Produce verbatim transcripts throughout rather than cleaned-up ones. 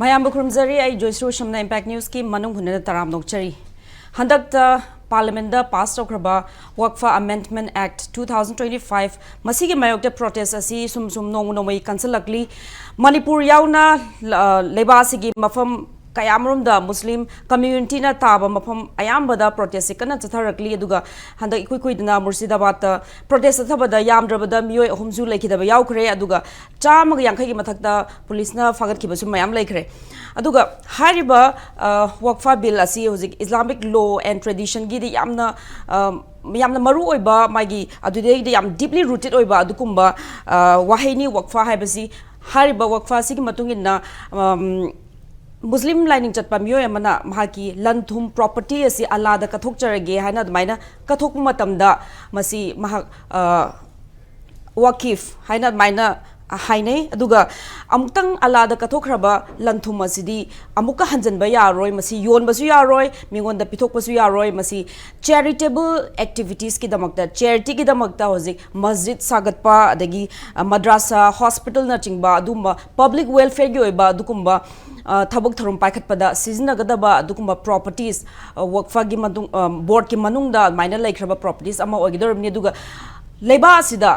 ꯃꯌꯥꯝꯕꯨ ꯈꯨꯔꯨꯝꯖꯔꯤ꯫ ꯑꯩ ꯖꯣꯏꯁ꯭ꯔꯤ ꯁꯝꯅ Impact News ꯀꯤ ꯃꯅꯨꯡ ꯍꯨꯟꯅꯅ ꯇꯔꯥꯝꯅ ꯑꯣꯛꯆꯔꯤ꯫ ꯍꯟꯗꯛꯇ Parliament ꯗ pass ꯇꯧꯈ꯭ꯔꯕ Waqf Amendment Act two thousand twenty-five, ꯃꯁꯤꯒꯤ ꯃꯥꯌꯣꯛꯇ protest ꯑꯁꯤ ꯁꯨꯝ ꯁꯨꯝ ꯅꯣꯡꯃ ꯅꯣꯡꯃꯒꯤ ꯀꯟꯁꯤꯜꯂꯛꯂꯤ꯫ ꯃꯅꯤꯄꯨꯔ ꯌꯥꯎꯅ, ꯑ, ꯂꯩꯕꯥꯛ ꯑꯁꯤꯒꯤ ꯃꯐꯝ ꯀꯌꯥꯃꯔꯣꯝꯗ ꯃꯨꯁꯂꯤꯝ community ꯅ ꯇꯥꯕ ꯃꯐꯝ ꯑꯌꯥꯝꯕꯗ protest ꯁꯤ ꯀꯟꯅ ꯆꯠꯊꯔꯛꯂꯤ꯫ ꯑꯗꯨꯒ ꯍꯟꯗꯛ ꯏꯀꯨꯏ ꯀꯨꯏꯗꯅ ꯃꯨꯔꯁꯤꯗꯥꯕꯥꯗꯇ protest ꯆꯠꯊꯕꯗ ꯌꯥꯝꯗ꯭ꯔꯕꯗ ꯃꯤꯑꯣꯏ ꯑꯍꯨꯝꯁꯨ ꯂꯩꯈꯤꯗꯕ ꯌꯥꯎꯈ꯭ꯔꯦ꯫ ꯑꯗꯨꯒ ꯆꯥꯝꯃꯒ ꯌꯥꯡꯈꯩꯒꯤ ꯃꯊꯛꯇ ꯄꯨꯂꯤꯁꯅ ꯐꯥꯒꯠꯈꯤꯕꯁꯨ ꯃꯌꯥꯝ ꯂꯩꯈ꯭ꯔꯦ꯫ ꯑꯗꯨꯒ ꯍꯥꯏꯔꯤꯕ, ꯑ, Waqf Bill ꯑꯁꯤ ꯍꯧꯖꯤꯛ Islamic law and tradition ꯒꯤꯗꯤ ꯌꯥꯝꯅ, ꯑ, ꯌꯥꯝꯅ ꯃꯔꯨ ꯑꯣꯏꯕ, ꯃꯥꯒꯤ ꯑꯗꯨꯗꯩꯗꯤ ꯌꯥꯝ deeply rooted ꯑꯣꯏꯕ ꯑꯗꯨꯒꯨꯝꯕ, ꯑ, ꯋꯥꯍꯩꯅꯤ Waqf ꯍꯥꯏꯕꯁꯤ꯫ ꯍꯥꯏꯔꯤꯕ Waqf ꯑꯁꯤꯒꯤ ꯃꯇꯨꯡ ꯏꯟꯅ, ꯑꯝ, ꯃꯨꯁꯂꯤꯝ ꯂꯥꯏꯅꯤꯡ ꯆꯠꯄ ꯃꯤꯑꯣꯏ ꯑꯃꯅ ꯃꯍꯥꯛꯀꯤ ꯂꯟ ꯊꯨꯝ, property ꯑꯁꯤ ꯑꯜꯂꯥꯗ ꯀꯠꯊꯣꯛꯆꯔꯒꯦ ꯍꯥꯏꯅ ꯑꯗꯨꯃꯥꯏꯅ ꯀꯠꯊꯣꯛꯄ ꯃꯇꯝꯗ, ꯃꯁꯤ ꯃꯍꯥꯛ, ꯑ, ꯋꯥꯀꯤꯐ ꯍꯥꯏꯅ ꯑꯗꯨꯃꯥꯏꯅ ꯍꯥꯏꯅꯩ꯫ ꯑꯗꯨꯒ ꯑꯃꯨꯛꯇꯪ ꯑꯜꯂꯥꯗ ꯀꯠꯊꯣꯛꯈ꯭ꯔꯕ ꯂꯟ ꯊꯨꯝ ꯑꯁꯤꯗꯤ ꯑꯃꯨꯛꯀ ꯍꯟꯖꯤꯟꯕ ꯌꯥꯔꯣꯏ, ꯃꯁꯤ ꯌꯣꯟꯕꯁꯨ ꯌꯥꯔꯣꯏ, ꯃꯤꯉꯣꯟꯗ ꯄꯤꯊꯣꯛꯄꯁꯨ ꯌꯥꯔꯣꯏ꯫ ꯃꯁꯤ charitable activities ꯀꯤꯗꯃꯛꯇ, charity ꯒꯤꯗꯃꯛꯇ ꯍꯧꯖꯤꯛ ꯃꯁꯖꯤꯗ ꯁꯥꯒꯠꯄ, ꯑꯗꯒꯤ, ꯑ, ꯃꯗ꯭ꯔꯥꯁꯥ, hospital ꯅꯆꯤꯡꯕ ꯑꯗꯨꯒꯨꯝꯕ public welfare ꯒꯤ ꯑꯣꯏꯕ ꯑꯗꯨꯒꯨꯝꯕ, ꯑ, ꯊꯕꯛ ꯊꯧꯔꯝ ꯄꯥꯏꯈꯠꯄꯗ ꯁꯤꯖꯤꯟꯅꯒꯗꯕ ꯑꯗꯨꯒꯨꯝꯕ properties, ꯑ, Waqf ꯒꯤ ꯃꯇꯨꯡ, ꯑ, board ꯀꯤ ꯃꯅꯨꯡꯗ ꯑꯗꯨꯃꯥꯏꯅ ꯂꯩꯈ꯭ꯔꯕ properties ꯑꯃ ꯑꯣꯏꯒꯗꯧꯔꯤꯕꯅꯤ꯫ ꯑꯗꯨꯒ ꯂꯩꯕꯥꯛ ꯑꯁꯤꯗ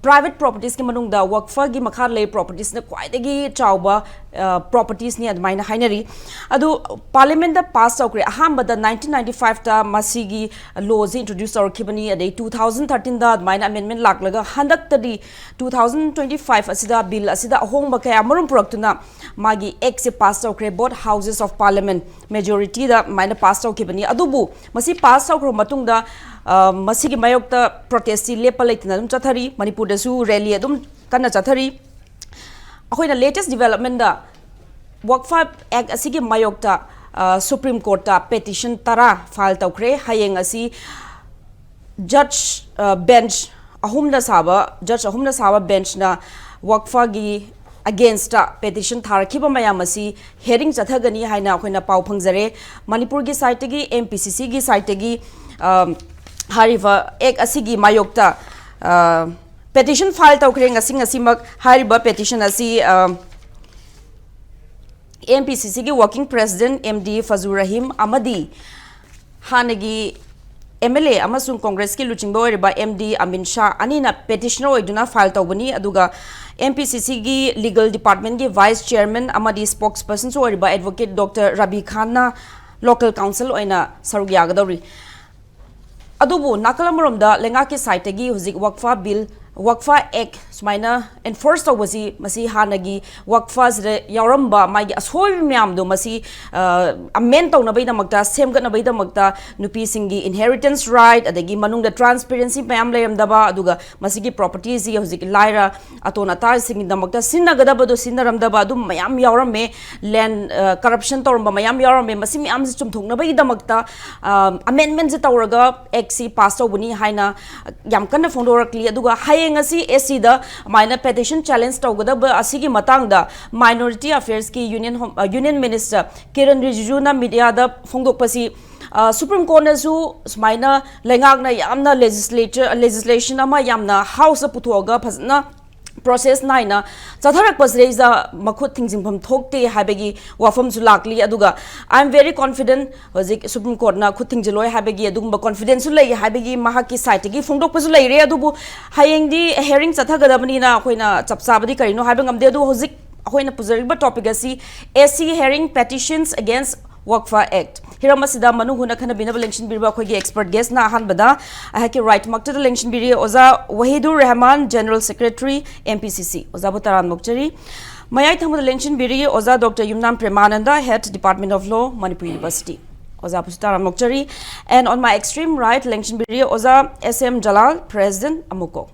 private properties ꯀꯤ ꯃꯅꯨꯡꯗ Waqf ꯒꯤ ꯃꯈꯥ ꯂꯩ properties ꯅ ꯈ꯭ꯋꯥꯏꯗꯒꯤ ꯆꯥꯎꯕ, ꯑ, properties ꯅꯤ ꯑꯗꯨꯃꯥꯏꯅ ꯍꯥꯏꯅꯔꯤ꯫ ꯑꯗꯨ Parliament ꯗ pass ꯇꯧꯈ꯭ꯔꯦ꯫ ꯑꯍꯥꯟꯕꯗ nineteen ninety-five ꯇ ꯃꯁꯤꯒꯤ law ꯁꯤ introduce ꯇꯧꯔꯛꯈꯤꯕꯅꯤ, ꯑꯗꯩ two thousand thirteen ꯗ ꯑꯗꯨꯃꯥꯏꯅ amendment ꯂꯥꯛꯂꯒ ꯍꯟꯗꯛꯇꯗꯤ two thousand twenty-five ꯑꯁꯤꯗ bill ꯑꯁꯤꯗ ꯑꯍꯣꯡꯕ ꯀꯌꯥ ꯃꯔꯨꯝ ꯄꯨꯔꯛꯇꯨꯅ ꯃꯥꯒꯤ act ꯁꯦ pass ꯇꯧꯈ꯭ꯔꯦ꯫ Both Houses of Parliament majority ꯗ ꯑꯗꯨꯃꯥꯏꯅ pass ꯇꯧꯈꯤꯕꯅꯤ꯫ ꯑꯗꯨꯕꯨ ꯃꯁꯤ pass ꯇꯧꯈ꯭ꯔꯕ ꯃꯇꯨꯡꯗ, ꯑ, ꯃꯁꯤꯒꯤ ꯃꯥꯌꯣꯛꯇ protest ꯁꯤ ꯂꯦꯞꯄ ꯂꯩꯇꯅ ꯑꯗꯨꯝ ꯆꯠꯊꯔꯤ꯫ ꯃꯅꯤꯄꯨꯔꯗꯁꯨ rally ꯑꯗꯨꯝ ꯀꯟꯅ ꯆꯠꯊꯔꯤ꯫ ꯑꯩꯈꯣꯏꯅ latest development ꯗ Waqf Act ꯑꯁꯤꯒꯤ ꯃꯥꯌꯣꯛꯇ, ꯑ, Supreme Court ꯇ petition ꯇꯔꯥ file ꯇꯧꯈ꯭ꯔꯦ꯫ ꯍꯌꯦꯡ ꯑꯁꯤ judge, ꯑ, bench ꯑꯍꯨꯝꯅ ꯁꯥꯕ, judge ꯑꯍꯨꯝꯅ ꯁꯥꯕ bench ꯅ Waqf ꯒꯤ against ꯇ petition ꯊꯥꯔꯛꯈꯤꯕ ꯃꯌꯥꯝ ꯑꯁꯤ hearing ꯆꯠꯊꯒꯅꯤ ꯍꯥꯏꯅ ꯑꯩꯈꯣꯏꯅ ꯄꯥꯎ ꯐꯪꯖꯔꯦ꯫ ꯃꯅꯤꯄꯨꯔꯒꯤ side ꯇꯒꯤ, M P C C ꯒꯤ side ꯇꯒꯤ, ꯑ, ꯍꯥꯏꯔꯤꯕ act ꯑꯁꯤꯒꯤ ꯃꯥꯌꯣꯛꯇ, ꯑ, petition file ꯇꯧꯈ꯭ꯔꯦ꯫ ꯉꯁꯤ, ꯉꯁꯤꯃꯛ ꯍꯥꯏꯔꯤꯕ petition ꯑꯁꯤ, ꯑ, ꯑꯦꯝ ꯄꯤ ꯁꯤ ꯁꯤꯒꯤ working president M D ꯐꯖꯨ Rahim ꯑꯃꯗꯤ ꯍꯥꯟꯅꯒꯤ ꯑꯦꯝ ꯑꯦꯜ ꯑꯦ ꯑꯃꯁꯨꯡ ꯀꯣꯡꯒ꯭ꯔꯦꯁꯀꯤ ꯂꯨꯆꯤꯡꯕ ꯑꯣꯏꯔꯤꯕ ꯑꯦꯝ ꯗꯤ ꯑꯃꯤꯟ ꯁꯥ ꯑꯅꯤꯅ petitioner ꯑꯣꯏꯗꯨꯅ file ꯇꯧꯕꯅꯤ꯫ ꯑꯗꯨꯒ ꯑꯦꯝ ꯄꯤ ꯁꯤ ꯁꯤꯒꯤ legal departmentꯀꯤ vice chairman ꯑꯃꯗꯤ spokespersonꯁꯨ ꯑꯣꯏꯔꯤꯕ advocate doctor ꯔꯕꯤ ꯈꯥꯟꯅ local counsel ꯑꯣꯏꯅ ꯁꯔꯨꯛ ꯌꯥꯒꯗꯧꯔꯤ꯫ ꯑꯗꯨꯕꯨ ꯅꯥꯀꯜ ꯑꯃꯔꯣꯝꯗ ꯂꯩꯉꯥꯛꯀꯤ sideꯇꯒꯤ ꯍꯧꯖꯤꯛ ꯋꯛꯐꯥ bill, ꯋꯛꯐꯥ act ꯁꯨꯃꯥꯏꯅ enforce ꯇꯧꯕꯁꯤ, ꯃꯁꯤ ꯍꯥꯟꯅꯒꯤ ꯋꯛꯐꯥꯁꯤꯗ ꯌꯥꯎꯔꯝꯕ ꯃꯥꯒꯤ ꯑꯁꯣꯏꯕ ꯃꯌꯥꯝꯗꯣ ꯃꯁꯤ, ꯑ, amend ꯇꯧꯅꯕꯒꯤꯗꯃꯛꯇ, ꯁꯦꯝꯒꯠꯅꯕꯒꯤꯗꯃꯛꯇ ꯅꯨꯄꯤꯁꯤꯡꯒꯤ inheritance right, ꯑꯗꯒꯤ ꯃꯅꯨꯡꯗ transparency ꯃꯌꯥꯝ ꯂꯩꯔꯝꯗꯕ, ꯑꯗꯨꯒ ꯃꯁꯤꯒꯤ propertyꯁꯤ ꯍꯧꯖꯤꯛ ꯂꯥꯏꯔ ꯑꯇꯣꯟ ꯑꯇꯥꯁꯤꯡꯒꯤꯗꯃꯛꯇ ꯁꯤꯖꯤꯟꯅꯒꯗꯕꯗꯣ ꯁꯤꯖꯤꯟꯅꯔꯝꯗꯕ ꯑꯗꯨꯝ ꯃꯌꯥꯝ ꯌꯥꯎꯔꯝꯃꯦ꯫ Land, ꯑ, corruption ꯇꯧꯔꯝꯕ ꯃꯌꯥꯝ ꯌꯥꯎꯔꯝꯃꯦ꯫ ꯃꯁꯤ ꯃꯌꯥꯝꯁꯤ ꯆꯨꯝꯊꯣꯛꯅꯕꯒꯤꯗꯃꯛꯇ, ꯑ, amendmentꯁꯤ ꯇꯧꯔꯒ actꯁꯤ pass ꯇꯧꯕꯅꯤ ꯍꯥꯏꯅ ꯌꯥꯝ ꯀꯟꯅ ꯐꯣꯡꯗꯣꯔꯛꯂꯤ꯫ ꯑꯗꯨꯒ ꯍꯌꯦꯡ ꯑꯁꯤ ꯑꯦ ꯁꯤꯗ ꯑꯗꯨꯃꯥꯏꯅ petition challenge ꯇꯧꯒꯗꯕ ꯑꯁꯤꯒꯤ ꯃꯇꯥꯡꯗ minority affairsꯀꯤ union home, ꯑ, union minister ꯀꯤꯔꯟ ꯔꯤꯖꯤꯖꯨꯅ mediaꯗ ꯐꯣꯡꯗꯣꯛꯄꯁꯤ, ꯑ, Supreme Courtꯅꯁꯨ ꯁꯨꯃꯥꯏꯅ ꯂꯩꯉꯥꯛꯅ ꯌꯥꯝꯅ legislature, legislation ꯑꯃ ꯌꯥꯝꯅ Houseꯇ ꯄꯨꯊꯣꯛꯑꯒ ꯐꯖꯅ process ꯅꯥꯏꯅ ꯆꯠꯊꯔꯛꯄꯁꯤꯗꯩꯁꯤꯗ ꯃꯈꯨꯠ ꯊꯤꯡꯖꯤꯟꯐꯝ ꯊꯣꯛꯇꯦ ꯍꯥꯏꯕꯒꯤ ꯋꯥꯐꯝꯁꯨ ꯂꯥꯛꯂꯤ꯫ ꯑꯗꯨꯒ I am very confident ꯍꯧꯖꯤꯛ Supreme Courtꯅ ꯈꯨꯠ ꯊꯤꯡꯖꯤꯜꯂꯣꯏ ꯍꯥꯏꯕꯒꯤ ꯑꯗꯨꯒꯨꯝꯕ confidenceꯁꯨ ꯂꯩ ꯍꯥꯏꯕꯒꯤ ꯃꯍꯥꯛꯀꯤ sideꯇꯒꯤ ꯐꯣꯡꯗꯣꯛꯄꯁꯨ ꯂꯩꯔꯦ꯫ ꯑꯗꯨꯕꯨ ꯍꯌꯦꯡꯗꯤ hearing ꯆꯠꯊꯒꯗꯕꯅꯤꯅ ꯑꯩꯈꯣꯏꯅ ꯆꯞ ꯆꯥꯕꯗꯤ ꯀꯔꯤꯅꯣ ꯍꯥꯏꯕ ꯉꯝꯗꯦ꯫ ꯑꯗꯨ ꯍꯧꯖꯤꯛ ꯑꯩꯈꯣꯏꯅ ꯄꯨꯖꯔꯤꯕ topic ꯑꯁꯤ A C hearing petitions against Waqf Act꯫ ꯍꯤꯔꯝ ꯑꯁꯤꯗ ꯃꯅꯨꯡ ꯍꯨꯠꯅ ꯈꯟꯅꯕꯤꯅꯕ ꯂꯦꯡꯁꯤꯟꯕꯤꯔꯤꯕ ꯑꯩꯈꯣꯏꯒꯤ expert guestꯅ ꯑꯍꯥꯟꯕꯗ ꯑꯩꯍꯥꯛꯀꯤ rightꯃꯛꯇꯗ ꯂꯦꯡꯁꯤꯟꯕꯤꯔꯤ ꯑꯣꯖꯥ Wahidur Rahman, General Secretary, M P C C꯫ ꯑꯣꯖꯥꯕꯨ ꯇꯔꯥꯝꯅ ꯑꯣꯛꯆꯔꯤ꯫ ꯃꯌꯥꯏ ꯊꯪꯕꯗ ꯂꯦꯡꯁꯤꯟꯕꯤꯔꯤ ꯑꯣꯖꯥ Doctor Yumnam ꯄ꯭ꯔꯦꯃꯥꯅꯟꯗ, Head, Department of Law, Manipur University꯫ ꯑꯣꯖꯥꯕꯨꯁꯨ ꯇꯔꯥꯝꯅ ꯑꯣꯛꯆꯔꯤ꯫ And on my extreme right ꯂꯦꯡꯁꯤꯟꯕꯤꯔꯤ ꯑꯣꯖꯥ S M ꯖꯂꯥꯜ, President, ꯑꯃꯨꯀꯣ꯫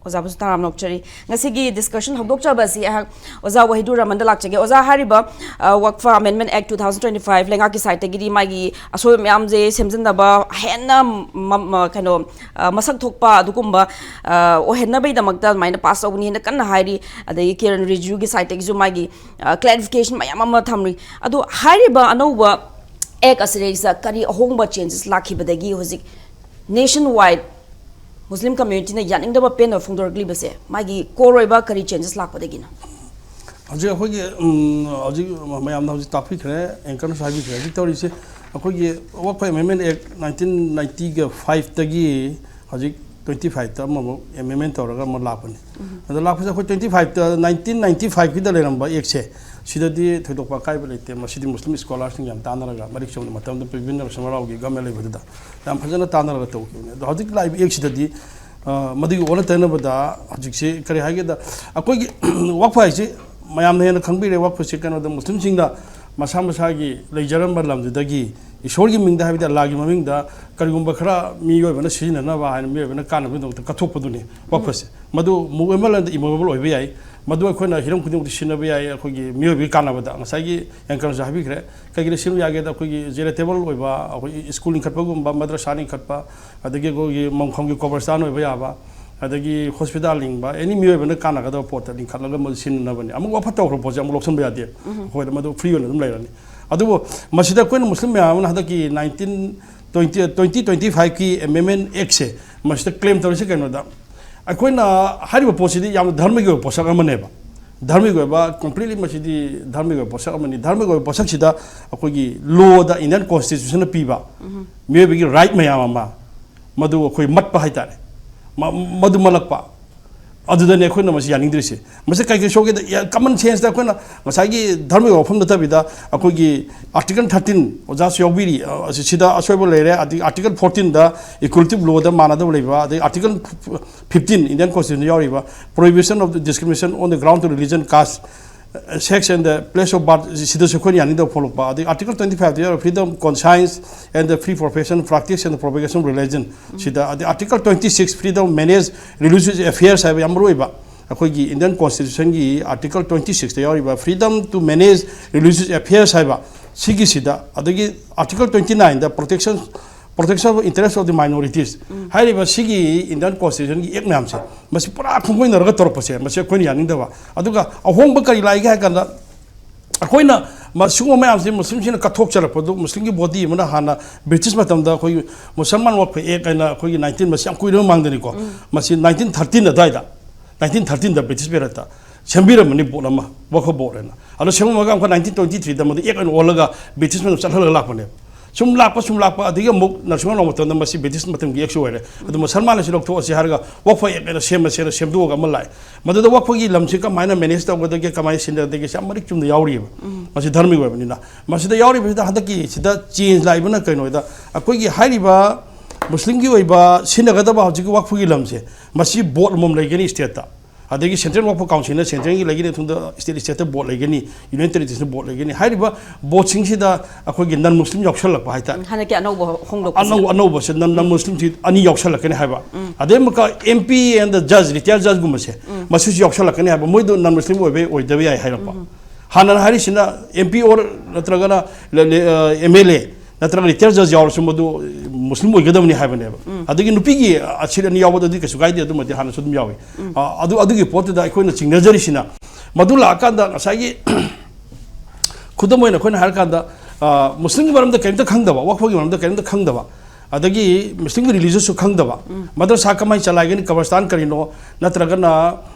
ꯑꯣꯖꯥꯕꯨꯁꯨ ꯇꯔꯥꯝꯅ ꯑꯣꯛꯆꯔꯤ꯫ ꯉꯁꯤꯒꯤ discussion ꯍꯧꯗꯣꯛꯆꯕ ꯑꯁꯤ ꯑꯩꯍꯥꯛ ꯑꯣꯖꯥ ꯋꯥꯍꯤꯗꯨꯔ ꯔꯍꯃꯥꯟꯗ ꯂꯥꯛꯆꯒꯦ꯫ ꯑꯣꯖꯥ, ꯍꯥꯏꯔꯤꯕ, ꯑ, Waqf Amendment Act two thousand twenty-five ꯂꯩꯉꯥꯛꯀꯤ sideꯇꯒꯤꯗꯤ ꯃꯥꯒꯤ ꯑꯁꯣꯏꯕ ꯃꯌꯥꯝꯁꯦ ꯁꯦꯝꯖꯤꯟꯅꯕ, ꯍꯦꯟꯅ ꯃ-, ꯃ-, ꯀꯩꯅꯣ, ꯑ, ꯃꯁꯛ ꯊꯣꯛꯄ ꯑꯗꯨꯒꯨꯝꯕ, ꯑ, ꯑꯣꯏꯍꯟꯅꯕꯒꯤꯗꯃꯛꯇ ꯑꯗꯨꯃꯥꯏꯅ pass ꯇꯧꯕꯅꯤ ꯍꯥꯏꯅ ꯀꯟꯅ ꯍꯥꯏꯔꯤ꯫ ꯑꯗꯒꯤ ꯀꯤꯔꯟ ꯔꯤꯖꯤꯖꯨꯒꯤ sideꯇꯒꯤꯁꯨ ꯃꯥꯒꯤ, ꯑ, clarification ꯃꯌꯥꯝ ꯑꯃ ꯊꯝꯔꯤ꯫ ꯑꯗꯣ ꯍꯥꯏꯔꯤꯕ ꯑꯅꯧꯕ Act ꯑꯁꯤꯗꯩꯁꯤꯗ ꯀꯔꯤ ꯑꯍꯣꯡꯕ changes ꯂꯥꯛꯈꯤꯕꯗꯒꯤ ꯍꯧꯖꯤꯛ nationwide Muslim communityꯅ ꯌꯥꯅꯤꯡꯗꯕ ꯄꯦꯟꯗꯕ ꯐꯣꯡꯗꯣꯔꯛꯂꯤꯕꯁꯦ ꯃꯥꯒꯤ core ꯑꯣꯏꯕ ꯀꯔꯤ changes ꯂꯥꯛꯄꯗꯒꯤꯅꯣ? ꯍꯧꯖꯤꯛ ꯑꯩꯈꯣꯏꯒꯤ ꯎꯝ, ꯍꯧꯖꯤꯛ ꯃꯌꯥꯝꯅ ꯍꯧꯖꯤꯛ ꯇꯥꯛꯄꯤꯈ꯭ꯔꯦ, ꯑꯦꯡꯀꯔꯅꯁꯨ ꯍꯥꯏꯕꯤꯈ꯭ꯔꯦ꯫ ꯍꯧꯖꯤꯛ ꯇꯧꯔꯤꯁꯦ ꯑꯩꯈꯣꯏꯒꯤ ꯋꯥꯛꯐ ꯑꯦꯃꯦꯟꯃꯦꯟ ꯑꯦꯛ ꯅꯥꯏꯟꯇꯤꯟ ꯅꯥꯏꯟꯇꯤꯒ ꯐꯥꯏꯚꯇꯒꯤ ꯍꯧꯖꯤꯛ ꯇ꯭ꯋꯦꯟꯇꯤ ꯐꯥꯏꯚꯇ ꯑꯃꯃꯨꯛ ꯑꯦꯃꯦꯟꯃꯦꯟ ꯇꯧꯔꯒ ꯑꯃ ꯂꯥꯛꯄꯅꯤ꯫ ꯑꯗꯣ ꯂꯥꯛꯄꯁꯦ ꯑꯩꯈꯣꯏ ꯇ꯭ꯋꯦꯟꯇꯤ ꯐꯥꯏꯚꯇ ꯅꯥꯏꯟꯇꯤꯟ ꯅꯥꯏꯟꯇꯤ ꯐꯥꯏꯚꯀꯤꯗ ꯂꯩꯔꯝꯕ ꯑꯦꯛꯁꯦ ꯁꯤꯗꯗꯤ ꯊꯣꯏꯗꯣꯛꯄ ꯑꯀꯥꯏꯕ ꯂꯩꯇꯦ꯫ ꯃꯁꯤꯗꯤ ꯃꯨꯁꯂꯤꯝ ꯁ꯭ꯀꯣꯂꯥꯔꯁꯤꯡ ꯌꯥꯝ ꯇꯥꯟꯅꯔꯒ ꯃꯔꯤꯛ ꯆꯨꯝꯅ ꯃꯇꯝꯗ ꯄ꯭ꯔꯕꯤꯟ ꯅꯔꯁꯤꯡꯍ ꯔꯥꯎꯒꯤ ꯒꯃꯦꯟ ꯂꯩꯕꯗꯨꯗ ꯌꯥꯝ ꯐꯖꯅ ꯇꯥꯟꯅꯔꯒ ꯇꯧꯈꯤꯕꯅꯤ꯫ ꯑꯗꯣ ꯍꯧꯖꯤꯛ ꯂꯥꯛꯏꯕ ꯑꯦꯛꯁꯤꯗꯗꯤ ꯑ, ꯃꯗꯨꯒꯤ ꯑꯣꯟꯅ ꯇꯩꯅꯕꯗ ꯍꯧꯖꯤꯛꯁꯤ ꯀꯔꯤ ꯍꯥꯏꯒꯦꯗ, ꯑꯩꯈꯣꯏꯒꯤ ꯋꯥꯛꯐ ꯍꯥꯏꯁꯤ ꯃꯌꯥꯝꯅ ꯍꯦꯟꯅ ꯈꯪꯕꯤꯔꯦ꯫ ꯋꯥꯛꯐꯁꯤ ꯀꯩꯅꯣꯗ ꯃꯨꯁꯂꯤꯝꯁꯤꯡꯅ ꯃꯁꯥ ꯃꯁꯥꯒꯤ ꯂꯩꯖꯔꯝꯕ ꯂꯝꯗꯨꯗꯒꯤ ꯏꯁꯣꯔꯒꯤ ꯃꯤꯡꯗ, ꯍꯥꯏꯕꯗꯤ ꯑꯜꯂꯥꯒꯤ ꯃꯃꯤꯡꯗ ꯀꯔꯤꯒꯨꯝꯕ ꯈꯔ ꯃꯤꯑꯣꯏꯕꯅ ꯁꯤꯖꯤꯟꯅꯅꯕ ꯍꯥꯏꯅ ꯃꯤꯑꯣꯏꯕꯅ ꯀꯥꯟꯅꯕꯒꯤꯗꯃꯛꯇ ꯀꯠꯊꯣꯛꯄꯗꯨꯅꯤ ꯋꯥꯛꯐꯁꯦ꯫ ꯃꯗꯨ movable and immovable ꯑꯣꯏꯕ ꯌꯥꯏ꯫ ꯃꯗꯨ ꯑꯩꯈꯣꯏꯅ ꯍꯤꯔꯝ ꯈꯨꯗꯤꯡꯃꯛꯇ ꯁꯤꯖꯤꯟꯅꯕ ꯌꯥꯏ꯫ ꯑꯩꯈꯣꯏꯒꯤ ꯃꯤꯑꯣꯏꯕꯒꯤ ꯀꯥꯟꯅꯕꯗ ꯉꯁꯥꯏꯒꯤ ꯑꯦꯡꯀꯔꯅꯁꯨ ꯍꯥꯏꯕꯤꯈ꯭ꯔꯦ꯫ ꯀꯩꯒꯤꯅ ꯁꯤꯖꯤꯟꯅꯕ ꯌꯥꯒꯦꯗ, ꯑꯩꯈꯣꯏꯒꯤ charitable ꯑꯣꯏꯕ, ꯑꯩꯈꯣꯏꯒꯤ ꯁ꯭ꯀꯨꯜ ꯂꯤꯡꯈꯠꯄꯒꯨꯝꯕ, ꯃꯗ꯭ꯔꯁꯥ ꯂꯤꯡꯈꯠꯄ, ꯑꯗꯒꯤ ꯑꯩꯈꯣꯏꯒꯤ ꯃꯐꯝꯒꯤ ꯀꯣꯕꯔꯁꯇꯥꯟ ꯑꯣꯏꯕ ꯌꯥꯕ, ꯑꯗꯒꯤ ꯍꯣꯁꯄꯤꯇꯥꯜ ꯂꯤꯡꯕ, ꯑꯦꯅꯤ ꯃꯤꯑꯣꯏꯕꯅ ꯀꯥꯟꯅꯒꯗꯕ ꯄꯣꯠꯇ ꯂꯤꯡꯈꯠꯂꯒ ꯃꯗꯨ ꯁꯤꯖꯤꯟꯅꯅꯕꯅꯤ꯫ ꯑꯃꯨꯛ ꯋꯥꯐꯠ ꯇꯧꯈ꯭ꯔꯕ ꯄꯣꯠꯁꯦ ꯑꯃꯨꯛ ꯂꯧꯁꯤꯟꯕ ꯌꯥꯗꯦ꯫ ꯑꯩꯈꯣꯏꯗ ꯃꯗꯨ ꯐ꯭ꯔꯤ ꯑꯣꯏꯅ ꯑꯗꯨꯝ ꯂꯩꯔꯅꯤ꯫ ꯑꯗꯨꯕꯨ ꯃꯁꯤꯗ ꯑꯩꯈꯣꯏꯅ ꯃꯨꯁꯂꯤꯝ ꯃꯌꯥꯝ ꯑꯃꯅ ꯍꯟꯗꯛꯀꯤ ꯅꯥꯏꯟꯇꯤꯟ ꯇ꯭ꯋꯦꯟꯇꯤ, ꯇ꯭ꯋꯦꯟꯇꯤ ꯇ꯭ꯋꯦꯟꯇꯤ ꯐꯥꯏꯚꯀꯤ ꯑꯦꯃꯦꯟꯃꯦꯟ ꯑꯦꯛꯁꯦ ꯃꯁꯤꯗ ꯀ꯭ꯂꯦꯝ ꯇꯧꯔꯤꯁꯦ ꯀꯩꯅꯣꯗ, ꯑꯩꯈꯣꯏꯅ ꯍꯥꯏꯔꯤꯕ ꯄꯣꯠꯁꯤꯗꯤ ꯌꯥꯝꯅ ꯙꯔꯃꯒꯤ ꯑꯣꯏꯕ ꯄꯣꯠꯁꯛ ꯑꯃꯅꯦꯕ꯫ ꯙꯔꯃꯒꯤ ꯑꯣꯏꯕ, completely ꯃꯁꯤꯗꯤ ꯙꯔꯃꯒꯤ ꯑꯣꯏꯕ ꯄꯣꯠꯁꯛ ꯑꯃꯅꯤ꯫ ꯙꯔꯃꯒꯤ ꯑꯣꯏꯕ ꯄꯣꯠꯁꯛꯁꯤꯗ ꯑꯩꯈꯣꯏꯒꯤ ꯂꯣꯗ, ꯏꯟꯗꯤꯌꯟ ꯀꯣꯟꯁꯇꯤꯇ꯭ꯌꯨꯁꯟꯅ ꯄꯤꯕ ꯃꯤꯑꯣꯏꯕꯒꯤ ꯔꯥꯏꯠ ꯃꯌꯥꯝ ꯑꯃ, ꯃꯗꯨ ꯑꯩꯈꯣꯏ ꯃꯠꯄ ꯍꯥꯏꯇꯥꯔꯦ, ꯃ-, ꯃꯗꯨ ꯃꯠꯂꯛꯄ꯫ ꯑꯗꯨꯗꯅꯦ ꯑꯩꯈꯣꯏꯅ ꯃꯁꯤ ꯌꯥꯅꯤꯡꯗ꯭ꯔꯤꯁꯦ꯫ ꯃꯁꯤ ꯀꯩ ꯀꯩ ꯁꯣꯛꯒꯦꯗ, ꯀꯃꯟ ꯁꯦꯟꯁꯇ ꯑꯩꯈꯣꯏꯅ ꯉꯁꯥꯏꯒꯤ ꯙꯔꯃꯒꯤ ꯋꯥꯐꯝ ꯅꯠꯇꯕꯤꯗ ꯑꯩꯈꯣꯏꯒꯤ ꯑꯥꯔꯇꯤꯀꯜ ꯊꯥꯔꯇꯤꯟ, ꯑꯣꯖꯥꯁꯨ ꯌꯥꯎꯕꯤꯔꯤ, ꯑ, ꯑꯁꯤ-, ꯁꯤꯗ ꯑꯁꯣꯏꯕ ꯂꯩꯔꯦ꯫ ꯑꯗꯒꯤ ꯑꯥꯔꯇꯤꯀꯜ ꯐꯣꯔꯇꯤꯟꯗ ꯏꯀ꯭ꯋꯦꯂꯤꯇꯤꯚ ꯂꯣꯗ ꯃꯥꯟꯅꯗꯕ ꯂꯩꯕ, ꯑꯗꯒꯤ ꯑꯥꯔꯇꯤꯀꯜ ꯐꯤꯐꯇꯤꯟ, ꯏꯟꯗꯤꯌꯟ ꯀꯣꯟꯁꯇꯤꯇ꯭ꯌꯨꯁꯟꯗ ꯌꯥꯎꯔꯤꯕ prohibition of the discrimination on the ground of religion, caste, sex and the place of birth, ꯁꯤꯗꯁꯨ ꯑꯩꯈꯣꯏꯅ ꯌꯥꯅꯤꯡꯗꯕ ꯐꯣꯡꯂꯛꯄ꯫ ꯑꯗꯒꯤ ꯑꯥꯔꯇꯤꯀꯜ ꯇ꯭ꯋꯦꯟꯇꯤ ꯐꯥꯏꯚꯇ ꯌꯥꯎꯔꯤꯕ freedom, conscience and the free profession, practice and propagation of religion, ꯁꯤꯗ, ꯑꯗꯒꯤ article twenty six, freedom manage religious affairs ꯍꯥꯏꯕ ꯌꯥꯝ ꯃꯔꯨ ꯑꯣꯏꯕ, ꯑꯩꯈꯣꯏꯒꯤ ꯏꯟꯗꯤꯌꯟ ꯀꯣꯟꯁꯇꯤꯇ꯭ꯌꯨꯁꯟꯒꯤ ꯑꯥꯔꯇꯤꯀꯜ ꯇ꯭ꯋꯦꯟꯇꯤ ꯁꯤꯛꯁꯇ ꯌꯥꯎꯔꯤꯕ freedom to manage religious affairs ꯍꯥꯏꯕ ꯁꯤꯒꯤꯁꯤꯗ, ꯑꯗꯒꯤ ꯑꯥꯔꯇꯤꯀꯜ ꯇ꯭ꯋꯦꯟꯇꯤ ꯅꯥꯏꯟꯗ protection, protection of interest of the minorities ꯍꯥꯏꯔꯤꯕ ꯁꯤꯒꯤ ꯏꯟꯗꯤꯌꯟ ꯀꯣꯟꯁꯇꯤꯇ꯭ꯌꯨꯁꯟꯒꯤ ꯑꯦꯛ ꯃꯌꯥꯝꯁꯦ, ꯃꯁꯤ ꯄꯨꯔꯥ ꯈꯣꯡꯒꯣꯏꯅꯔꯒ ꯇꯧꯔꯛꯄꯁꯦ, ꯃꯁꯤ ꯑꯩꯈꯣꯏꯅ ꯌꯥꯅꯤꯡꯗꯕ꯫ ꯑꯗꯨꯒ ꯑꯍꯣꯡꯕ ꯀꯔꯤ ꯂꯥꯛꯏꯒꯦ ꯍꯥꯏ ꯀꯥꯟꯗ, ꯑꯩꯈꯣꯏꯅ ꯃ-, ꯁꯤꯒꯨꯝꯕ ꯃꯌꯥꯝꯁꯦ ꯃꯨꯁꯂꯤꯝꯁꯤꯡꯅ ꯀꯠꯊꯣꯛꯆꯔꯛꯄꯗꯨ, ꯃꯨꯁꯂꯤꯝꯒꯤ ꯕꯣꯗꯤ ꯑꯃꯅ ꯍꯥꯟꯅ ꯕ꯭ꯔꯤꯇꯤꯁ ꯃꯇꯝꯗ ꯑꯩꯈꯣꯏꯒꯤ ꯃꯨꯁꯜꯃꯥꯟ ꯋꯛꯐ ꯑꯦꯛ ꯍꯥꯏꯅ ꯑꯩꯈꯣꯏꯒꯤ ꯅꯥꯏꯟꯇꯤꯟ, ꯃꯁꯤ ꯌꯥꯝ ꯀꯨꯏꯔꯕ ꯃꯃꯥꯡꯗꯅꯤꯀꯣ, ꯃꯁꯤ ꯅꯥꯏꯟꯇꯤꯟ ꯊꯥꯔꯇꯤꯟ ꯑꯗꯨꯋꯥꯏꯗ, ꯅꯥꯏꯟꯇꯤꯟ ꯊꯥꯔꯇꯤꯟꯗ ꯕ꯭ꯔꯤꯇꯤꯁ ꯄꯤꯔꯠꯇ ꯁꯦꯝꯕꯤꯔꯝꯕꯅꯤ ꯕꯣꯔꯗ ꯑꯃ, ꯋꯛꯐ ꯕꯣꯔꯗ ꯍꯥꯏꯅ꯫ ꯑꯗꯣ ꯁꯦꯝꯃꯝꯃꯒ ꯑꯃꯨꯛꯀ ꯅꯥꯏꯟꯇꯤꯟ ꯇ꯭ꯋꯦꯟꯇꯤ ꯊ꯭ꯔꯤꯗ ꯃꯗꯨ ꯑꯦꯛ ꯑꯣꯏꯅ ꯑꯣꯜꯂꯒ ꯕ꯭ꯔꯤꯇꯤꯁ ꯃꯇꯝ ꯆꯠꯍꯜꯂꯒ ꯂꯥꯛꯄꯅꯦꯕ꯫ ꯁꯨꯝ ꯂꯥꯛꯄ, ꯁꯨꯝ ꯂꯥꯛꯄ, ꯑꯗꯒꯤ ꯑꯃꯨꯛ ꯅꯔꯁꯤꯡꯍ ꯂꯥꯎ ꯃꯇꯝꯗ ꯃꯁꯤ ꯕ꯭ꯔꯤꯇꯤꯁ ꯃꯇꯝꯒꯤ ꯑꯦꯛꯁꯨ ꯑꯣꯏꯔꯦ꯫ ꯑꯗꯨ ꯃꯨꯁꯜꯃꯥꯟ ꯑꯁꯤ ꯂꯧꯊꯣꯛꯑꯁꯤ ꯍꯥꯏꯔꯒ ꯋꯛꯐ ꯑꯦꯛ ꯍꯥꯏꯅ ꯁꯦꯝꯃꯁꯦꯅ ꯁꯦꯝꯗꯣꯛꯑꯒ ꯑꯃ ꯂꯥꯛꯑꯦ꯫ ꯃꯗꯨꯗ ꯋꯛꯐꯒꯤ ꯂꯝꯁꯤ ꯀꯃꯥꯏꯅ ꯃꯦꯅꯦꯖ ꯇꯧꯒꯗꯒꯦ, ꯀꯃꯥꯏꯅ ꯁꯤꯟꯅꯒꯗꯒꯦ, ꯁꯤ ꯌꯥꯝ ꯃꯔꯤꯛ ꯆꯨꯝꯅ ꯌꯥꯎꯔꯤꯑꯕ꯫ ꯃꯁꯤ ꯙꯔꯃꯒꯤ ꯑꯣꯏꯕꯅꯤꯅ꯫ ꯃꯁꯤꯗ ꯌꯥꯎꯔꯤꯕꯁꯤꯗ ꯍꯟꯗꯛꯀꯤ ꯁꯤꯗ ꯆꯦꯟꯖ ꯂꯥꯛꯏꯕꯅ ꯀꯩꯅꯣꯗ, ꯑꯩꯈꯣꯏꯒꯤ ꯍꯥꯏꯔꯤꯕ ꯃꯨꯁꯂꯤꯝꯒꯤ ꯑꯣꯏꯕ ꯁꯤꯖꯤꯟꯅꯒꯗꯕ ꯍꯧꯖꯤꯛꯀꯤ ꯋꯛꯐꯒꯤ ꯂꯝꯁꯦ, ꯃꯁꯤ ꯕꯣꯔꯗ ꯑꯃꯃꯝ ꯂꯩꯒꯅꯤ ꯁ꯭ꯇꯦꯠꯇ꯫ ꯑꯗꯒꯤ ꯁꯦꯟꯇ꯭ꯔꯦꯜ ꯋꯛꯐ ꯀꯥꯎꯟꯁꯤꯜꯅ ꯁꯦꯟꯇ꯭ꯔꯦꯜꯒꯤ ꯂꯩꯒꯅꯤ, ꯃꯊꯪꯗ ꯁ꯭ꯇꯦꯠ, ꯁ꯭ꯇꯦꯠꯇ ꯕꯣꯔꯗ ꯂꯩꯒꯅꯤ, ꯌꯨꯅꯤꯌꯟ ꯇꯦꯔꯤꯇꯣꯔꯤꯁꯅ ꯕꯣꯔꯗ ꯂꯩꯒꯅꯤ꯫ ꯍꯥꯏꯔꯤꯕ ꯕꯣꯔꯗꯁꯤꯡꯁꯤꯗ ꯑꯩꯈꯣꯏꯒꯤ ꯅꯟ ꯃꯨꯁꯂꯤꯝ ꯌꯥꯎꯁꯜꯂꯛꯄ ꯍꯥꯏꯇꯥꯔꯦ꯫ ꯎꯝ, ꯍꯟꯗꯛꯀꯤ ꯑꯅꯧꯕ ꯍꯣꯡꯗꯣꯛꯄꯁꯦ꯫ ꯑꯅꯧ-, ꯑꯅꯧꯕꯁꯦ ꯅꯟ, ꯅꯟ ꯃꯨꯁꯂꯤꯝꯁꯤ ꯑꯅꯤ ꯌꯥꯎꯁꯜꯂꯛꯀꯅꯤ ꯍꯥꯏꯕ꯫ ꯑꯗꯩ ꯑꯃꯨꯛꯀ ꯑꯦꯝ ꯄꯤ ꯑꯦꯟ ꯗ ꯖꯖ, ꯔꯤꯇꯥꯌꯔ ꯖꯖꯒꯨꯝꯕꯁꯦ, ꯃꯁꯤꯁꯨ ꯌꯥꯎꯁꯜꯂꯛꯀꯅꯤ ꯍꯥꯏꯕ꯫ ꯃꯣꯏꯗꯣ ꯅꯟ ꯃꯨꯁꯂꯤꯝ ꯑꯣꯏꯕ ꯌꯥꯏ, ꯑꯣꯏꯗꯕ ꯌꯥꯏ ꯍꯥꯏꯔꯛꯄ꯫ ꯍꯥꯟꯅ ꯍꯥꯏꯔꯤꯁꯤꯅ ꯑꯦꯝ ꯄꯤ ꯑꯣꯔ ꯅꯠꯇ꯭ꯔꯒꯅ ꯑꯦꯝ ꯑꯦꯜ ꯑꯦ ꯅꯠꯇ꯭ꯔꯒ ꯔꯤꯇꯥꯌꯔ ꯖꯖ ꯌꯥꯎꯔꯁꯨ ꯃꯗꯨ ꯃꯨꯁꯂꯤꯝ ꯑꯣꯏꯒꯗꯕꯅꯤ ꯍꯥꯏꯕꯅꯦꯕ꯫ ꯑꯗꯒꯤ ꯅꯨꯄꯤꯒꯤ ꯑꯁꯤꯠ ꯑꯅꯤ ꯌꯥꯎꯕꯗꯨꯗꯤ ꯀꯩꯁꯨ ꯀꯥꯏꯗꯦ, ꯑꯗꯨꯃꯗꯤ ꯍꯥꯟꯅꯁꯨ ꯑꯗꯨꯝ ꯌꯥꯎꯏ꯫ ꯑ, ꯑꯗꯨ, ꯑꯗꯨꯒꯤ ꯄꯣꯠꯇꯨꯗ ꯑꯩꯈꯣꯏꯅ ꯆꯤꯡꯅꯖꯔꯤꯁꯤꯅ, ꯃꯗꯨ ꯂꯥꯛꯑꯀꯥꯟꯗ ꯉꯁꯥꯏꯒꯤ ꯈꯨꯗꯝ ꯑꯣꯏꯅ ꯑꯩꯈꯣꯏꯅ ꯍꯥꯏꯔꯀꯥꯟꯗ, ꯑ, ꯃꯨꯁꯂꯤꯝꯒꯤ ꯃꯔꯝꯗ ꯀꯔꯤꯝꯇ ꯈꯪꯗꯕ, ꯋꯛꯐꯒꯤ ꯃꯔꯝꯗ ꯀꯔꯤꯝꯇ ꯈꯪꯗꯕ, ꯑꯗꯒꯤ ꯃꯨꯁꯂꯤꯝꯒꯤ ꯔꯤꯂꯤꯖꯟꯁꯨ ꯈꯪꯗꯕ, ꯃꯗ꯭ꯔꯁꯥ ꯀꯃꯥꯏꯅ ꯆꯂꯥꯏꯒꯅꯤ, ꯀꯕꯔꯁꯇꯥꯟ ꯀꯔꯤꯅꯣ, ꯅꯠꯇ꯭ꯔꯒꯅ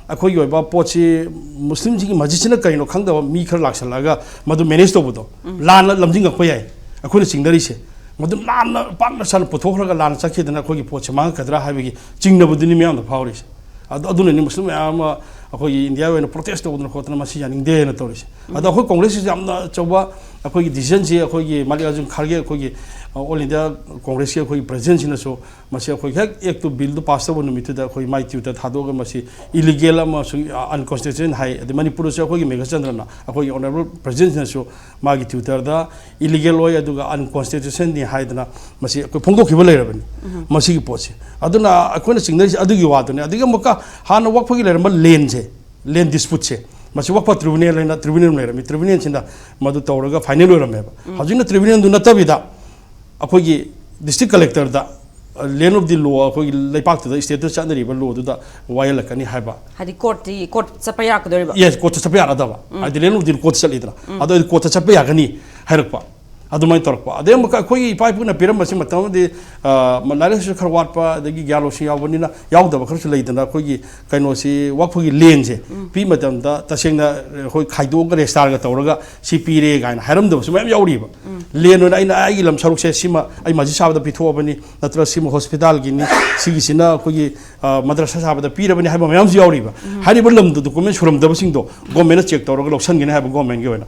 ꯑꯩꯈꯣꯏꯒꯤ ꯑꯣꯏꯕ ꯄꯣꯠꯁꯤ ꯃꯨꯁꯂꯤꯝꯁꯤꯡꯒꯤ ꯃꯁꯖꯤꯠꯁꯤꯅ ꯀꯔꯤꯅꯣ ꯈꯪꯗꯕ ꯃꯤ ꯈꯔ ꯂꯥꯛꯁꯜꯂꯛꯑꯒ ꯃꯗꯨ ꯃꯦꯅꯦꯖ ꯇꯧꯕꯗꯣ, ꯂꯥꯟꯅ ꯂꯝꯖꯤꯡꯉꯛꯄ ꯌꯥꯏ꯫ ꯑꯩꯈꯣꯏꯅ ꯆꯤꯡꯅꯔꯤꯁꯦ ꯃꯗꯨ ꯂꯥꯟꯅ ꯄꯥꯛꯅ ꯁꯥꯟꯅ ꯄꯨꯊꯣꯛꯈ꯭ꯔꯒ ꯂꯥꯟꯅ ꯆꯠꯈꯤꯗꯅ ꯑꯩꯈꯣꯏꯒꯤ ꯄꯣꯠꯁꯦ ꯃꯥꯡꯉꯛꯀꯗ꯭ꯔꯥ ꯍꯥꯏꯕꯒꯤ ꯆꯤꯡꯅꯕꯗꯨꯅꯤ ꯃꯤꯌꯥꯝꯅ ꯐꯥꯎꯔꯤꯁꯦ꯫ ꯑꯗꯨ, ꯑꯗꯨꯅꯅꯤ ꯃꯨꯁꯂꯤꯝ ꯃꯌꯥꯝ ꯑꯃ ꯑꯩꯈꯣꯏꯒꯤ ꯏꯟꯗꯤꯌꯥꯒꯤ ꯑꯣꯏꯅ ꯄ꯭ꯔꯣꯇꯦꯁ ꯇꯧꯗꯅ ꯈꯣꯠꯇꯅ ꯃꯁꯤ ꯌꯥꯅꯤꯡꯗꯦꯅ ꯇꯧꯔꯤꯁꯦ꯫ ꯑꯗꯣ ꯑꯩꯈꯣꯏ ꯀꯣꯡꯒ꯭ꯔꯦꯁꯁꯤꯁꯨ ꯌꯥꯝꯅ ꯑꯆꯧꯕ ꯑꯩꯈꯣꯏꯒꯤ ꯗꯤꯁꯤꯖꯟꯁꯤ ꯑꯩꯈꯣꯏꯒꯤ ꯃꯥꯂꯤꯀꯥꯔꯖꯨꯟ ꯈꯥꯔꯒꯦ, ꯑꯩꯈꯣꯏꯒꯤ, ꯑ, ꯑꯣꯜ ꯏꯟꯗꯤꯌꯥ ꯀꯣꯡꯒ꯭ꯔꯦꯁꯀꯤ ꯑꯩꯈꯣꯏꯒꯤ ꯄ꯭ꯔꯦꯁꯤꯗꯦꯟꯁꯤꯅꯁꯨ ꯃꯁꯤ ꯑꯩꯈꯣꯏ ꯍꯦꯛ ꯑꯦꯛꯇꯨ, ꯕꯤꯜꯗꯨ ꯄꯥꯁ ꯇꯧꯕ ꯅꯨꯃꯤꯠꯇꯨꯗ ꯑꯩꯈꯣꯏ ꯃꯥꯏ ꯇ꯭ꯋꯤꯇꯔ ꯊꯥꯗꯣꯛꯑꯒ ꯃꯁꯤ ꯏꯂꯤꯒꯦꯜ ꯑꯃꯁꯨꯡ ꯑꯟꯀꯣꯟꯁꯇꯤꯇ꯭ꯌꯨꯁꯟ ꯍꯥꯏ꯫ ꯑꯗꯩ ꯃꯅꯤꯄꯨꯔꯗꯁꯨ ꯑꯩꯈꯣꯏꯒꯤ ꯃꯦꯘꯆꯟꯗ꯭ꯔꯅ, ꯑꯩꯈꯣꯏꯒꯤ ꯑꯣꯅꯔꯦꯕꯜ ꯄ꯭ꯔꯦꯁꯤꯗꯦꯟꯁꯤꯅꯁꯨ ꯃꯥꯒꯤ ꯇ꯭ꯋꯤꯇꯔꯗ ꯏꯂꯤꯒꯦꯜ ꯑꯣꯏ, ꯑꯗꯨꯒ ꯑꯟꯀꯣꯟꯁꯇꯤꯇ꯭ꯌꯨꯁꯟꯅꯤ ꯍꯥꯏꯗꯅ ꯃꯁꯤ ꯑꯩꯈꯣꯏ ꯐꯣꯡꯗꯣꯛꯈꯤꯕ ꯂꯩꯔꯕꯅꯤ꯫ ꯃꯁꯤꯒꯤ ꯄꯣꯠꯁꯦ꯫ ꯑꯗꯨꯅ ꯑꯩꯈꯣꯏꯅ ꯆꯤꯡꯅꯔꯤꯁꯦ ꯑꯗꯨꯒꯤ ꯋꯥꯗꯨꯅꯤ꯫ ꯑꯗꯒꯤ ꯑꯃꯨꯛꯀ ꯍꯥꯟꯅ ꯋꯛꯐꯒꯤ ꯂꯩꯔꯝꯕ ꯂꯦꯟꯁꯦ, ꯂꯦꯟ ꯗꯤꯁꯄ꯭ꯌꯨꯠꯁꯦ, ꯃꯁꯤ ꯋꯛꯐ ꯇ꯭ꯔꯤꯕꯨꯅꯦꯜ ꯍꯥꯏꯅ ꯇ꯭ꯔꯤꯕꯨꯅꯦꯜ ꯑꯃ ꯂꯩꯔꯝꯃꯤ, ꯇ꯭ꯔꯤꯕꯨꯅꯦꯜꯁꯤꯅ ꯃꯗꯨ ꯇꯧꯔꯒ ꯐꯥꯏꯅꯦꯜ ꯑꯣꯏꯔꯝꯃꯦꯕ꯫ ꯍꯧꯖꯤꯛꯅ ꯇ꯭ꯔꯤꯕꯨꯅꯦꯜꯗꯨ ꯅꯠꯇꯕꯤꯗ ꯑꯩꯈꯣꯏꯒꯤ ꯗꯤꯁꯇ꯭ꯔꯤꯛ ꯀꯂꯦꯛꯇꯔꯗ, ꯂꯦꯟ ꯑꯣꯐ ꯗꯤ ꯂꯣ, ꯑꯩꯈꯣꯏꯒꯤ ꯂꯩꯄꯥꯛꯇꯨꯗ, ꯁ꯭ꯇꯦꯠꯇꯨꯗ ꯆꯠꯅꯔꯤꯕ ꯂꯣꯗꯨꯗ ꯋꯥꯌꯦꯜꯂꯛꯀꯅꯤ ꯍꯥꯏꯕ꯫ ꯍꯥꯏꯗꯤ ꯀꯣꯔꯠꯇꯤ, ꯀꯣꯔꯠ ꯆꯠꯄ ꯌꯥꯔꯛꯀꯗꯣꯔꯤꯕ? ꯌꯦꯁ, ꯀꯣꯔꯠꯇ ꯆꯠꯄ ꯌꯥꯒꯗꯕ꯫ ꯍꯥꯏꯗꯤ ꯂꯦꯟ ꯑꯣꯐ ꯗꯤ ꯀꯣꯔꯠꯇ ꯆꯠꯂꯤꯗꯅ, ꯑꯗꯣ ꯑꯩꯗꯤ ꯀꯣꯔꯠꯇ ꯆꯠꯄ ꯌꯥꯒꯅꯤ ꯍꯥꯏꯔꯛꯄ꯫ ꯑꯗꯨꯃꯥꯏꯅ ꯇꯧꯔꯛꯄ꯫ ꯑꯗꯩ ꯑꯃꯨꯛꯀ ꯑꯩꯈꯣꯏꯒꯤ ꯏꯄꯥ ꯏꯄꯨꯅ ꯄꯤꯔꯝꯕꯁꯤ ꯃꯇꯝ ꯑꯃꯗꯤ, ꯑ, ꯂꯥꯏꯔꯤꯛ ꯂꯥꯏꯁꯨ ꯈꯔ ꯋꯥꯠꯄ, ꯑꯗꯒꯤ ꯒ꯭ꯌꯥꯟ ꯂꯧꯁꯤꯡ ꯌꯥꯎꯕꯅꯤꯅ, ꯌꯥꯎꯗꯕ ꯈꯔꯁꯨ ꯂꯩꯗꯅ, ꯑꯩꯈꯣꯏꯒꯤ ꯀꯩꯅꯣꯁꯤ, ꯋꯛꯐꯒꯤ ꯂꯦꯟꯁꯦ ꯄꯤ ꯃꯇꯝꯗ ꯇꯁꯦꯡꯅ ꯑꯩꯈꯣꯏ ꯈꯥꯏꯗꯣꯛꯑꯒ ꯔꯦꯖꯤꯁꯇꯥꯔꯒ ꯇꯧꯔꯒ ꯁꯤ ꯄꯤꯔꯦ ꯀꯥꯏꯅ ꯍꯥꯏꯔꯝꯗꯕꯁꯨ ꯃꯌꯥꯝ ꯌꯥꯎꯔꯤꯕ꯫ ꯂꯦꯟ ꯑꯣꯏꯅ ꯑꯩꯅ ꯑꯩꯒꯤ ꯂꯝ ꯁꯔꯨꯛꯁꯦ ꯁꯤꯃ ꯑꯩ ꯃꯁꯖꯤꯗ ꯁꯥꯕꯗ ꯄꯤꯊꯣꯛꯑꯕꯅꯤ, ꯅꯠꯇ꯭ꯔꯒ ꯁꯤꯃ ꯍꯣꯁꯄꯤꯇꯥꯜꯒꯤꯅꯤ, ꯁꯤꯒꯤꯁꯤꯅ ꯑꯩꯈꯣꯏꯒꯤ, ꯑ, ꯃꯗ꯭ꯔꯁꯥ ꯁꯥꯕꯗ ꯄꯤꯔꯕꯅꯤ ꯍꯥꯏꯕ ꯃꯌꯥꯝꯁꯨ ꯌꯥꯎꯔꯤꯕ꯫ ꯍꯥꯏꯔꯤꯕ ꯂꯝꯗꯨ ꯗꯣꯀꯨꯃꯦꯟ ꯁꯨꯔꯝꯗꯕꯁꯤꯡꯗꯣ ꯒꯣꯔꯃꯦꯟꯅ ꯆꯦꯛ ꯇꯧꯔꯒ ꯂꯧꯁꯟꯒꯅꯤ ꯍꯥꯏꯕ, ꯒꯣꯔꯃꯦꯟꯒꯤ ꯑꯣꯏꯅ꯫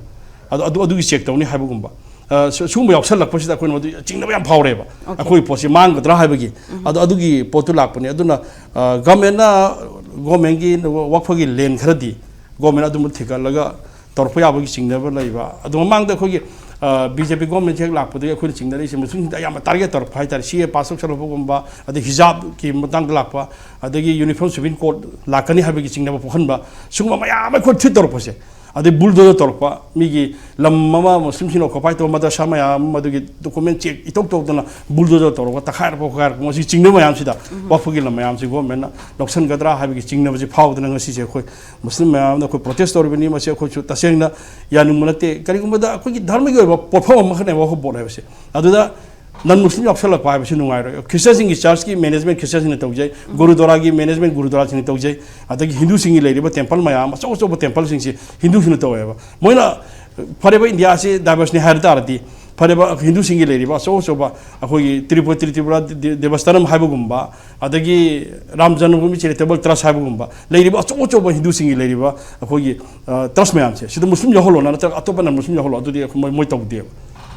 ꯑꯗꯨ, ꯑꯗꯨ, ꯑꯗꯨꯒꯤ ꯆꯦꯛ ꯇꯧꯅꯤ ꯍꯥꯏꯕꯒꯨꯝꯕ꯫ ꯑ, ꯁ-, ꯁꯤꯒꯨꯝꯕ ꯌꯥꯎꯁꯜꯂꯛꯄꯁꯤꯗ ꯑꯩꯈꯣꯏꯅ ꯃꯗꯨ ꯆꯤꯡꯅꯕ ꯌꯥꯝ ꯐꯥꯎꯔꯦꯕ꯫ ꯑꯣꯀꯦ꯫ ꯑꯩꯈꯣꯏꯒꯤ ꯄꯣꯠꯁꯤ ꯃꯥꯡꯒꯗ꯭ꯔꯥ ꯍꯥꯏꯕꯒꯤ꯫ ꯑꯗꯨ, ꯑꯗꯨꯒꯤ ꯄꯣꯠꯇꯨ ꯂꯥꯛꯄꯅꯤ꯫ ꯑꯗꯨꯅ, ꯑ, ꯒꯣꯔꯃꯦꯟꯅ, ꯒꯣꯔꯃꯦꯟꯒꯤ ꯋꯛꯐꯒꯤ ꯂꯦꯟ ꯈꯔꯗꯤ ꯒꯣꯔꯃꯦꯟ ꯑꯗꯨꯝꯕ ꯊꯤꯒꯠꯂꯒ ꯇꯧꯔꯛꯄ ꯌꯥꯕꯒꯤ ꯆꯤꯡꯅꯕ ꯂꯩꯕ꯫ ꯑꯗꯨ ꯃꯃꯥꯡꯗ ꯑꯩꯈꯣꯏꯒꯤ, ꯑ, ꯕꯤ ꯖꯦ ꯄꯤ ꯒꯣꯔꯃꯦꯟꯁꯦ ꯍꯦꯛ ꯂꯥꯛꯄꯗꯒꯤ ꯑꯩꯈꯣꯏꯅ ꯆꯤꯡꯅꯔꯛꯏꯁꯦ ꯃꯨꯁꯂꯤꯝꯁꯤꯡꯗ ꯑꯌꯥꯝꯕ ꯇꯥꯔꯒꯦꯠ ꯇꯧꯔꯛꯄ ꯍꯥꯏꯇꯥꯔꯦ꯫ ꯁꯤ ꯑꯦ ꯄꯥꯁ ꯇꯧꯁꯜꯂꯛꯄꯒꯨꯝꯕ, ꯑꯗꯩ ꯍꯤꯖꯥꯕꯀꯤ ꯃꯇꯥꯡꯗ ꯂꯥꯛꯄ, ꯑꯗꯒꯤ ꯌꯨꯅꯤꯐꯣꯔꯝ ꯁꯤꯚꯤꯜ ꯀꯣꯗ ꯂꯥꯛꯀꯅꯤ ꯍꯥꯏꯕꯒꯤ ꯆꯤꯡꯅꯕ ꯄꯣꯛꯍꯟꯕ, ꯁꯤꯒꯨꯝꯕ ꯃꯌꯥꯝ ꯑꯃ ꯑꯩꯈꯣꯏ ꯊ꯭ꯔꯤꯠ ꯇꯧꯔꯛꯄꯁꯦ꯫ ꯑꯗꯩ ꯕꯨꯜꯗꯣꯖꯔ ꯇꯧꯔꯛꯄ, ꯃꯤꯒꯤ ꯂꯝ ꯑꯃ ꯃꯨꯁꯂꯤꯝꯁꯤꯡꯅ ꯑꯣꯀꯨꯄꯥꯏ ꯇꯧꯕ ꯃꯗꯔꯁꯥ ꯃꯌꯥꯝ ꯑꯃ, ꯃꯗꯨꯒꯤ ꯗꯣꯀꯨꯃꯦꯟ ꯆꯦꯛ ꯏꯇꯧ ꯇꯧꯗꯅ ꯕꯨꯜꯗꯣꯖꯔ ꯇꯧꯔꯒ ꯇꯛꯈꯥꯏꯔꯛꯄ ꯈꯣꯠꯈꯥꯏꯔꯛꯄ, ꯃꯁꯤ ꯆꯤꯡꯅꯕ ꯃꯌꯥꯝꯁꯤꯗ ꯋꯛꯐꯒꯤ ꯂꯝ ꯃꯌꯥꯝꯁꯤ ꯒꯣꯔꯃꯦꯟꯅ ꯂꯧꯁꯤꯟꯒꯗ꯭ꯔꯥ ꯍꯥꯏꯕꯒꯤ ꯆꯤꯡꯅꯕꯁꯤ ꯐꯥꯎꯗꯅ ꯉꯁꯤꯁꯦ ꯑꯩꯈꯣꯏ ꯃꯨꯁꯂꯤꯝ ꯃꯌꯥꯝꯅ ꯑꯩꯈꯣꯏ ꯄ꯭ꯔꯣꯇꯦꯁ ꯇꯧꯔꯤꯕꯅꯤ꯫ ꯃꯁꯤ ꯑꯩꯈꯣꯏꯁꯨ ꯇꯁꯦꯡꯅ ꯌꯥꯅꯤꯡꯕ ꯅꯠꯇꯦ꯫ ꯀꯔꯤꯒꯨꯝꯕꯗ ꯑꯩꯈꯣꯏꯒꯤ ꯙꯔꯃꯒꯤ ꯑꯣꯏꯕ ꯄꯣꯠꯐꯝ ꯑꯃꯈꯛꯅꯦꯕ ꯋꯛꯐ ꯕꯣꯔꯗ ꯍꯥꯏꯕꯁꯦ꯫ ꯑꯗꯨꯗ ꯅꯟ ꯃꯨꯁꯂꯤꯝ ꯌꯥꯎꯁꯜꯂꯛꯄ ꯍꯥꯏꯕꯁꯤ ꯅꯨꯡꯉꯥꯏꯔꯣꯏ꯫ ꯈ꯭ꯔꯤꯁꯇꯤꯌꯟꯁꯤꯡꯒꯤ ꯆꯔꯆꯀꯤ ꯃꯦꯅꯦꯖꯃꯦꯟ ꯈ꯭ꯔꯤꯁꯇꯤꯌꯟꯁꯤꯡꯅ ꯇꯧꯖꯩ, ꯒꯨꯔꯨꯗ꯭ꯋꯥꯔꯥꯒꯤ ꯃꯦꯅꯦꯖꯃꯦꯟ ꯒꯨꯔꯨꯗ꯭ꯋꯥꯔꯥꯁꯤꯡꯅ ꯇꯧꯖꯩ, ꯑꯗꯒꯤ ꯍꯤꯟꯗꯨꯁꯤꯡꯒꯤ ꯂꯩꯔꯤꯕ ꯇꯦꯝꯄꯜ ꯃꯌꯥꯝ, ꯑꯆꯧ ꯑꯆꯧꯕ ꯇꯦꯝꯄꯜꯁꯤꯡꯁꯤ ꯍꯤꯟꯗꯨꯁꯤꯡꯅ ꯇꯧꯋꯦꯕ꯫ ꯃꯣꯏꯅ, ꯐꯔꯦꯕ, ꯏꯟꯗꯤꯌꯥꯁꯤ ꯗꯥꯏꯕꯔꯁꯅꯤ ꯍꯥꯏꯔ ꯇꯥꯔꯗꯤ, ꯐꯔꯦꯕ, ꯍꯤꯟꯗꯨꯁꯤꯡꯒꯤ ꯂꯩꯔꯤꯕ ꯑꯆꯧ ꯑꯆꯧꯕ ꯑꯩꯈꯣꯏꯒꯤ ꯇ꯭ꯔꯤꯄꯨꯔ, ꯇ꯭ꯔꯤꯄꯨꯔꯥ ꯗꯦ-, ꯗꯦꯕꯁꯇꯥꯅꯝ ꯍꯥꯏꯕꯒꯨꯝꯕ, ꯑꯗꯒꯤ ꯔꯥꯝ ꯖꯟꯃꯚꯨꯃꯤ ꯆꯦꯔꯤꯇꯦꯕꯜ ꯇ꯭ꯔꯁ ꯍꯥꯏꯕꯒꯨꯝꯕ ꯂꯩꯔꯤꯕ ꯑꯆꯧ ꯑꯆꯧꯕ ꯍꯤꯟꯗꯨꯁꯤꯡꯒꯤ ꯂꯩꯔꯤꯕ ꯑꯩꯈꯣꯏꯒꯤ, ꯑ, ꯇ꯭ꯔꯁ ꯃꯌꯥꯝꯁꯦ, ꯁꯤꯗ ꯃꯨꯁꯂꯤꯝ ꯌꯥꯎꯍꯜꯂꯣꯅ, ꯅꯠꯇ꯭ꯔꯒ ꯑꯇꯣꯞꯄ ꯅꯟ ꯃꯨꯁꯂꯤꯝ ꯌꯥꯎꯍꯜꯂꯣ, ꯑꯗꯨꯗꯤ ꯑꯩꯈꯣꯏ ꯃꯣꯏ, ꯃꯣꯏ ꯇꯧꯗꯦꯕ꯫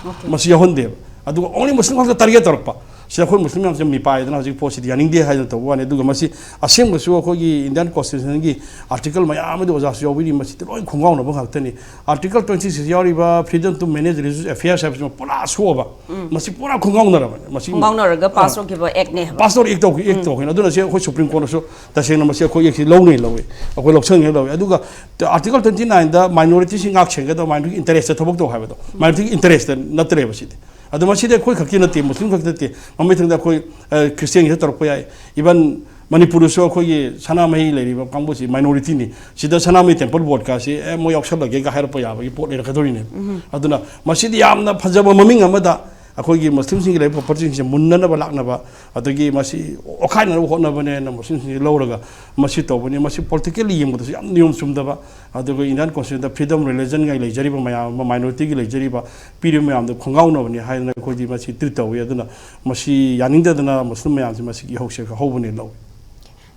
ꯑꯣꯀꯦ꯫ ꯃꯁꯤ ꯌꯥꯎꯍꯟꯗꯦꯕ꯫ ꯑꯗꯨꯒ only ꯃꯨꯁꯂꯤꯝ ꯈꯛꯇ ꯇꯥꯔꯒꯦꯠ ꯇꯧꯔꯛꯄ꯫ ꯁꯤꯗ ꯑꯩꯈꯣꯏ ꯃꯨꯁꯂꯤꯝ ꯃꯌꯥꯝꯁꯦ ꯃꯤꯄꯥꯏꯗꯅ ꯍꯧꯖꯤꯛ ꯄꯣꯠꯁꯤꯗꯤ ꯌꯥꯅꯤꯡꯗꯦ ꯍꯥꯏꯗꯅ ꯇꯧꯕ ꯋꯥꯅꯤ꯫ ꯑꯗꯨꯒ ꯃꯁꯤ ꯑꯁꯦꯡꯕꯁꯨ ꯑꯩꯈꯣꯏꯒꯤ ꯏꯟꯗꯤꯌꯥꯟ ꯀꯣꯟꯁꯇꯤꯇ꯭ꯌꯨꯁꯟꯒꯤ ꯑꯥꯔꯇꯤꯀꯜ ꯃꯌꯥꯝ ꯑꯃꯗꯤ ꯑꯣꯖꯥꯁꯨ ꯌꯥꯎꯕꯤꯔꯤ, ꯃꯁꯤꯗꯤ ꯂꯣꯏ ꯈꯣꯡꯒꯥꯎꯅꯕ ꯉꯥꯛꯇꯅꯤ꯫ ꯑꯥꯔꯇꯤꯀꯜ ꯇ꯭ꯋꯦꯟꯇꯤ ꯁꯤꯛꯁ ꯌꯥꯎꯔꯤꯕ freedom to manage religious affairs ꯍꯥꯏꯕꯁꯤꯃ ꯄꯨꯔꯥ ꯁꯣꯛꯑꯕ꯫ ꯃꯁꯤ ꯄꯨꯔꯥ ꯈꯣꯡꯒꯥꯎꯅꯔꯕꯅꯤ꯫ ꯃꯁꯤ ꯈꯣꯡꯒꯥꯎꯅꯔꯒ ꯑ, ꯄꯥꯁ ꯇꯧꯈꯤꯕ ꯑꯦꯛꯅꯦ ꯍꯥꯏꯕ꯫ ꯄꯥꯁ ꯇꯧꯔ ꯑꯦꯛ ꯇꯧꯈꯤ, ꯑꯦꯛ ꯇꯧꯈꯤꯅ꯫ ꯑꯗꯨꯅ ꯁꯤ ꯑꯩꯈꯣꯏ ꯁꯨꯄ꯭ꯔꯤꯝ ꯀꯣꯔꯠꯅꯁꯨ ꯇꯁꯦꯡꯅ ꯃꯁꯤ ꯑꯩꯈꯣꯏ ꯑꯦꯛꯁꯤ ꯂꯧꯅꯤ ꯂꯧꯏ, ꯑꯩꯈꯣꯏ ꯂꯧꯁꯟꯒꯅꯤ ꯂꯧꯏ꯫ ꯑꯗꯨꯒ ꯑꯥꯔꯇꯤꯀꯜ ꯇ꯭ꯋꯦꯟꯇꯤ ꯅꯥꯏꯟꯗ ꯃꯥꯏꯅꯣꯔꯤꯇꯤꯁꯤ ꯉꯥꯛ ꯁꯦꯟꯒꯗꯕ, ꯃꯥꯏꯅꯣꯔꯤꯇꯤ ꯏꯟꯇꯔꯦꯁꯇ ꯊꯕꯛ ꯇꯧ ꯍꯥꯏꯕꯗꯣ, ꯃꯥꯏꯅꯣꯔꯤꯇꯤꯒꯤ ꯏꯟꯇꯔꯦꯁꯇ ꯅꯠꯇ꯭ꯔꯦꯕ ꯁꯤꯗꯤ꯫ ꯑꯗꯣ ꯃꯁꯤꯗꯤ ꯑꯩꯈꯣꯏ ꯈꯛꯀꯤ ꯅꯠꯇꯦ, ꯃꯨꯁꯂꯤꯝ ꯈꯛꯀꯤ ꯅꯠꯇꯦ, ꯃꯃꯩ ꯊꯪꯗ ꯑꯩꯈꯣꯏ, ꯑ, ꯈ꯭ꯔꯤꯁꯇꯤꯌꯟꯒꯤꯁꯨ ꯇꯧꯔꯛꯄ ꯌꯥꯏ, ꯏꯚꯟ ꯃꯅꯤꯄꯨꯔꯗꯁꯨ ꯑꯩꯈꯣꯏꯒꯤ ꯁꯅꯥꯃꯍꯤ ꯂꯩꯔꯤꯕ ꯀꯥꯡꯕꯨꯁꯤ ꯃꯥꯏꯅꯣꯔꯤꯇꯤꯅꯤ꯫ ꯁꯤꯗ ꯁꯅꯥꯃꯍꯤ ꯇꯦꯝꯄꯜ ꯕꯣꯔꯗꯀꯥꯁꯤ, "ꯑꯦ, ꯃꯣꯏ ꯌꯥꯎꯁꯜꯂꯒꯦꯒ" ꯍꯥꯏꯔꯛꯄ ꯌꯥꯕꯒꯤ ꯄꯣꯠ ꯂꯩꯔꯛꯀꯗꯧꯔꯤꯅꯦ꯫ ꯑꯗꯨꯅ ꯃꯁꯤꯗꯤ ꯌꯥꯝꯅ ꯐꯖꯕ ꯃꯃꯤꯡ ꯑꯃꯗ ꯑꯩꯈꯣꯏꯒꯤ ꯃꯨꯁꯂꯤꯝꯁꯤꯡꯒꯤ ꯂꯩꯔꯤꯕ ꯄ꯭ꯔꯣꯄꯔꯇꯤꯁꯤꯡꯁꯦ ꯃꯨꯟꯅꯅꯕ ꯂꯥꯛꯅꯕ, ꯑꯗꯒꯤ ꯃꯁꯤ ꯑꯣꯠꯈꯥꯏꯅꯅꯕ ꯍꯣꯠꯅꯕꯅꯦꯅ ꯃꯨꯁꯂꯤꯝꯁꯤꯡꯁꯤ ꯂꯧꯔꯒ ꯃꯁꯤ ꯇꯧꯕꯅꯤ꯫ ꯃꯁꯤ ꯄꯣꯂꯤꯇꯤꯀꯦꯜꯂꯤ ꯌꯦꯡꯕꯗꯁꯨ ꯌꯥꯝ ꯅꯤꯌꯣꯝ ꯆꯨꯝꯗꯕ, ꯑꯗꯨꯒ ꯏꯟꯗꯤꯌꯥꯟ ꯀꯣꯟꯁꯇꯤꯇ꯭ꯌꯨꯁꯟꯗ ꯐ꯭ꯔꯤꯗꯝ ꯔꯤꯂꯤꯖꯟꯒ ꯂꯩꯖꯔꯤꯕ ꯃꯌꯥꯝ ꯑꯃ, ꯃꯥꯏꯅꯣꯔꯤꯇꯤꯒꯤ ꯂꯩꯖꯔꯤꯕ ꯄꯤꯔꯤꯕ ꯃꯌꯥꯝꯗꯣ ꯈꯣꯡꯒꯥꯎꯅꯕꯅꯤ ꯍꯥꯏꯗꯅ ꯑꯩꯈꯣꯏꯗꯤ ꯃꯁꯤ ꯇ꯭ꯔꯤꯠ ꯇꯧꯏ꯫ ꯑꯗꯨꯅ ꯃꯁꯤ ꯌꯥꯅꯤꯡꯗꯗꯅ ꯃꯨꯁꯂꯤꯝ ꯃꯌꯥꯝꯁꯤ ꯃꯁꯤꯒꯤ ꯏꯍꯧꯁꯦ ꯍꯧꯕꯅꯦ ꯂꯧꯏ꯫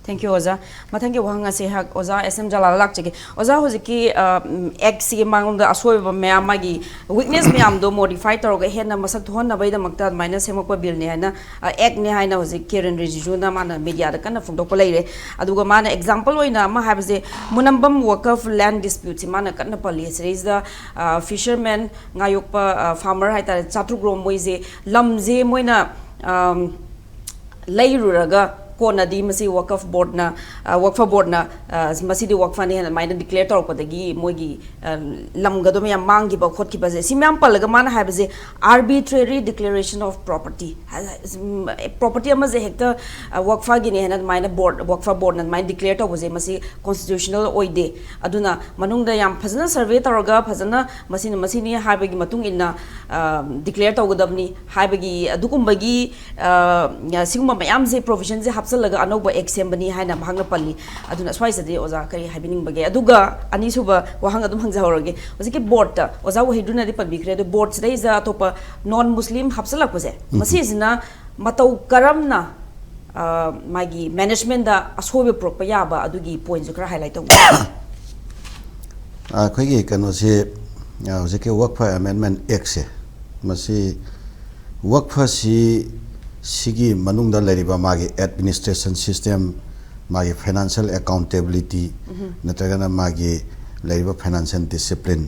Thank you, ꯑꯣꯖꯥ꯫ ꯃꯊꯪꯒꯤ ꯋꯥꯍꯪ ꯑꯁꯤ ꯑꯩꯍꯥꯛ ꯑꯣꯖꯥ ꯑꯦꯁ ꯑꯦꯝ ꯖꯂꯥꯜꯗ ꯂꯥꯛꯆꯒꯦ꯫ ꯑꯣꯖꯥ, ꯍꯧꯖꯤꯛꯀꯤ, ꯑ, ꯎꯝ, ꯑꯦꯛꯁꯤꯒꯤ ꯃꯥꯡꯂꯣꯝꯗ ꯑꯁꯣꯏꯕ ꯃꯌꯥꯝ, ꯃꯥꯒꯤ ꯋꯤꯛꯅꯦꯁ ꯃꯌꯥꯝꯗꯣ ꯃꯣꯗꯤꯐꯥꯏ ꯇꯧꯔꯒ ꯍꯦꯟꯅ ꯃꯁꯛ ꯊꯣꯛꯍꯟꯅꯕꯒꯤꯗꯃꯛꯇ ꯑꯗꯨꯃꯥꯏꯅ ꯁꯦꯝꯃꯛꯄ ꯕꯤꯜꯅꯤ ꯍꯥꯏꯅ, ꯑ, ꯑꯦꯛꯅꯤ ꯍꯥꯏꯅ ꯍꯧꯖꯤꯛ ꯀꯤꯔꯟ ꯔꯤꯖꯤꯖꯨꯅ ꯃꯥꯅ ꯃꯦꯗꯤꯌꯥꯗ ꯀꯟꯅ ꯐꯣꯡꯗꯣꯛꯄ ꯂꯩꯔꯦ꯫ ꯑꯗꯨꯒ ꯃꯥꯅ ꯑꯦꯛꯖꯥꯝꯄꯜ ꯑꯣꯏꯅ ꯑꯃ ꯍꯥꯏꯕꯁꯦ, ꯃꯨꯅꯝꯕꯝ ꯋꯀꯐ ꯂꯦꯟ ꯗꯤꯁꯄ꯭ꯌꯨꯠꯁꯦ ꯃꯥꯅ ꯀꯟꯅ ꯄꯜꯂꯤ꯫ ꯁꯤꯗꯩꯁꯤꯗ, ꯑ, ꯐꯤꯁꯔꯃꯦꯟ, ꯉꯥꯌꯣꯛꯄ, ꯑ, ꯐꯥꯔꯃꯔ ꯍꯥꯏꯇꯥꯔꯦ, ꯆꯥꯇ꯭ꯔꯨꯛ ꯔꯣꯝ ꯃꯣꯏꯁꯦ ꯂꯝꯁꯦ ꯃꯣꯏꯅ, ꯑꯝ, ꯂꯩꯔꯨꯔꯒ ꯀꯣꯟꯅꯗꯤ ꯃꯁꯤ ꯋꯀꯐ ꯕꯣꯔꯗꯅ, ꯑ, ꯋꯛꯐ ꯕꯣꯔꯗꯅ, ꯑ, ꯃꯁꯤꯗꯤ ꯋꯛꯐꯅꯤ ꯍꯥꯏꯅ ꯑꯗꯨꯃꯥꯏꯅ ꯗꯤꯀ꯭ꯂꯦꯌꯔ ꯇꯧꯔꯛꯄꯗꯒꯤ ꯃꯣꯏꯒꯤ, ꯑ, ꯂꯝꯒꯗꯣ ꯃꯌꯥꯝ ꯃꯥꯡꯈꯤꯕ ꯈꯣꯠꯈꯤꯕꯁꯦ, ꯁꯤ ꯃꯌꯥꯝ ꯄꯜꯂꯒ ꯃꯥꯅ ꯍꯥꯏꯕꯁꯦ, arbitrary declaration of property, property ꯑꯃꯁꯦ ꯍꯦꯛꯇ, ꯑ, ꯋꯛꯐꯒꯤꯅꯦ ꯍꯥꯏꯅ ꯑꯗꯨꯃꯥꯏꯅ ꯕꯣꯔꯗ, ꯋꯛꯐ ꯕꯣꯔꯗꯅ ꯑꯗꯨꯃꯥꯏꯅ ꯗꯤꯀ꯭ꯂꯦꯌꯔ ꯇꯧꯕꯁꯦ, ꯃꯁꯤ ꯀꯣꯟꯁꯇꯤꯇ꯭ꯌꯨꯁꯅꯦꯜ ꯑꯣꯏꯗꯦ꯫ ꯑꯗꯨꯅ ꯃꯅꯨꯡꯗ ꯌꯥꯝ ꯐꯖꯅ ꯁꯔꯚꯦ ꯇꯧꯔꯒ ꯐꯖꯅ ꯃꯁꯤꯅ ꯃꯁꯤꯅꯤ ꯍꯥꯏꯕꯒꯤ ꯃꯇꯨꯡ ꯏꯟꯅ, ꯑ, ꯗꯤꯀ꯭ꯂꯦꯌꯔ ꯇꯧꯒꯗꯕꯅꯤ ꯍꯥꯏꯕꯒꯤ ꯑꯗꯨꯒꯨꯝꯕꯒꯤ, ꯑ, ꯁꯤꯒꯨꯝꯕ ꯃꯌꯥꯝꯁꯦ, ꯄ꯭ꯔꯣꯚꯤꯖꯟꯁꯦ ꯍꯥꯞꯆꯤꯜꯂꯒ ꯑꯅꯧꯕ ꯑꯦꯛ ꯁꯦꯝꯕꯅꯤ ꯍꯥꯏꯅ ꯃꯍꯥꯛꯅ ꯄꯜꯂꯤ꯫ ꯑꯗꯨꯅ ꯁ꯭ꯋꯥꯏꯁꯤꯗꯤ ꯑꯣꯖꯥ ꯀꯔꯤ ꯍꯥꯏꯕꯤꯅꯤꯡꯕꯒꯦ? ꯑꯗꯨꯒ ꯑꯅꯤꯁꯨꯕ ꯋꯥꯍꯪ ꯑꯗꯨꯝ ꯍꯪꯖꯍꯧꯔꯒꯦ꯫ ꯍꯧꯖꯤꯛꯀꯤ ꯕꯣꯔꯗꯇ ꯑꯣꯖꯥ ꯋꯥꯍꯤꯗꯨꯅꯗꯤ ꯄꯟꯕꯤꯈ꯭ꯔꯦ, ꯑꯗꯣ ꯕꯣꯔꯗꯁꯤꯗꯩꯁꯤꯗ ꯑꯇꯣꯞꯄ ꯅꯣꯟ ꯃꯨꯁꯂꯤꯝ ꯍꯥꯞꯆꯤꯜꯂꯛꯄꯁꯦ, ꯃꯁꯤꯁꯤꯅ ꯃꯇꯧ ꯀꯔꯝꯅ, ꯑ, ꯃꯥꯒꯤ ꯃꯦꯅꯦꯖꯃꯦꯟꯗ ꯑꯁꯣꯏꯕ ꯄꯨꯔꯛꯄ ꯌꯥꯕ, ꯑꯗꯨꯒꯤ ꯄꯣꯏꯟꯠꯁꯨ ꯈꯔ ꯍꯥꯏꯂꯥꯏꯠ ꯇꯧꯕꯤꯌꯨ꯫ ꯑꯩꯈꯣꯏꯒꯤ ꯀꯩꯅꯣꯁꯤ, ꯑ, ꯍꯧꯖꯤꯛꯀꯤ ꯋꯛꯐ ꯑꯦꯃꯦꯟꯃꯦꯟ ꯑꯦꯛꯁꯦ, ꯃꯁꯤ ꯋꯛꯐꯁꯤ, ꯁꯤꯒꯤ ꯃꯅꯨꯡꯗ ꯂꯩꯔꯤꯕ ꯃꯥꯒꯤ ꯑꯦꯗꯃꯤꯅꯤꯁꯇ꯭ꯔꯦꯁꯟ ꯁꯤꯁꯇꯦꯝ, ꯃꯥꯒꯤ ꯐꯥꯏꯅꯥꯟꯁꯤꯌꯦꯜ ꯑꯦꯀꯥꯎꯟꯇꯦꯕꯤꯂꯤꯇꯤ, ꯅꯠꯇ꯭ꯔꯒꯅ ꯃꯥꯒꯤ ꯂꯩꯔꯤꯕ ꯐꯥꯏꯅꯥꯟꯁꯤꯌꯦꯜ ꯗꯤꯁꯤꯄ꯭ꯂꯤꯟ,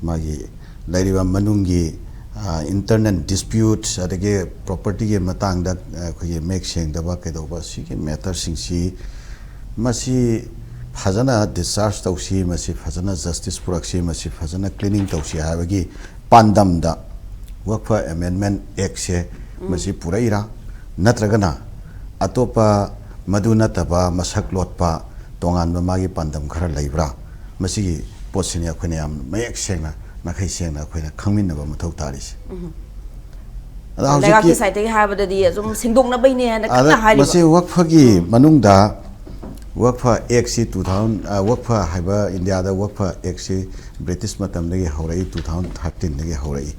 ꯃꯥꯒꯤ ꯂꯩꯔꯤꯕ ꯃꯅꯨꯡꯒꯤ, ꯑ, ꯏꯟꯇꯔꯅꯦꯜ ꯗꯤꯁꯄ꯭ꯌꯨꯠꯁ, ꯑꯗꯒꯤ ꯄ꯭ꯔꯣꯄꯔꯇꯤꯒꯤ ꯃꯇꯥꯡꯗ, ꯑ, ꯑꯩꯈꯣꯏꯒꯤ ꯃꯌꯦꯛ ꯁꯦꯡꯗꯕ ꯀꯩꯗꯧꯕ, ꯁꯤꯒꯤ ꯃꯦꯇꯔꯁꯤꯡꯁꯤ, ꯃꯁꯤ ꯐꯖꯅ ꯗꯤꯁꯆꯥꯔꯖ ꯇꯧꯁꯤ, ꯃꯁꯤ ꯐꯖꯅ ꯖꯁꯇꯤꯁ ꯄꯨꯔꯛꯁꯤ, ꯃꯁꯤ ꯐꯖꯅ ꯀ꯭ꯂꯤꯅꯤꯡ ꯇꯧꯁꯤ ꯍꯥꯏꯕꯒꯤ ꯄꯥꯟꯗꯝꯗ ꯋꯛꯐ ꯑꯦꯃꯦꯟꯃꯦꯟ ꯑꯦꯛꯁꯦ ꯃꯁꯤ ꯄꯨꯔꯛꯏꯔꯥ, ꯅꯠꯇ꯭ꯔꯒꯅ ꯑꯇꯣꯞꯄ ꯃꯗꯨ ꯅꯠꯇꯕ ꯃꯁꯛ ꯂꯣꯠꯄ ꯇꯣꯉꯥꯟꯕ ꯃꯥꯒꯤ ꯄꯥꯟꯗꯝ ꯈꯔ ꯂꯩꯕ꯭ꯔꯥ? ꯃꯁꯤꯒꯤ ꯄꯣꯠꯁꯤꯅꯤ ꯑꯩꯈꯣꯏꯅ ꯌꯥꯝ ꯃꯌꯦꯛ ꯁꯦꯡꯅ, ꯅꯥꯈꯩ ꯁꯦꯡꯅ ꯑꯩꯈꯣꯏꯅ ꯈꯪꯃꯤꯟꯅꯕ ꯃꯊꯧ ꯇꯥꯔꯤꯁꯦ꯫ ꯑꯗ ꯂꯩꯕꯥꯛꯀꯤ ꯍꯧꯖꯤꯛꯀꯤ side ꯇꯒꯤ ꯍꯥꯏꯕꯗꯗꯤ ꯑꯗꯨꯝ ꯁꯦꯡꯗꯣꯛꯅꯕꯩꯅꯦ ꯍꯥꯏꯅ ꯑꯗ ꯀꯟꯅ ꯍꯥꯏꯔꯤꯕ꯫ ꯃꯁꯤ ꯋꯛꯐꯒꯤ ꯃꯅꯨꯡꯗ ꯋꯛꯐ Act ꯁꯤ two thousand, ꯑ, ꯋꯛꯐ ꯍꯥꯏꯕ ꯏꯟꯗꯤꯌꯥꯗ ꯋꯛꯐ Act ꯁꯤ ꯕ꯭ꯔꯤꯇꯤꯁ ꯃꯇꯝꯗꯒꯤ ꯍꯧꯔꯛꯏ, two thousand thirteen ꯗꯒꯤ ꯍꯧꯔꯛꯏ꯫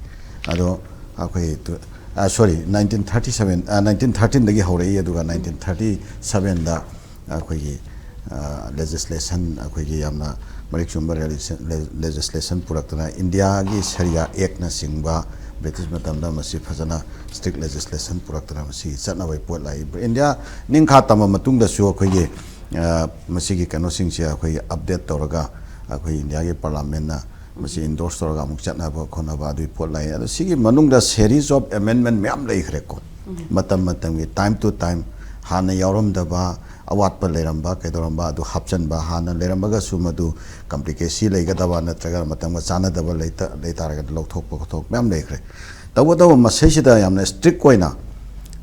ꯑꯗꯣ ꯑꯩꯈꯣꯏ ꯇꯨ-, ꯑ, sorry, nineteen thirty seven, ꯑ, nineteen thirteen ꯗꯒꯤ ꯍꯧꯔꯛꯏ, ꯑꯗꯨꯒ nineteen thirty seven ꯗ ꯑꯩꯈꯣꯏꯒꯤ, ꯑ, legislation, ꯑꯩꯈꯣꯏꯒꯤ ꯌꯥꯝꯅ ꯃꯔꯤꯛ ꯆꯨꯝꯕ legislation, legislation ꯄꯨꯔꯛꯇꯅ ꯏꯟꯗꯤꯌꯥꯒꯤ ꯁꯔꯤꯌꯥ Act ꯅꯆꯤꯡꯕ ꯕ꯭ꯔꯤꯇꯤꯁ ꯃꯇꯝꯗ ꯃꯁꯤ ꯐꯖꯅ strict legislation ꯄꯨꯔꯛꯇꯅ ꯃꯁꯤ ꯆꯠꯅꯕꯒꯤ ꯄꯣꯠ ꯂꯥꯛꯏ꯫ ꯏꯟꯗꯤꯌꯥ ꯅꯤꯡꯈꯥ ꯇꯝꯕ ꯃꯇꯨꯡꯗꯁꯨ ꯑꯩꯈꯣꯏꯒꯤ, ꯑ, ꯃꯁꯤꯒꯤ ꯀꯩꯅꯣꯁꯤꯡꯁꯦ ꯑꯩꯈꯣꯏꯒꯤ update ꯇꯧꯔꯒ ꯑꯩꯈꯣꯏ ꯏꯟꯗꯤꯌꯥꯒꯤ parliament ꯅ ꯃꯁꯤ endorse ꯇꯧꯔꯒ ꯑꯃꯨꯛ ꯆꯠꯅꯕ ꯈꯣꯠꯅꯕ ꯑꯗꯨꯒꯤ ꯄꯣꯠ ꯂꯥꯛꯏ꯫ ꯑꯗꯣ ꯁꯤꯒꯤ ꯃꯅꯨꯡꯗ series of amendment ꯃꯌꯥꯝ ꯂꯩꯈ꯭ꯔꯦꯀꯣ꯫ ꯃꯇꯝ ꯃꯇꯝꯒꯤ, time to time, ꯍꯥꯟꯅ ꯌꯥꯎꯔꯝꯗꯕ ꯑꯋꯥꯠꯄ ꯂꯩꯔꯝꯕ ꯀꯩꯗꯧꯔꯝꯕ ꯑꯗꯨ ꯍꯥꯞꯆꯟꯕ, ꯍꯥꯟꯅ ꯂꯩꯔꯝꯕꯒꯁꯨ ꯃꯗꯨ complicacy ꯂꯩꯒꯗꯕ ꯅꯠꯇ꯭ꯔꯒ ꯃꯇꯝꯒ ꯆꯥꯟꯅꯗꯕ ꯂꯩꯇ-, ꯂꯩꯇꯥꯔꯒꯗꯤ ꯂꯧꯊꯣꯛꯄ ꯈꯣꯠꯇꯣꯛꯄ ꯃꯌꯥꯝ ꯂꯩꯈ꯭ꯔꯦ꯫ ꯇꯧꯕꯇꯕꯨ ꯃꯁꯤꯁꯤꯗ ꯌꯥꯝꯅ strict ꯑꯣꯏꯅ,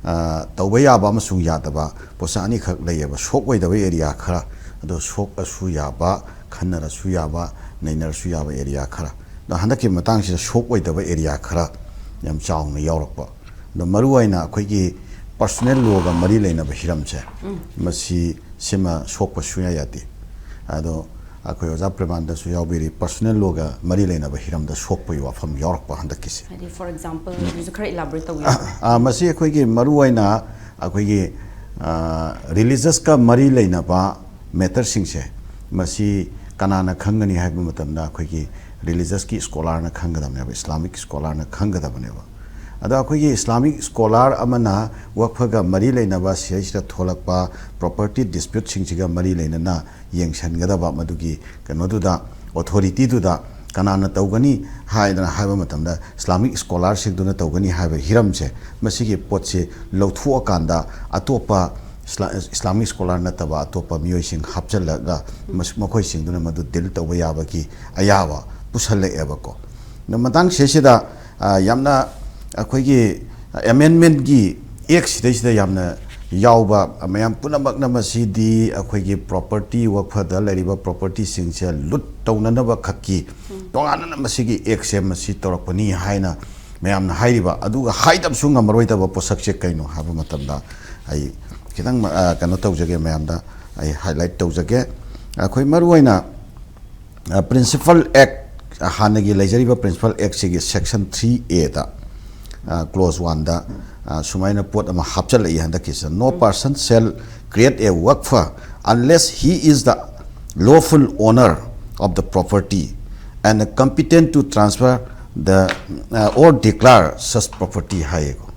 ꯑ, ꯇꯧꯕ ꯌꯥꯕ ꯑꯃꯁꯨꯡ ꯌꯥꯗꯕ ꯄꯣꯠꯁꯛ ꯑꯅꯤꯈꯛ ꯂꯩꯌꯦꯕ꯫ ꯁꯣꯛ ꯑꯣꯏꯗꯕ area ꯈꯔ, ꯑꯗꯣ ꯁꯣꯛꯑꯁꯨ ꯌꯥꯕ, ꯈꯟꯅꯔꯁꯨ ꯌꯥꯕ, ꯅꯩꯅꯔꯁꯨ ꯌꯥꯕ area ꯈꯔ꯫ ꯑꯗꯣ ꯍꯟꯗꯛꯀꯤ ꯃꯇꯥꯡꯁꯤꯗ ꯁꯣꯛ ꯑꯣꯏꯗꯕ area ꯈꯔ ꯌꯥꯝ ꯆꯥꯎꯅ ꯌꯥꯎꯔꯛꯄ꯫ ꯑꯗꯣ ꯃꯔꯨꯑꯣꯏꯅ ꯑꯩꯈꯣꯏꯒꯤ personal law ꯒ ꯃꯔꯤ ꯂꯩꯅꯕ ꯍꯤꯔꯝꯁꯦ, ꯃꯁꯤ, ꯁꯤꯃ ꯁꯣꯛꯄ ꯁꯨꯡꯌꯥ ꯌꯥꯗꯦ꯫ ꯑꯗꯣ ꯑꯩꯈꯣꯏ ꯑꯣꯖꯥ ꯄ꯭ꯔꯦꯃꯥꯅꯟꯗꯁꯨ ꯌꯥꯎꯕꯤꯔꯤ, personal law ꯒ ꯃꯔꯤ ꯂꯩꯅꯕ ꯍꯤꯔꯝꯗ ꯁꯣꯛꯄꯒꯤ ꯋꯥꯐꯝ ꯌꯥꯎꯔꯛꯄ ꯍꯟꯗꯛꯀꯤꯁꯦ꯫ ꯍꯥꯏꯗꯤ, for example, ꯑꯗꯨꯁꯨ ꯈꯔ elaborate ꯇꯧꯕꯤꯌꯨ꯫ ꯑ, ꯃꯁꯤ ꯑꯩꯈꯣꯏꯒꯤ ꯃꯔꯨꯑꯣꯏꯅ ꯑꯩꯈꯣꯏꯒꯤ, ꯑ, religious ꯀ ꯃꯔꯤ ꯂꯩꯅꯕ matter ꯁꯤꯡꯁꯦ, ꯃꯁꯤ ꯀꯅꯥꯅ ꯈꯪꯒꯅꯤ ꯍꯥꯏꯕ ꯃꯇꯝꯗ ꯑꯩꯈꯣꯏꯒꯤ religious ꯀꯤ scholar ꯅ ꯈꯪꯒꯗꯕꯅꯦꯕ, Islamic scholar ꯅ ꯈꯪꯒꯗꯕꯅꯦꯕ꯫ ꯑꯗꯣ ꯑꯩꯈꯣꯏꯒꯤ Islamic scholar ꯑꯃꯅ ꯋꯛꯐꯒ ꯃꯔꯤ ꯂꯩꯅꯕ ꯁꯤꯗꯩꯁꯤꯗ ꯊꯣꯛꯂꯛꯄ property dispute ꯁꯤꯡꯁꯤꯒ ꯃꯔꯤ ꯂꯩꯅꯅ ꯌꯦꯡꯁꯤꯟꯒꯗꯕ ꯃꯗꯨꯒꯤ ꯀꯩꯅꯣꯗꯨꯗ, authority ꯗꯨꯗ ꯀꯅꯥꯅ ꯇꯧꯒꯅꯤ ꯍꯥꯏꯗꯅ ꯍꯥꯏꯕ ꯃꯇꯝꯗ Islamic scholar ꯁꯤꯡꯗꯨꯅ ꯇꯧꯒꯅꯤ ꯍꯥꯏꯕ ꯍꯤꯔꯝꯁꯦ, ꯃꯁꯤꯒꯤ ꯄꯣꯠꯁꯤ ꯂꯧꯊꯣꯛꯑꯀꯥꯟꯗ ꯑꯇꯣꯞꯄ ꯏꯁꯂꯥ-, Islamic scholar ꯅꯠꯇꯕ ꯑꯇꯣꯞꯄ ꯃꯤꯑꯣꯏꯁꯤꯡ ꯍꯥꯞꯆꯤꯜꯂꯒ ꯃꯁ-, ꯃꯈꯣꯏꯁꯤꯡꯗꯨꯅ ꯃꯗꯨ deal ꯇꯧꯕ ꯌꯥꯕꯒꯤ ꯑꯌꯥꯕ ꯄꯨꯁꯜꯂꯛꯑꯦꯕꯀꯣ꯫ ꯑꯗꯣ ꯃꯇꯥꯡ ꯁꯤꯗꯩꯁꯤꯗ, ꯑ, ꯌꯥꯝꯅ ꯑꯩꯈꯣꯏꯒꯤ amendment ꯀꯤ Act ꯁꯤꯗꯩꯁꯤꯗ ꯌꯥꯝꯅ ꯌꯥꯎꯕ ꯃꯌꯥꯝ ꯄꯨꯝꯅꯃꯛꯅ ꯃꯁꯤꯗꯤ ꯑꯩꯈꯣꯏꯒꯤ ꯄ꯭ꯔꯣꯄꯔꯇꯤ, ꯋꯛꯐꯗ ꯂꯩꯔꯤꯕ ꯄ꯭ꯔꯣꯄꯔꯇꯤꯁꯤꯡꯁꯦ ꯂꯨꯠ ꯇꯧꯅꯅꯕ ꯈꯛꯀꯤ ꯇꯣꯉꯥꯟꯅ ꯃꯁꯤꯒꯤ ꯑꯦꯛꯁꯦ ꯃꯁꯤ ꯇꯧꯔꯛꯄ ꯅꯤ ꯍꯥꯏꯅ ꯃꯌꯥꯝꯅ ꯍꯥꯏꯔꯤꯕ, ꯑꯗꯨꯒ ꯍꯥꯏꯗꯕꯁꯨ ꯉꯝꯃꯔꯣꯏꯗꯕ ꯄꯣꯠꯁꯛꯁꯦ ꯀꯩꯅꯣ ꯍꯥꯏꯕ ꯃꯇꯝꯗ ꯑꯩ ꯈꯤꯇꯪ, ꯑ, ꯀꯩꯅꯣ ꯇꯧꯖꯒꯦ, ꯃꯌꯥꯝꯗ ꯑꯩ ꯍꯥꯏꯂꯥꯏꯠ ꯇꯧꯖꯒꯦ꯫ ꯑꯩꯈꯣꯏ ꯃꯔꯨꯑꯣꯏꯅ, ꯑ, ꯄ꯭ꯔꯤꯟꯁꯤꯄꯜ ꯑꯦꯛ, ꯍꯥꯟꯅꯒꯤ ꯂꯩꯖꯔꯤꯕ ꯄ꯭ꯔꯤꯟꯁꯤꯄꯜ ꯑꯦꯛꯁꯤꯒꯤ ꯁꯦꯛꯁꯟ ꯊ꯭ꯔꯤ ꯑꯦꯗ, ꯑ, ꯀ꯭ꯂꯣꯖ ꯋꯥꯟꯗ, ꯑ, ꯁꯨꯃꯥꯏꯅ ꯄꯣꯠ ꯑꯃ ꯍꯥꯞꯆꯤꯜꯂꯛꯏ ꯍꯟꯗꯛꯀꯤꯁꯤꯗ: "No person shall create a waqf unless he is the lawful owner of the property and competent to transfer the, uh, or declare such property" ꯍꯥꯏꯌꯦꯀꯣ꯫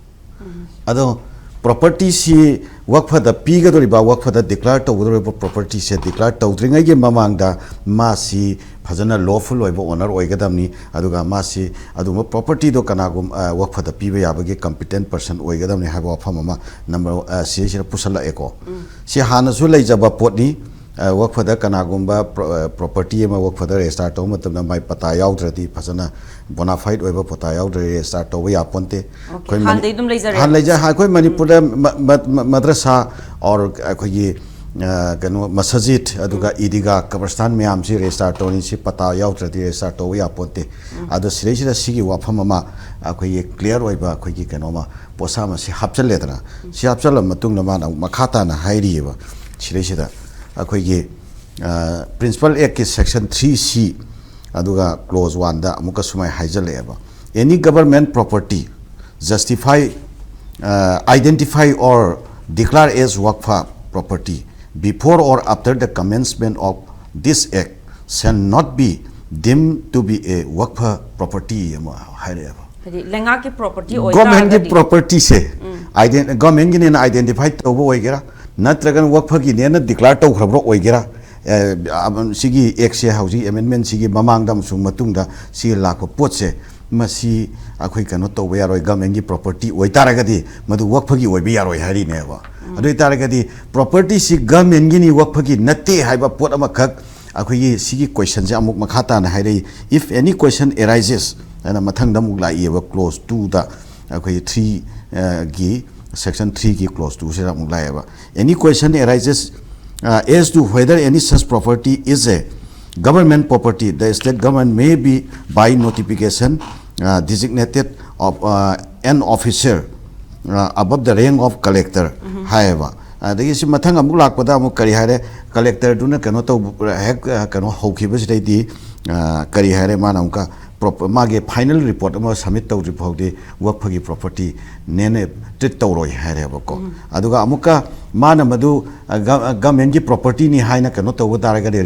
ꯑꯗꯣ ꯄ꯭ꯔꯣꯄꯔꯇꯤꯁꯤ ꯋꯛꯐꯗ ꯄꯤꯒꯗꯧꯔꯤꯕ, ꯋꯛꯐꯗ ꯗꯤꯀ꯭ꯂꯦꯌꯔ ꯇꯧꯒꯗꯧꯔꯤꯕ ꯄ꯭ꯔꯣꯄꯔꯇꯤꯁꯦ ꯗꯤꯀ꯭ꯂꯦꯌꯔ ꯇꯧꯗ꯭ꯔꯤꯉꯩꯒꯤ ꯃꯃꯥꯡꯗ ꯃꯥꯁꯤ ꯐꯖꯅ ꯂꯣꯐꯨꯜ ꯑꯣꯏꯕ ꯑꯣꯅꯔ ꯑꯣꯏꯒꯗꯕꯅꯤ, ꯑꯗꯨꯒ ꯃꯥꯁꯤ ꯑꯗꯨꯒꯨꯝꯕ ꯄ꯭ꯔꯣꯄꯔꯇꯤꯗꯣ ꯀꯅꯥꯒꯨꯝ-, ꯑ, ꯋꯛꯐꯗ ꯄꯤꯕ ꯌꯥꯕꯒꯤ ꯀꯝꯄꯤꯇꯦꯟ ꯄꯔꯁꯟ ꯑꯣꯏꯒꯗꯕꯅꯤ ꯍꯥꯏꯕ ꯋꯥꯐꯝ ꯑꯃ ꯅꯝꯕꯔ, ꯑ, ꯁꯤꯁꯤꯗ ꯄꯨꯁꯜꯂꯛꯑꯦꯀꯣ꯫ ꯁꯤ ꯍꯥꯟꯅꯁꯨ ꯂꯩꯖꯕ ꯄꯣꯠꯅꯤ꯫ ꯑ, ꯋꯛꯐꯗ ꯀꯅꯥꯒꯨꯝꯕ ꯄ꯭ꯔꯣ-, ꯑ, ꯄ꯭ꯔꯣꯄꯔꯇꯤ ꯑꯃ ꯋꯛꯐꯗ ꯔꯦꯖꯤꯁꯇꯥꯔ ꯇꯧꯕ ꯃꯇꯝꯗ ꯃꯥꯏ ꯄꯇꯥ ꯌꯥꯎꯗ꯭ꯔꯗꯤ, ꯐꯖꯅ ꯕꯣꯅꯥꯐꯥꯏꯠ ꯑꯣꯏꯕ ꯄꯇꯥ ꯌꯥꯎꯗ꯭ꯔꯗꯤ ꯔꯦꯖꯤꯁꯇꯥꯔ ꯇꯧꯕ ꯌꯥꯄꯣꯟꯇꯦ꯫ ꯑꯣꯀꯦ, ꯑꯩꯈꯣꯏ ꯃꯅꯤ-, ꯍꯥꯟꯅꯗꯩ ꯑꯗꯨꯝ ꯂꯩꯖꯔꯦ꯫ ꯍꯥꯟꯅ ꯂꯩꯖ-, ꯑꯩꯈꯣꯏ ꯃꯅꯤꯄꯨꯔꯗ ꯃ-, ꯃ-, ꯃ-, ꯃꯗ꯭ꯔꯁꯥ ꯑꯣꯔ ꯑꯩꯈꯣꯏꯒꯤ, ꯑ, ꯀꯩꯅꯣ, ꯃꯁꯖꯤꯗ, ꯑꯗꯨꯒ ꯏꯗꯤꯒꯥ, ꯀꯕꯔꯁꯇꯥꯟ ꯃꯌꯥꯝꯁꯤ ꯔꯦꯖꯤꯁꯇꯥꯔ ꯇꯧꯔꯤ, ꯁꯤ ꯄꯇꯥ ꯌꯥꯎꯗ꯭ꯔꯗꯤ ꯔꯦꯖꯤꯁꯇꯥꯔ ꯇꯧꯕ ꯌꯥꯄꯣꯟꯇꯦ꯫ ꯑꯗꯣ ꯁꯤꯗꯩꯁꯤꯗ ꯁꯤꯒꯤ ꯋꯥꯐꯝ ꯑꯃ ꯑꯩꯈꯣꯏꯒꯤ ꯀ꯭ꯂꯤꯌꯥꯔ ꯑꯣꯏꯕ ꯑꯩꯈꯣꯏꯒꯤ ꯀꯩꯅꯣꯃ ꯄꯣꯠꯁꯥ ꯑꯃ ꯁꯤ ꯍꯥꯞꯆꯜꯂꯦꯗꯅ, ꯁꯤ ꯍꯥꯞꯆꯜꯂꯕ ꯃꯇꯨꯡꯗ ꯃꯥꯅ ꯑꯃꯨꯛ ꯃꯈꯥ ꯇꯥꯅ ꯍꯥꯏꯔꯤꯑꯕ ꯁꯤꯗꯩꯁꯤꯗ ꯑꯩꯈꯣꯏꯒꯤ, ꯑ, ꯄ꯭ꯔꯤꯟꯁꯤꯄꯜ ꯑꯦꯛꯀꯤ ꯁꯦꯛꯁꯟ ꯊ꯭ꯔꯤ ꯁꯤ, ꯑꯗꯨꯒ ꯀ꯭ꯂꯣꯖ ꯋꯥꯟꯗ ꯑꯃꯨꯛꯀ ꯁꯨꯃꯥꯏꯅ ꯍꯥꯏꯖꯜꯂꯛꯑꯦꯕ: "Any government property justify, uh, identify or declare as waqf property before or after the commencement of this act shall not be deemed to be a waqf property" ꯑꯃ ꯍꯥꯏꯔꯛꯑꯦꯕ꯫ ꯍꯥꯏꯗꯤ ꯂꯩꯉꯥꯛꯀꯤ property ꯒꯣꯔꯃꯦꯟꯒꯤ ꯑꯣꯏꯇꯥꯔꯒꯗꯤ ꯄ꯭ꯔꯣꯄꯔꯇꯤꯁꯦ, ꯒꯣꯔꯃꯦꯟꯒꯤꯅꯦꯅ ꯑꯥꯏꯗꯦꯟꯇꯤꯐꯥꯏ ꯇꯧꯕ ꯑꯣꯏꯒꯦꯔꯥ, ꯅꯠꯇ꯭ꯔꯒꯅ ꯋꯛꯐꯒꯤꯅꯦꯅ ꯗꯤꯀ꯭ꯂꯦꯌꯔ ꯇꯧꯈ꯭ꯔꯕ꯭ꯔꯥ ꯑꯣꯏꯒꯦꯔꯥ, ꯑꯦ, ꯑꯃ-, ꯁꯤꯒꯤ ꯑꯦꯛꯁꯦ ꯍꯧꯖꯤꯛ ꯑꯦꯃꯦꯟꯃꯦꯟꯁꯤꯒꯤ ꯃꯃꯥꯡꯗ ꯑꯃꯁꯨꯡ ꯃꯇꯨꯡꯗ ꯁꯤ ꯂꯥꯛꯄ ꯄꯣꯠꯁꯦ, ꯃꯁꯤ ꯑꯩꯈꯣꯏ ꯀꯩꯅꯣ ꯇꯧꯕ ꯌꯥꯔꯣꯏ, ꯒꯣꯔꯃꯦꯟꯒꯤ ꯄ꯭ꯔꯣꯄꯔꯇꯤ ꯑꯣꯏꯇꯥꯔꯒꯗꯤ ꯃꯗꯨ ꯋꯛꯐꯒꯤ ꯑꯣꯏꯕ ꯌꯥꯔꯣꯏ ꯍꯥꯏꯔꯤꯅꯦꯕ꯫ ꯑꯗꯨ ꯑꯣꯏꯇꯥꯔꯒꯗꯤ ꯄ꯭ꯔꯣꯄꯔꯇꯤꯁꯤ ꯒꯣꯔꯃꯦꯟꯒꯤꯅꯤ, ꯋꯛꯐꯒꯤ ꯅꯠꯇꯦ ꯍꯥꯏꯕ ꯄꯣꯠ ꯑꯃꯈꯛ ꯑꯩꯈꯣꯏꯒꯤ ꯁꯤꯒꯤ ꯀꯣꯏꯁꯟꯁꯦ ꯑꯃꯨꯛ ꯃꯈꯥ ꯇꯥꯅ ꯍꯥꯏꯔꯛꯏ: "If any question arises" ꯍꯥꯏꯅ ꯃꯊꯪꯗ ꯑꯃꯨꯛ ꯂꯥꯛꯏꯑꯕ, ꯀ꯭ꯂꯣꯖ ꯇꯨꯗ ꯑꯩꯈꯣꯏꯒꯤ ꯊ꯭ꯔꯤ, ꯑ, ꯒꯤ Section three ꯒꯤ clause two ꯁꯤꯗ ꯑꯃꯨꯛ ꯂꯥꯛꯑꯦꯕ, any question arises uh, as to whether any such property is a government property, the state government may be by notification uh, designated of uh, an officer uh, above the rank of collector ꯍꯥꯏꯌꯦꯕ꯫ ꯑꯗꯒꯤ ꯁꯤ ꯃꯊꯪ ꯑꯃꯨꯛ ꯂꯥꯛꯄꯗ ꯑꯃꯨꯛ ꯀꯔꯤ ꯍꯥꯏꯔꯦ? Collectorꯗꯨꯅ ꯀꯩꯅꯣ ꯇꯧꯕ ꯍꯦꯛ ꯑ, ꯀꯩꯅꯣ ꯍꯧꯈꯤꯕꯁꯤꯗꯩꯗꯤ ꯑ, ꯀꯔꯤ ꯍꯥꯏꯔꯦ? ꯃꯥꯅ ꯑꯃꯨꯛꯀ prop- ꯃꯥꯒꯤ final report ꯑꯃ submit ꯇꯧꯗ꯭ꯔꯤ ꯐꯥꯎꯗꯤ ꯋꯛꯐꯒꯤ property ꯅꯦꯅ treat ꯇꯧꯔꯣꯏ ꯍꯥꯏꯔꯦꯕꯀꯣ꯫ ꯑꯗꯨꯒ ꯑꯃꯨꯛꯀ ꯃꯥꯅ ꯃꯗꯨ ꯑ, ꯒ- ꯑ, governmentꯀꯤ propertyꯅꯤ ꯍꯥꯏꯅ ꯀꯩꯅꯣ ꯇꯧꯕ ꯇꯥꯔꯒꯗꯤ,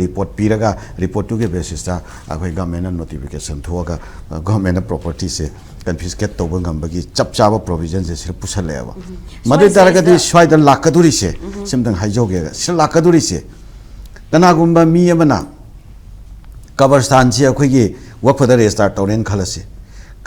reportꯇꯨꯒꯤ basisꯇ ꯑꯩꯈꯣꯏ governmentꯅ notification ꯊꯣꯛꯑꯒ ꯑ, governmentꯅ propertyꯁꯦ confiscate ꯇꯧꯕ ꯉꯝꯕꯒꯤ ꯆꯞ ꯆꯥꯕ provisionꯁꯦ ꯁꯤꯗ ꯄꯨꯁꯜꯂꯛꯑꯦꯕ꯫ ꯃꯗꯨ ꯑꯣꯏ ꯇꯥꯔꯒꯗꯤ ꯁ꯭ꯋꯥꯏꯗ ꯂꯥꯛꯀꯗꯣꯔꯤꯁꯦ, ꯁꯤꯝꯇꯪ ꯍꯥꯏꯖꯍꯧꯒꯦ, ꯁꯤꯗ ꯂꯥꯛꯀꯗꯣꯔꯤꯁꯦ ꯀꯅꯥꯒꯨꯝꯕ ꯃꯤ ꯑꯃꯅ ꯀꯕꯔꯁꯇꯥꯟꯁꯤ ꯑꯩꯈꯣꯏꯒꯤ ꯋꯛꯐꯗ register ꯇꯧꯔꯦꯅ ꯈꯜꯂꯁꯤ꯫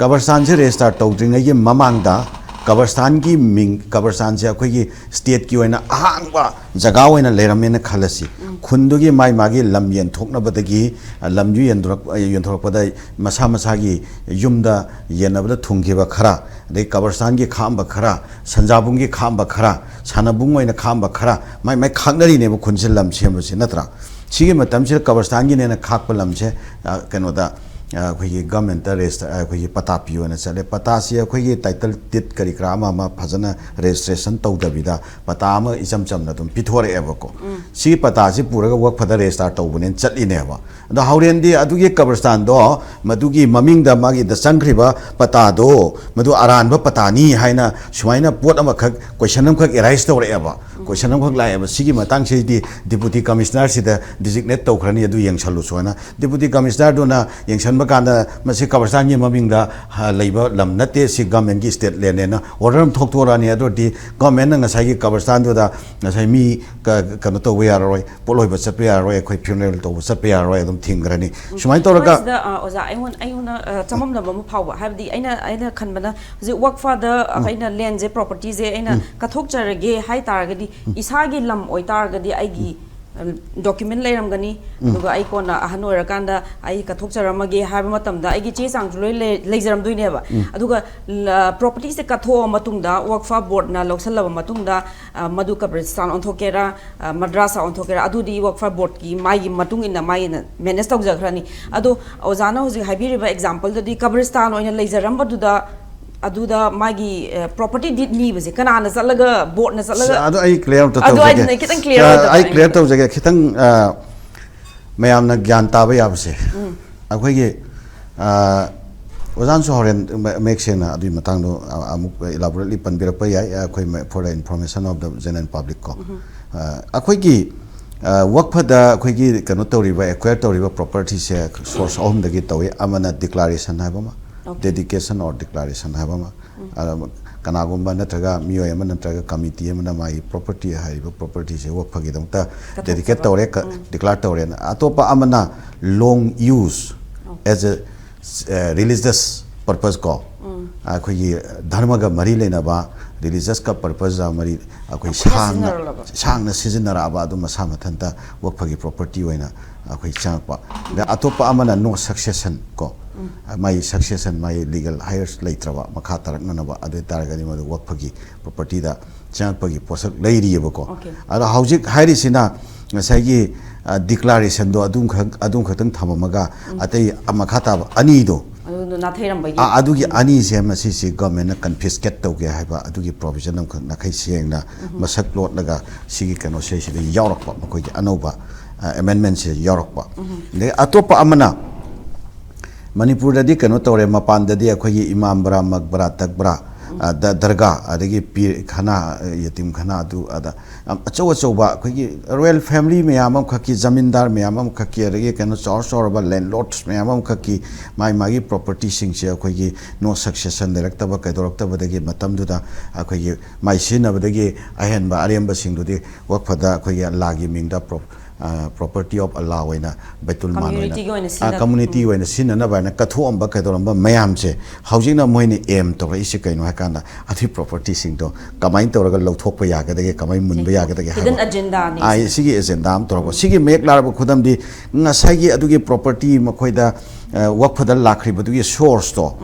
ꯀꯕꯔꯁꯇꯥꯟꯁꯤ register ꯇꯧꯗ꯭ꯔꯤꯉꯩꯒꯤ ꯃꯃꯥꯡꯗ ꯀꯕꯔꯁꯇꯥꯟꯒꯤ ꯃꯤꯡ, ꯀꯕꯔꯁꯇꯥꯟꯁꯤ ꯑꯩꯈꯣꯏꯒꯤ stateꯀꯤ ꯑꯣꯏꯅ ꯑꯍꯥꯡꯕ ꯖꯒꯥ ꯑꯣꯏꯅ ꯂꯩꯔꯝꯃꯦꯅ ꯈꯜꯂꯁꯤ꯫ ꯈꯨꯟꯗꯨꯒꯤ ꯃꯥꯏ ꯃꯥꯒꯤ ꯂꯝ ꯌꯦꯟꯊꯣꯛꯅꯕꯗꯒꯤ, ꯑ, ꯂꯝꯁꯨ ꯌꯦꯟꯊꯣꯔꯛ-, ꯑ, ꯌꯦꯟꯊꯣꯔꯛꯄꯗ ꯃꯁꯥ ꯃꯁꯥꯒꯤ ꯌꯨꯝꯗ ꯌꯦꯟꯅꯕꯗ ꯊꯨꯡꯈꯤꯕ ꯈꯔ, ꯑꯗꯩ ꯀꯕꯔꯁꯇꯥꯟꯒꯤ ꯈꯥꯛꯑꯝꯕ ꯈꯔ, ꯁꯟꯖꯥꯕꯨꯡꯒꯤ ꯈꯥꯛꯑꯝꯕ ꯈꯔ, ꯁꯥꯟꯅꯕꯨꯡ ꯑꯣꯏꯅ ꯈꯥꯛꯑꯝꯕ ꯈꯔ, ꯃꯥꯏ ꯃꯥꯏ ꯈꯥꯛꯅꯔꯤꯅꯦꯕ ꯈꯨꯟꯁꯤ ꯂꯝ ꯁꯦꯝꯕꯁꯤ, ꯅꯠꯇ꯭ꯔꯥ? ꯁꯤꯒꯤ ꯃꯇꯝꯁꯤꯗ ꯀꯕꯔꯁꯇꯥꯟꯒꯤꯅꯦꯅ ꯈꯥꯛꯄ ꯂꯝꯁꯦ, ꯑ, ꯀꯩꯅꯣꯗ, ꯑ, ꯑꯩꯈꯣꯏꯒꯤ governmentꯇ register, ꯑ, ꯑꯩꯈꯣꯏꯒꯤ ꯄꯇꯥ ꯄꯤꯌꯣꯅ ꯆꯠꯂꯦ꯫ ꯄꯇꯥꯁꯤ ꯑꯩꯈꯣꯏꯒꯤ title deed ꯀꯔꯤ ꯀꯔꯥ ꯑꯃ ꯑꯃ ꯐꯖꯅ registration ꯇꯧꯗꯕꯤꯗ ꯄꯇꯥ ꯑꯃ ꯏꯆꯝ ꯆꯝꯅ ꯑꯗꯨꯝ ꯄꯤꯊꯣꯔꯛꯑꯦꯕꯀꯣ꯫ ꯁꯤꯒꯤ ꯄꯇꯥꯁꯤ ꯄꯨꯔꯒ ꯋꯛꯐꯗ register ꯇꯧꯕꯅꯦꯅ ꯆꯠꯂꯤꯅꯦꯕ꯫ ꯑꯗꯣ ꯍꯥꯎꯔꯦꯟꯗꯤ ꯑꯗꯨꯒꯤ ꯀꯕꯔꯁꯇꯥꯟꯗꯣ, ꯃꯗꯨꯒꯤ ꯃꯃꯤꯡꯗ ꯃꯥꯒꯤꯗ ꯆꯪꯈ꯭ꯔꯤꯕ ꯄꯇꯥꯗꯣ, ꯃꯗꯨ ꯑꯔꯥꯟꯕ ꯄꯇꯥꯅꯤ ꯍꯥꯏꯅ ꯁꯨꯃꯥꯏꯅ ꯄꯣꯠ ꯑꯃꯈꯛ, question ꯑꯃꯈꯛ arise ꯇꯧꯔꯛꯑꯦꯕ꯫ Question ꯑꯃꯈꯛ ꯂꯥꯛꯑꯦꯕ꯫ ꯁꯤꯒꯤ ꯃꯇꯥꯡꯁꯤꯗꯤ deputy commissionerꯁꯤꯗ designate ꯇꯧꯈ꯭ꯔꯅꯤ, ꯑꯗꯨ ꯌꯦꯡꯁꯜꯂꯨꯁꯨ ꯍꯥꯏꯅ꯫ Deputy commissionerꯗꯨꯅ ꯌꯦꯡꯁꯟꯕ ꯀꯥꯟꯗ ꯃꯁꯤ ꯀꯕꯔꯁꯇꯥꯟꯒꯤ ꯃꯃꯤꯡꯗ, ꯑ, ꯂꯩꯕ ꯂꯝ ꯅꯠꯇꯦ, ꯁꯤ governmentꯀꯤ state landꯅꯦꯅ order ꯑꯃ ꯊꯣꯛꯇꯣꯔꯛꯑꯅꯤ꯫ ꯑꯗꯨ ꯑꯣꯏꯔꯗꯤ governmentꯅ ꯉꯁꯥꯏꯒꯤ ꯀꯕꯔꯁꯇꯥꯟꯗꯨꯗ ꯉꯁꯥꯏ ꯃꯤ ꯀ-, ꯀꯩꯅꯣ ꯇꯧꯕ ꯌꯥꯔꯔꯣꯏ, ꯄꯣꯠ ꯂꯣꯏꯕ ꯆꯠꯄ ꯌꯥꯔꯔꯣꯏ, ꯑꯩꯈꯣꯏ funeral ꯇꯧꯕ ꯆꯠꯄ ꯌꯥꯔꯔꯣꯏ, ꯑꯗꯨꯝ ꯊꯤꯡꯈ꯭ꯔꯅꯤ꯫ ꯁꯨꯃꯥꯏꯅ ꯇꯧꯔꯒ ꯁꯤꯗ, ꯑ, ꯑꯣꯖꯥ, ꯑꯩꯉꯣꯟ-, ꯑꯩꯉꯣꯟꯗ, ꯑ, ꯆꯃꯝꯅꯕ ꯑꯃ ꯐꯥꯎꯕ, ꯍꯥꯏꯕꯗꯤ ꯑꯩꯅ, ꯑꯩꯅ ꯈꯟꯕꯅ ꯍꯧꯖꯤꯛ ꯋꯛꯐꯗ ꯑꯩꯅ landꯁꯦ, propertyꯁꯦ ꯑꯩꯅ ꯀꯠꯊꯣꯛꯆꯔꯒꯦ ꯍꯥꯏ ꯇꯥꯔꯒꯗꯤ, ꯏꯁꯥꯒꯤ ꯂꯝ ꯑꯣꯏꯇꯥꯔꯒꯗꯤ ꯑꯩꯒꯤ, ꯗꯣꯀ꯭ꯌꯨꯃꯦꯟ ꯂꯩꯔꯝꯒꯅꯤ, ꯑꯗꯨꯒ ꯑꯩ ꯀꯣꯟꯅ ꯑꯍꯟ ꯑꯣꯏꯔꯀꯥꯟꯗ ꯑꯩ ꯀꯠꯊꯣꯛꯆꯔꯝꯃꯒꯦ ꯍꯥꯏꯕ ꯃꯇꯝꯗ ꯑꯩꯒꯤ ꯆꯦ ꯆꯥꯡꯁꯨ ꯂꯣꯏ ꯂꯩ- ꯂꯩꯖꯔꯝꯗꯣꯏꯅꯦꯕ꯫ ꯑꯗꯨꯒ ꯄ꯭ꯔꯣꯄꯔꯇꯤꯁꯦ ꯀꯠꯊꯣꯛꯑ ꯃꯇꯨꯡꯗ, ꯋꯛꯐ ꯕꯣꯔꯗꯅ ꯂꯧꯁꯜꯂꯕ ꯃꯇꯨꯡꯗ, ꯑ, ꯃꯗꯨ ꯀꯕ꯭ꯔꯤꯁꯇꯥꯟ ꯑꯣꯟꯊꯣꯛꯀꯦꯔꯥ, ꯑ, ꯃꯗ꯭ꯔꯥꯁꯥ ꯑꯣꯟꯊꯣꯛꯀꯦꯔꯥ, ꯑꯗꯨꯗꯤ ꯋꯛꯐ ꯕꯣꯔꯗꯀꯤ ꯃꯥꯒꯤ ꯃꯇꯨꯡ ꯏꯟꯅ ꯃꯥꯒꯤꯅ ꯃꯦꯅꯦꯖ ꯇꯧꯖꯈ꯭ꯔꯅꯤ꯫ ꯑꯗꯣ ꯑꯣꯖꯥꯅ ꯍꯧꯖꯤꯛ ꯍꯥꯏꯕꯤꯔꯤꯕ ꯑꯦꯛꯖꯥꯝꯄꯜꯗꯗꯤ ꯀꯕ꯭ꯔꯤꯁꯇꯥꯟ ꯑꯣꯏꯅ ꯂꯩꯖꯔꯝꯕꯗꯨꯗ, ꯑꯗꯨꯗ ꯃꯥꯒꯤ ꯄ꯭ꯔꯣꯄꯔꯇꯤ ꯗꯤꯠ ꯅꯤꯕꯁꯦ ꯀꯅꯥꯅ ꯆꯠꯂꯒ, ꯕꯣꯔꯗꯅ ꯆꯠꯂꯒ? ꯑꯗꯣ ꯑꯩ ꯀ꯭ꯂꯤꯌꯥꯔ ꯑꯝꯇ ꯑꯗꯣ ꯇꯧꯖꯒꯦ꯫ ꯑꯩꯗꯨꯅ ꯈꯤꯇꯪ ꯀ꯭ꯂꯤꯌꯥꯔ ꯑ, ꯑꯣꯏꯗꯕ ꯑꯩ ꯑꯩꯅ꯫ ꯀ꯭ꯂꯤꯌꯥꯔ ꯇꯧꯖꯒꯦ ꯈꯤꯇꯪ, ꯑ, ꯃꯌꯥꯝꯅ ꯒ꯭ꯌꯥꯟ ꯇꯥꯕ ꯌꯥꯕꯁꯦ꯫ ꯑꯩꯈꯣꯏꯒꯤ, ꯑ, ꯑꯣꯖꯥꯅꯁꯨ ꯍꯣꯔꯦꯟ ꯃ- ꯃꯌꯦꯛ ꯁꯦꯡꯅ ꯑꯗꯨꯒꯤ ꯃꯇꯥꯡꯗꯣ ꯑ- ꯑꯃꯨꯛ ꯏꯂꯥꯕꯣꯔꯦꯠꯂꯤ ꯄꯟꯕꯤꯔꯛꯄ ꯌꯥꯏ, ꯑ, ꯑꯩꯈꯣꯏ ꯃ- for the information of the general public ꯀꯣ꯫ ꯑ, ꯑꯩꯈꯣꯏꯒꯤ, ꯑ, ꯋꯛꯐꯗ ꯑꯩꯈꯣꯏꯒꯤ ꯀꯩꯅꯣ ꯇꯧꯔꯤꯕ, ꯑꯦꯀ꯭ꯋꯥꯌꯔ ꯇꯧꯔꯤꯕ ꯄ꯭ꯔꯣꯄꯔꯇꯤꯁꯦ ꯁꯣꯔꯁ ꯑꯍꯨꯝꯗꯒꯤ ꯇꯧꯏ꯫ ꯑꯃꯅ ꯗꯤꯀ꯭ꯂꯥꯔꯦꯁꯟ ꯍꯥꯏꯕ ꯑꯃ, Okay. ꯗꯦꯗꯤꯀꯦꯁꯟ ꯑꯣꯔ ꯗꯤꯀ꯭ꯂꯥꯔꯦꯁꯟ ꯍꯥꯏꯕ ꯑꯃ, ꯑꯗ ꯀꯅꯥꯒꯨꯝꯕ ꯅꯠꯇ꯭ꯔꯒ ꯃꯤꯑꯣꯏ ꯑꯃ ꯅꯠꯇ꯭ꯔꯒ ꯀꯃꯤꯇꯤ ꯑꯃꯅ ꯃꯥꯒꯤ ꯄ꯭ꯔꯣꯄꯔꯇꯤ ꯍꯥꯏꯔꯤꯕ ꯄ꯭ꯔꯣꯄꯔꯇꯤꯁꯦ ꯋꯛꯐꯒꯤꯗꯃꯛꯇ ꯀꯠꯊꯣꯛꯆꯕ꯫ ꯗꯦꯗꯤꯀꯦꯠ ꯇꯧꯔꯦ, ꯗꯤꯀ꯭ꯂꯥꯔ ꯇꯧꯔꯦꯅ꯫ ꯑꯇꯣꯞꯄ ꯑꯃꯅ ꯂꯣꯡ ꯌꯨꯁ ꯑꯦꯖ ꯑ ꯔꯤꯂꯤꯖꯁ ꯄꯔꯄꯁ ꯀꯣ, ꯑꯩꯈꯣꯏꯒꯤ ꯙꯔꯃꯒ ꯃꯔꯤ ꯂꯩꯅꯕ, ꯔꯤꯂꯤꯖꯁꯀ ꯄꯔꯄꯁꯀ ꯃꯔꯤ ꯑꯩꯈꯣꯏ ꯌꯥꯝ ꯀꯨꯏꯅ ꯁꯥꯡꯅ ꯁꯤꯖꯤꯟꯅꯔꯛꯂꯕ꯫ ꯁꯥꯡꯅ ꯁꯤꯖꯤꯟꯅꯔꯛꯑꯕ ꯑꯗꯨ ꯃꯁꯥ ꯃꯊꯟꯇ ꯋꯛꯐꯒꯤ ꯄ꯭ꯔꯣꯄꯔꯇꯤ ꯑꯣꯏꯅ ꯑꯩꯈꯣꯏ ꯆꯪꯉꯛꯄ꯫ ꯑꯗ ꯑꯇꯣꯞꯄ ꯑꯃꯅ ꯅꯣ ꯁꯛꯁꯦꯁꯟ ꯀꯣ, ꯃꯥꯒꯤ ꯁꯛꯁꯦꯁꯟ, ꯃꯥꯒꯤ ꯂꯤꯒꯦꯜ ꯍꯥꯏꯌꯔꯁ ꯂꯩꯇ꯭ꯔꯕ, ꯃꯈꯥ ꯇꯥꯔꯛꯅꯅꯕ, ꯑꯗꯨ ꯑꯣꯏ ꯇꯥꯔꯒꯗꯤ ꯃꯗꯨ ꯋꯛꯐꯒꯤ ꯄ꯭ꯔꯣꯄꯔꯇꯤꯗ ꯆꯪꯉꯛꯄꯒꯤ ꯄꯣꯠꯁꯛ ꯂꯩꯔꯤꯑꯕꯀꯣ꯫ Okay. ꯑꯗꯣ ꯍꯧꯖꯤꯛ ꯍꯥꯏꯔꯤꯁꯤꯅ ꯉꯁꯥꯏꯒꯤ, ꯑ, ꯗꯤꯀ꯭ꯂꯥꯔꯦꯁꯟꯗꯣ ꯑꯗꯨꯝꯈꯛ, ꯑꯗꯨꯝꯈꯛꯇꯪ ꯊꯝꯃꯝꯃꯒ ꯑꯇꯩ ꯃꯈꯥ ꯇꯥꯕ ꯑꯅꯤꯗꯣ, ꯑꯗꯨꯗꯣ ꯅꯥꯊꯩꯔꯝꯕꯒꯤ꯫ ꯑ, ꯑꯗꯨꯒꯤ ꯑꯅꯤꯁꯦ ꯃꯁꯤꯁꯤ ꯒꯚꯔꯟꯃꯦꯟꯠꯅ ꯀꯟꯐꯤꯁꯀꯦꯠ ꯇꯧꯒꯦ ꯍꯥꯏꯕ ꯑꯗꯨꯒꯤ ꯄ꯭ꯔꯣꯕꯤꯖꯟ ꯑꯃꯈꯛ ꯅꯥꯈꯩ ꯁꯦꯡꯅ ꯃꯁꯛ ꯂꯣꯠꯂꯒ ꯁꯤꯒꯤ ꯀꯩꯅꯣꯁꯦ ꯁꯤꯗ ꯌꯥꯎꯔꯛꯄ, ꯃꯈꯣꯏꯒꯤ ꯑꯅꯧꯕ, ꯑ, ꯑꯦꯃꯦꯟꯃꯦꯟꯠꯁꯦ ꯌꯥꯎꯔꯛꯄ꯫ ꯑꯗꯩ ꯑꯇꯣꯞꯄ ꯑꯃꯅ ꯃꯅꯤꯄꯨꯔꯗꯗꯤ ꯀꯩꯅꯣ ꯇꯧꯔꯦ, ꯃꯄꯥꯟꯗꯗꯤ ꯑꯩꯈꯣꯏꯒꯤ ꯏꯃꯥꯝ ꯕꯔꯥ, ꯃꯛꯕꯔꯥ, ꯇꯛꯕꯔꯥ, ꯑ, ꯗ- ꯗꯔꯒꯥ, ꯑꯗꯒꯤ ꯄꯤꯔ ꯈꯥꯅꯥ, ꯑ, ꯌꯦꯇꯤꯝ ꯈꯥꯅꯥ, ꯑꯗꯨ ꯑꯗ ꯌꯥꯝ ꯑꯆꯧ ꯑꯆꯧꯕ ꯑꯩꯈꯣꯏꯒꯤ ꯔꯣꯌꯦꯜ ꯐꯦꯃꯤꯂꯤ ꯃꯌꯥꯝ ꯑꯃꯈꯛꯀꯤ, ꯖꯃꯤꯟꯗꯥꯔ ꯃꯌꯥꯝ ꯑꯃꯈꯛꯀꯤ, ꯑꯗꯒꯤ ꯀꯩꯅꯣ ꯆꯥꯎꯔ ꯆꯥꯎꯔꯕ ꯂꯦꯟꯂꯣꯔꯗꯁ ꯃꯌꯥꯝ ꯑꯃꯈꯛꯀꯤ ꯃꯥꯒꯤ ꯃꯥꯒꯤ ꯄ꯭ꯔꯣꯄꯔꯇꯤꯁꯤꯡꯁꯦ ꯑꯩꯈꯣꯏꯒꯤ ꯅꯣ ꯁꯛꯁꯦꯁꯟ ꯂꯩꯔꯛꯇꯕ ꯀꯩꯗꯧꯔꯛꯇꯕꯗꯒꯤ ꯃꯇꯝꯗꯨꯗ ꯑꯩꯈꯣꯏꯒꯤ ꯃꯥꯏ ꯁꯤꯖꯤꯟꯅꯕꯗꯒꯤ ꯑꯍꯦꯟꯕ ꯑꯔꯦꯝꯕꯁꯤꯡꯗꯨꯗꯤ ꯋꯛꯐꯗ ꯑꯩꯈꯣꯏꯒꯤ ꯑꯜꯂꯥꯒꯤ ꯃꯤꯡꯗ ꯄ꯭ꯔꯣ- property of Allah ꯑꯣꯏꯅ, ꯕꯩꯇꯨꯜ ꯃꯥꯜ ꯑꯣꯏꯅ, Community ꯒꯤ ꯑꯣꯏꯅ ꯁꯤꯖꯤꯟꯅ- community ꯑꯣꯏꯅ ꯁꯤꯖꯤꯟꯅꯅꯕ ꯍꯥꯏꯅ ꯀꯠꯊꯣꯛꯑꯝꯕ ꯀꯩꯗꯧꯔꯝꯕ ꯃꯌꯥꯝꯁꯦ ꯍꯧꯖꯤꯛꯅ ꯃꯣꯏꯅ aim ꯇꯧꯔꯛꯏꯁꯦ ꯀꯩꯅꯣ ꯍꯥꯏ ꯀꯥꯟꯗ, ꯑꯗꯨꯒꯤ property ꯁꯤꯡꯗꯣ ꯀꯃꯥꯏꯅ ꯇꯧꯔꯒ ꯂꯧꯊꯣꯛꯄ ꯌꯥꯒꯗꯒꯦ, ꯀꯃꯥꯏꯅ ꯃꯨꯟꯕ ꯌꯥꯒꯗꯒꯦ Hidden ꯍꯥꯏꯕ꯫ agenda ꯅꯤ ꯑꯥ, ꯁꯤꯁꯦ꯫ ꯁꯤꯒꯤ agenda ꯑꯃ ꯇꯧꯔꯛꯄ꯫ ꯁꯤꯒꯤ ꯃꯌꯦꯛ ꯂꯥꯔꯕ ꯈꯨꯗꯝꯗꯤ, ꯉꯁꯥꯏꯒꯤ ꯑꯗꯨꯒꯤ property ꯃꯈꯣꯏꯗ, ꯑ, ꯋꯛꯐꯗ ꯂꯥꯛꯈ꯭ꯔꯤꯕꯗꯨꯒꯤ source ꯇꯣ,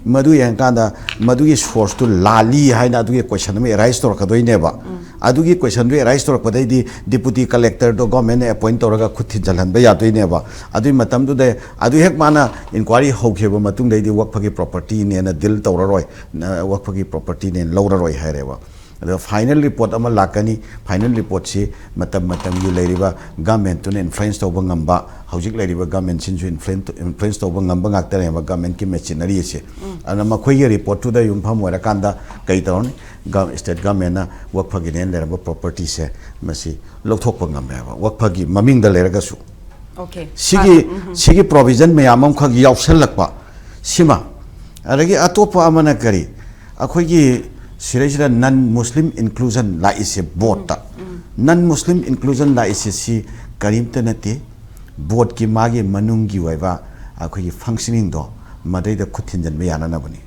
ꯃꯗꯨ ꯌꯦꯡꯉꯀꯥꯟꯗ ꯃꯗꯨꯒꯤ source ꯇꯨ ꯂꯥꯜꯂꯤ ꯍꯥꯏꯅ ꯑꯗꯨꯒꯤ question ꯑꯃ arise ꯇꯧꯔꯛꯀꯗꯣꯏꯅꯦꯕ꯫ ꯑꯗꯨꯒꯤ question ꯗꯨ arise ꯇꯧꯔꯛꯄꯗꯩꯗꯤ deputy collector ꯗꯣ government ꯅ appoint ꯇꯧꯔꯒ ꯈꯨꯠ ꯊꯤꯟꯖꯜꯍꯟꯕ ꯌꯥꯗꯣꯏꯅꯦꯕ꯫ ꯑꯗꯨꯒꯤ ꯃꯇꯝꯗꯨꯗ, ꯑꯗꯨ ꯍꯦꯛ ꯃꯥꯅ inquiry ꯍꯧꯈꯤꯕ ꯃꯇꯨꯡꯗꯩꯗꯤ ꯋꯛꯐꯒꯤ property ꯅꯦꯅ deal ꯇꯧꯔꯔꯣꯏ, ꯅ-, ꯋꯛꯐꯒꯤ property ꯅꯦꯅ ꯂꯧꯔꯔꯣꯏ ꯍꯥꯏꯔꯦꯕ꯫ ꯑꯗꯣ final report ꯑꯃ ꯂꯥꯛꯀꯅꯤ꯫ Final report ꯁꯤ ꯃꯇꯝ ꯃꯇꯝꯒꯤ ꯂꯩꯔꯤꯕ government ꯇꯨꯅ influence ꯇꯧꯕ ꯉꯝꯕ, ꯍꯧꯖꯤꯛ ꯂꯩꯔꯤꯕ government ꯁꯤꯅꯁꯨ influence, influence ꯇꯧꯕ ꯉꯝꯕ ꯉꯥꯛꯇꯅꯦꯕ government ꯀꯤ machinery ꯑꯁꯦ꯫ ꯑꯗꯨꯅ ꯃꯈꯣꯏꯒꯤ report ꯇꯨꯗ ꯌꯨꯝꯐꯝ ꯑꯣꯏꯔꯀꯥꯟꯗ ꯀꯩ ꯇꯧꯔꯅꯤ? Gov-, state government ꯅ ꯋꯛꯐꯒꯤꯅꯦꯅ ꯂꯩꯔꯝꯕ property ꯁꯦ ꯃꯁꯤ ꯂꯧꯊꯣꯛꯄ ꯉꯝꯃꯦꯕ, ꯋꯛꯐꯒꯤ ꯃꯃꯤꯡꯗ ꯂꯩꯔꯒꯁꯨ꯫ Okay. ꯁꯤꯒꯤ, ꯁꯤꯒꯤ provision ꯃꯌꯥꯝ ꯑꯃꯈꯛ ꯌꯥꯎꯁꯜꯂꯛꯄ ꯁꯤꯃ꯫ ꯑꯗꯒꯤ ꯑꯇꯣꯞꯄ ꯑꯃꯅ ꯀꯔꯤ? ꯑꯩꯈꯣꯏꯒꯤ ꯁꯤꯗꯩꯁꯤꯗ non Muslim inclusion ꯂꯥꯛꯏꯁꯦ board ꯇ꯫ Non Muslim inclusion ꯂꯥꯛꯏꯁꯦ ꯁꯤ ꯀꯔꯤꯝꯇ ꯅꯠꯇꯦ, board ꯀꯤ ꯃꯥꯒꯤ ꯃꯅꯨꯡꯒꯤ ꯑꯣꯏꯕ ꯑꯩꯈꯣꯏꯒꯤ functioning ꯗꯣ ꯃꯗꯩꯗ ꯈꯨꯠ ꯊꯤꯟꯖꯤꯟꯕ ꯌꯥꯅꯅꯕꯅꯤ꯫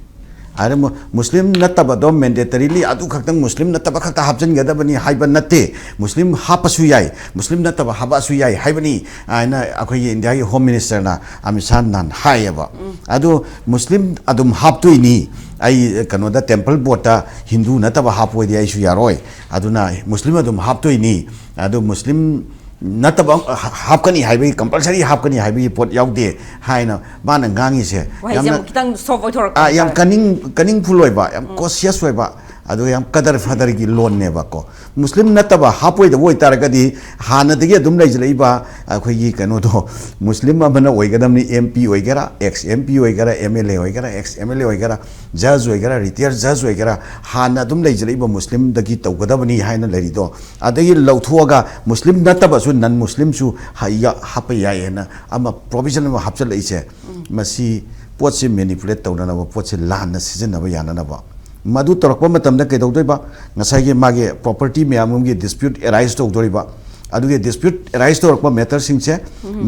ꯑꯗ ꯃꯨ-, Muslim ꯅꯠꯇꯕꯗꯣ mandatorily ꯑꯗꯨ ꯈꯛꯇꯪ Muslim ꯅꯠꯇꯕ ꯈꯛꯇ ꯍꯥꯞꯆꯤꯟꯒꯗꯕꯅꯤ ꯍꯥꯏꯕ ꯅꯠꯇꯦ꯫ Muslim ꯍꯥꯞꯄꯁꯨ ꯌꯥꯏ, Muslim ꯅꯠꯇꯕ ꯍꯥꯞꯄꯛꯑꯁꯨ ꯌꯥꯏ ꯍꯥꯏꯕꯅꯤ ꯍꯥꯏꯅ ꯑꯩꯈꯣꯏꯒꯤ ꯏꯟꯗꯤꯌꯥꯒꯤ Home Minister ꯅ, ꯑꯃꯤꯠ ꯁꯥꯍꯅ ꯅꯍꯥꯟ ꯍꯥꯏꯌꯦꯕ꯫ ꯑꯗꯣ Muslim ꯑꯗꯨꯝ ꯍꯥꯞꯇꯣꯏꯅꯤ, ꯑꯩ ꯀꯩꯅꯣꯗ temple board ꯇ Hindu ꯅꯠꯇꯕ ꯍꯥꯞꯄꯣꯏꯗꯤ ꯑꯩꯁꯨ ꯌꯥꯔꯣꯏ, ꯑꯗꯨꯅ Muslim ꯑꯗꯨꯝ ꯍꯥꯞꯇꯣꯏꯅꯤ꯫ ꯑꯗꯨ Muslim ꯅꯠꯇꯕ ꯑꯃ ꯍꯥ-, ꯍꯥꯞꯀꯅꯤ ꯍꯥꯏꯕꯒꯤ, compulsory ꯍꯥꯞꯀꯅꯤ ꯍꯥꯏꯕꯒꯤ ꯄꯣꯠ ꯌꯥꯎꯗꯦ ꯍꯥꯏꯅ ꯃꯥꯅ ꯉꯥꯡꯉꯤꯁꯦ꯫ ꯋꯥꯍꯩꯁꯦ ꯌꯥꯝꯅ, ꯑꯃꯨꯛ ꯈꯤꯇꯪ soft ꯑꯣꯏꯊꯣꯔꯛꯄ ꯑꯥ, ꯌꯥꯝ ꯍꯥꯏꯇꯥꯔꯦ꯫ cunning, cunningful ꯑꯣꯏꯕ, ꯌꯥꯝ cautious ꯑꯣꯏꯕ, ꯑꯗꯨꯒ ꯌꯥꯝ ꯀꯗꯔ ꯐꯗꯔꯒꯤ ꯂꯣꯟꯅꯦꯕꯀꯣ꯫ Muslim ꯅꯠꯇꯕ ꯍꯥꯞꯄꯣꯏꯗꯕ ꯑꯣꯏꯇꯥꯔꯒꯗꯤ ꯍꯥꯟꯅꯗꯒꯤ ꯑꯗꯨꯝ ꯂꯩꯖꯔꯛꯏꯕ ꯑꯩꯈꯣꯏꯒꯤ ꯀꯩꯅꯣꯗꯣ, Muslim ꯑꯃꯅ ꯑꯣꯏꯒꯗꯕꯅꯤ, M P ꯑꯣꯏꯒꯦꯔꯥ, ex M P ꯑꯣꯏꯒꯦꯔꯥ, M L A ꯑꯣꯏꯒꯦꯔꯥ, ex M L A ꯑꯣꯏꯒꯦꯔꯥ, judge ꯑꯣꯏꯒꯦꯔꯥ, retired judge ꯑꯣꯏꯒꯦꯔꯥ, ꯍꯥꯟꯅ ꯑꯗꯨꯝ ꯂꯩꯖꯔꯛꯏꯕ Muslim ꯗꯒꯤ ꯇꯧꯒꯗꯕꯅꯤ ꯍꯥꯏꯅ ꯂꯩꯔꯤꯗꯣ, ꯑꯗꯒꯤ ꯂꯧꯊꯣꯛꯑꯒ Muslim ꯅꯠꯇꯕꯁꯨ, non Muslim ꯁꯨ ꯍ-, ꯌꯥ-, ꯍꯥꯞꯄ ꯌꯥꯏ ꯍꯥꯏꯅ ꯑꯃ provision ꯑꯃ ꯍꯥꯞꯆꯤꯜꯂꯛꯏꯁꯦ, ꯃꯁꯤ ꯄꯣꯠꯁꯤ manipulate ꯇꯧꯅꯅꯕ, ꯄꯣꯠꯁꯤ ꯂꯥꯟꯅ ꯁꯤꯖꯤꯟꯅꯕ ꯌꯥꯅꯅꯕ꯫ ꯃꯗꯨ ꯇꯧꯔꯛꯄ ꯃꯇꯝꯗ ꯀꯩꯗꯧꯗꯣꯏꯕ? ꯉꯁꯥꯏꯒꯤ ꯃꯥꯒꯤ property ꯃꯌꯥꯝ ꯑꯃꯒꯤ dispute arise ꯇꯧꯗꯣꯔꯤꯕ, ꯑꯗꯨꯒꯤ dispute arise ꯇꯧꯔꯛꯄ matter ꯁꯤꯡꯁꯦ,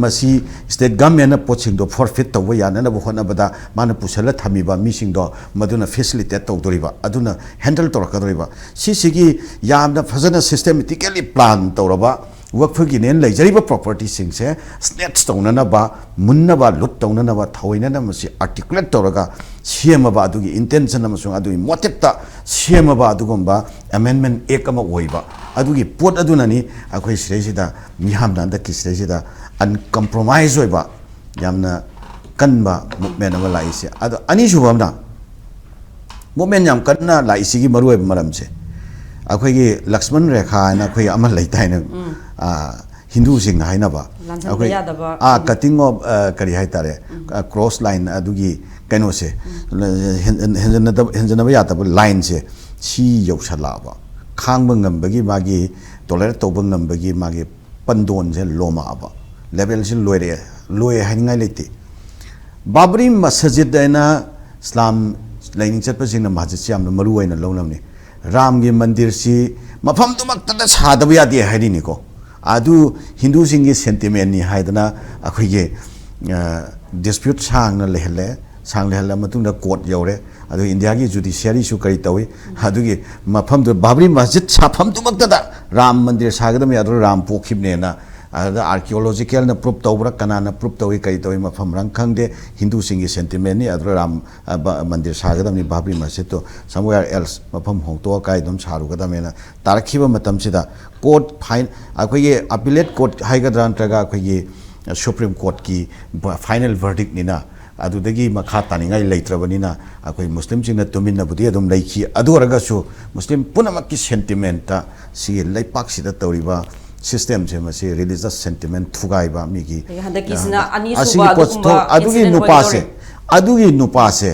ꯃꯁꯤ state government ꯅ ꯄꯣꯠꯁꯤꯡꯗꯣ forfeit ꯇꯧꯕ ꯌꯥꯅꯅꯕ ꯍꯣꯠꯅꯕꯗ ꯃꯥꯅ ꯄꯨꯁꯜꯂ ꯊꯝꯃꯤꯕ ꯃꯤꯁꯤꯡꯗꯣ ꯃꯗꯨꯅ facilitate ꯇꯧꯗꯣꯔꯤꯕ, ꯑꯗꯨꯅ handle ꯇꯧꯔꯛꯀꯗꯧꯔꯤꯕ꯫ ꯁꯤꯁꯤꯒꯤ ꯌꯥꯝꯅ ꯐꯖꯅ systematically plan ꯇꯧꯔꯕ ꯋꯛꯐꯒꯤꯅꯦꯅ ꯂꯩꯖꯔꯤꯕ property ꯁꯤꯡꯁꯦ snatch ꯇꯧꯅꯅꯕ, ꯃꯨꯟꯅꯕ, loot ꯇꯧꯅꯅꯕ ꯊꯑꯣꯏꯅꯅ ꯃꯁꯤ articulate ꯇꯧꯔꯒ ꯁꯦꯝꯃꯕ, ꯑꯗꯨꯒꯤ intention ꯑꯃꯁꯨꯡ ꯑꯗꯨꯒꯤ motive ꯇ ꯁꯦꯝꯃꯕ ꯑꯗꯨꯒꯨꯝꯕ amendment act ꯑꯃ ꯑꯣꯏꯕ꯫ ꯑꯗꯨꯒꯤ ꯄꯣꯠ ꯑꯗꯨꯅꯅꯤ ꯑꯩꯈꯣꯏ ꯁꯤꯗꯩꯁꯤꯗ ꯃꯤꯌꯥꯝꯅ ꯍꯟꯗꯛꯀꯤ ꯁꯤꯗꯩꯁꯤꯗ uncompromise ꯑꯣꯏꯕ ꯌꯥꯝꯅ ꯀꯟꯕ movement ꯑꯃ ꯂꯥꯛꯏꯁꯦ꯫ ꯑꯗꯣ ꯑꯅꯤꯁꯨꯕ ꯑꯃꯅ, movement ꯌꯥꯝ ꯀꯟꯅ ꯂꯥꯛꯏꯁꯤꯒꯤ ꯃꯔꯨꯑꯣꯏꯕ ꯃꯔꯝꯁꯦ, ꯑꯩꯈꯣꯏꯒꯤ ꯂꯛꯁꯃꯟ ꯔꯦꯈꯥ ꯍꯥꯏꯅ ꯑꯩꯈꯣꯏ ꯑꯃ ꯂꯩꯗꯥꯏꯅꯦ, ꯑ, ꯍꯤꯟꯗꯨꯁꯤꯡꯅ ꯍꯥꯏꯅꯕ, ꯂꯥꯟꯖꯟꯕ ꯑꯩꯈꯣꯏ, ꯌꯥꯗꯕ꯫ ꯑꯥ, cutting of, ꯑ, ꯀꯔꯤ ꯍꯥꯏꯇꯥꯔꯦ, ꯑ, cross line ꯑꯗꯨꯒꯤ ꯀꯩꯅꯣꯁꯦ, ꯍꯦꯟ-, ꯍꯦꯟꯖꯟꯅꯗꯕ-, ꯍꯦꯟꯖꯟꯅꯕ ꯌꯥꯗꯕ line ꯁꯦ ꯁꯤ ꯌꯧꯁꯜꯂꯛꯑꯕ, ꯈꯥꯡꯕ ꯉꯝꯕꯒꯤ, ꯃꯥꯒꯤ tolerate ꯇꯧꯕ ꯉꯝꯕꯒꯤ ꯃꯥꯒꯤ ꯄꯟꯗꯣꯟꯁꯦ ꯂꯣꯝꯃꯛꯑꯕ, level ꯁꯦ ꯂꯣꯏꯔꯛꯑꯦ, ꯂꯣꯏ ꯍꯥꯏꯅꯤꯡꯉꯥꯏ ꯂꯩꯇꯦ꯫ ꯕꯥꯕ꯭ꯔꯤ ꯃꯁꯖꯤꯗ ꯍꯥꯏꯅ ꯏꯁꯂꯥꯝ ꯂꯥꯏꯅꯤꯡ ꯆꯠꯄꯁꯤꯡꯅ ꯃꯁꯖꯤꯗꯁꯤ ꯌꯥꯝꯅ ꯃꯔꯨ ꯑꯣꯏꯅ ꯂꯧꯅꯕꯅꯤ꯫ ꯔꯥꯝꯒꯤ ꯃꯟꯗꯤꯔꯁꯤ ꯃꯐꯝꯗꯨꯃꯛꯇꯗ ꯁꯥꯗꯕ ꯌꯥꯗꯦ ꯍꯥꯏꯔꯤꯅꯤꯀꯣ꯫ ꯑꯗꯨ ꯍꯤꯟꯗꯨꯁꯤꯡꯒꯤ sentiment ꯅꯤ ꯍꯥꯏꯗꯅ ꯑꯩꯈꯣꯏꯒꯤ, ꯑ, dispute ꯁꯥꯡꯅ ꯂꯩꯍꯜꯂꯦ꯫ ꯁꯥꯡꯅ ꯂꯩꯍꯜꯂ ꯃꯇꯨꯡꯗ court ꯌꯧꯔꯦ꯫ ꯑꯗꯨ ꯏꯟꯗꯤꯌꯥꯒꯤ judiciary ꯁꯨ ꯀꯔꯤ ꯇꯧꯏ? ꯑꯗꯨꯒꯤ ꯃꯐꯝꯗꯨ ꯕꯥꯕ꯭ꯔꯤ ꯃꯁꯖꯤꯗ ꯁꯥꯐꯝꯗꯨꯃꯛꯇꯗ ꯔꯥꯝ ꯃꯟꯗꯤꯔ ꯁꯥꯒꯗꯕꯅꯤ, ꯑꯗꯨꯗ ꯔꯥꯝ ꯄꯣꯛꯈꯤꯕꯅꯦꯅ, ꯑꯗꯨꯗ archaeological ꯅ proof ꯇꯧꯕ꯭ꯔꯥ, ꯀꯅꯥꯅ proof ꯇꯧꯏ, ꯀꯔꯤ ꯇꯧꯏ, ꯃꯐꯝ ꯃꯔꯥꯡ ꯈꯪꯗꯦ꯫ ꯍꯤꯟꯗꯨꯁꯤꯡꯒꯤ sentiment ꯅꯤ, ꯑꯗꯨꯗ ꯔꯥꯝ, ꯑ, ꯕ-, ꯃꯟꯗꯤꯔ ꯁꯥꯒꯗꯕꯅꯤ, ꯕꯥꯕ꯭ꯔꯤ ꯃꯁꯖꯤꯗꯇꯣ somewhere else, ꯃꯐꯝ ꯍꯣꯡꯇꯣꯛꯑ ꯀꯥꯏꯗꯅꯣꯝ ꯁꯥꯔꯨꯒꯗꯕꯅꯦꯅ ꯇꯥꯔꯛꯈꯤꯕ ꯃꯇꯝꯁꯤꯗ, court ꯐꯥꯏꯟ-, ꯑꯩꯈꯣꯏꯒꯤ appellate court ꯍꯥꯏꯒꯗ꯭ꯔꯥ ꯅꯠꯇ꯭ꯔꯒ ꯑꯩꯈꯣꯏꯒꯤ Supreme Court ꯀꯤ ꯕ-, final verdict ꯅꯤꯅ ꯑꯗꯨꯗꯒꯤ ꯃꯈꯥ ꯇꯥꯅꯤꯡꯉꯥꯏ ꯂꯩꯇ꯭ꯔꯕꯅꯤꯅ ꯑꯩꯈꯣꯏ ꯃꯨꯁꯂꯤꯝꯁꯤꯡꯅ ꯇꯨꯃꯤꯟꯅꯕꯨꯗꯤ ꯑꯗꯨꯝ ꯂꯩꯈꯤ꯫ ꯑꯗꯨ ꯑꯣꯏꯔꯒꯁꯨ ꯃꯨꯁꯂꯤꯝ ꯄꯨꯝꯅꯃꯛꯀꯤ sentiment ꯇ ꯁꯤꯒꯤ ꯂꯩꯄꯥꯛꯁꯤꯗ ꯇꯧꯔꯤꯕ system ꯁꯦ, ꯃꯁꯤ religious sentiment ꯊꯨꯒꯥꯏꯕ ꯃꯤꯒꯤ, ꯑꯗꯒꯤ ꯍꯟꯗꯛꯀꯤꯁꯤꯅ ꯑ, ꯑꯅꯤꯁꯨꯕ ꯑꯁꯤꯒꯤ ꯄꯣꯠ ꯑꯗꯨꯒꯨꯝꯕ ꯊꯣꯛ-, ꯑꯗꯨꯒꯤ incident ꯅꯨꯄꯥꯁꯦ, ꯑꯣꯏꯗꯧꯔꯦ꯫ ꯑꯗꯨꯒꯤ ꯅꯨꯄꯥꯁꯦ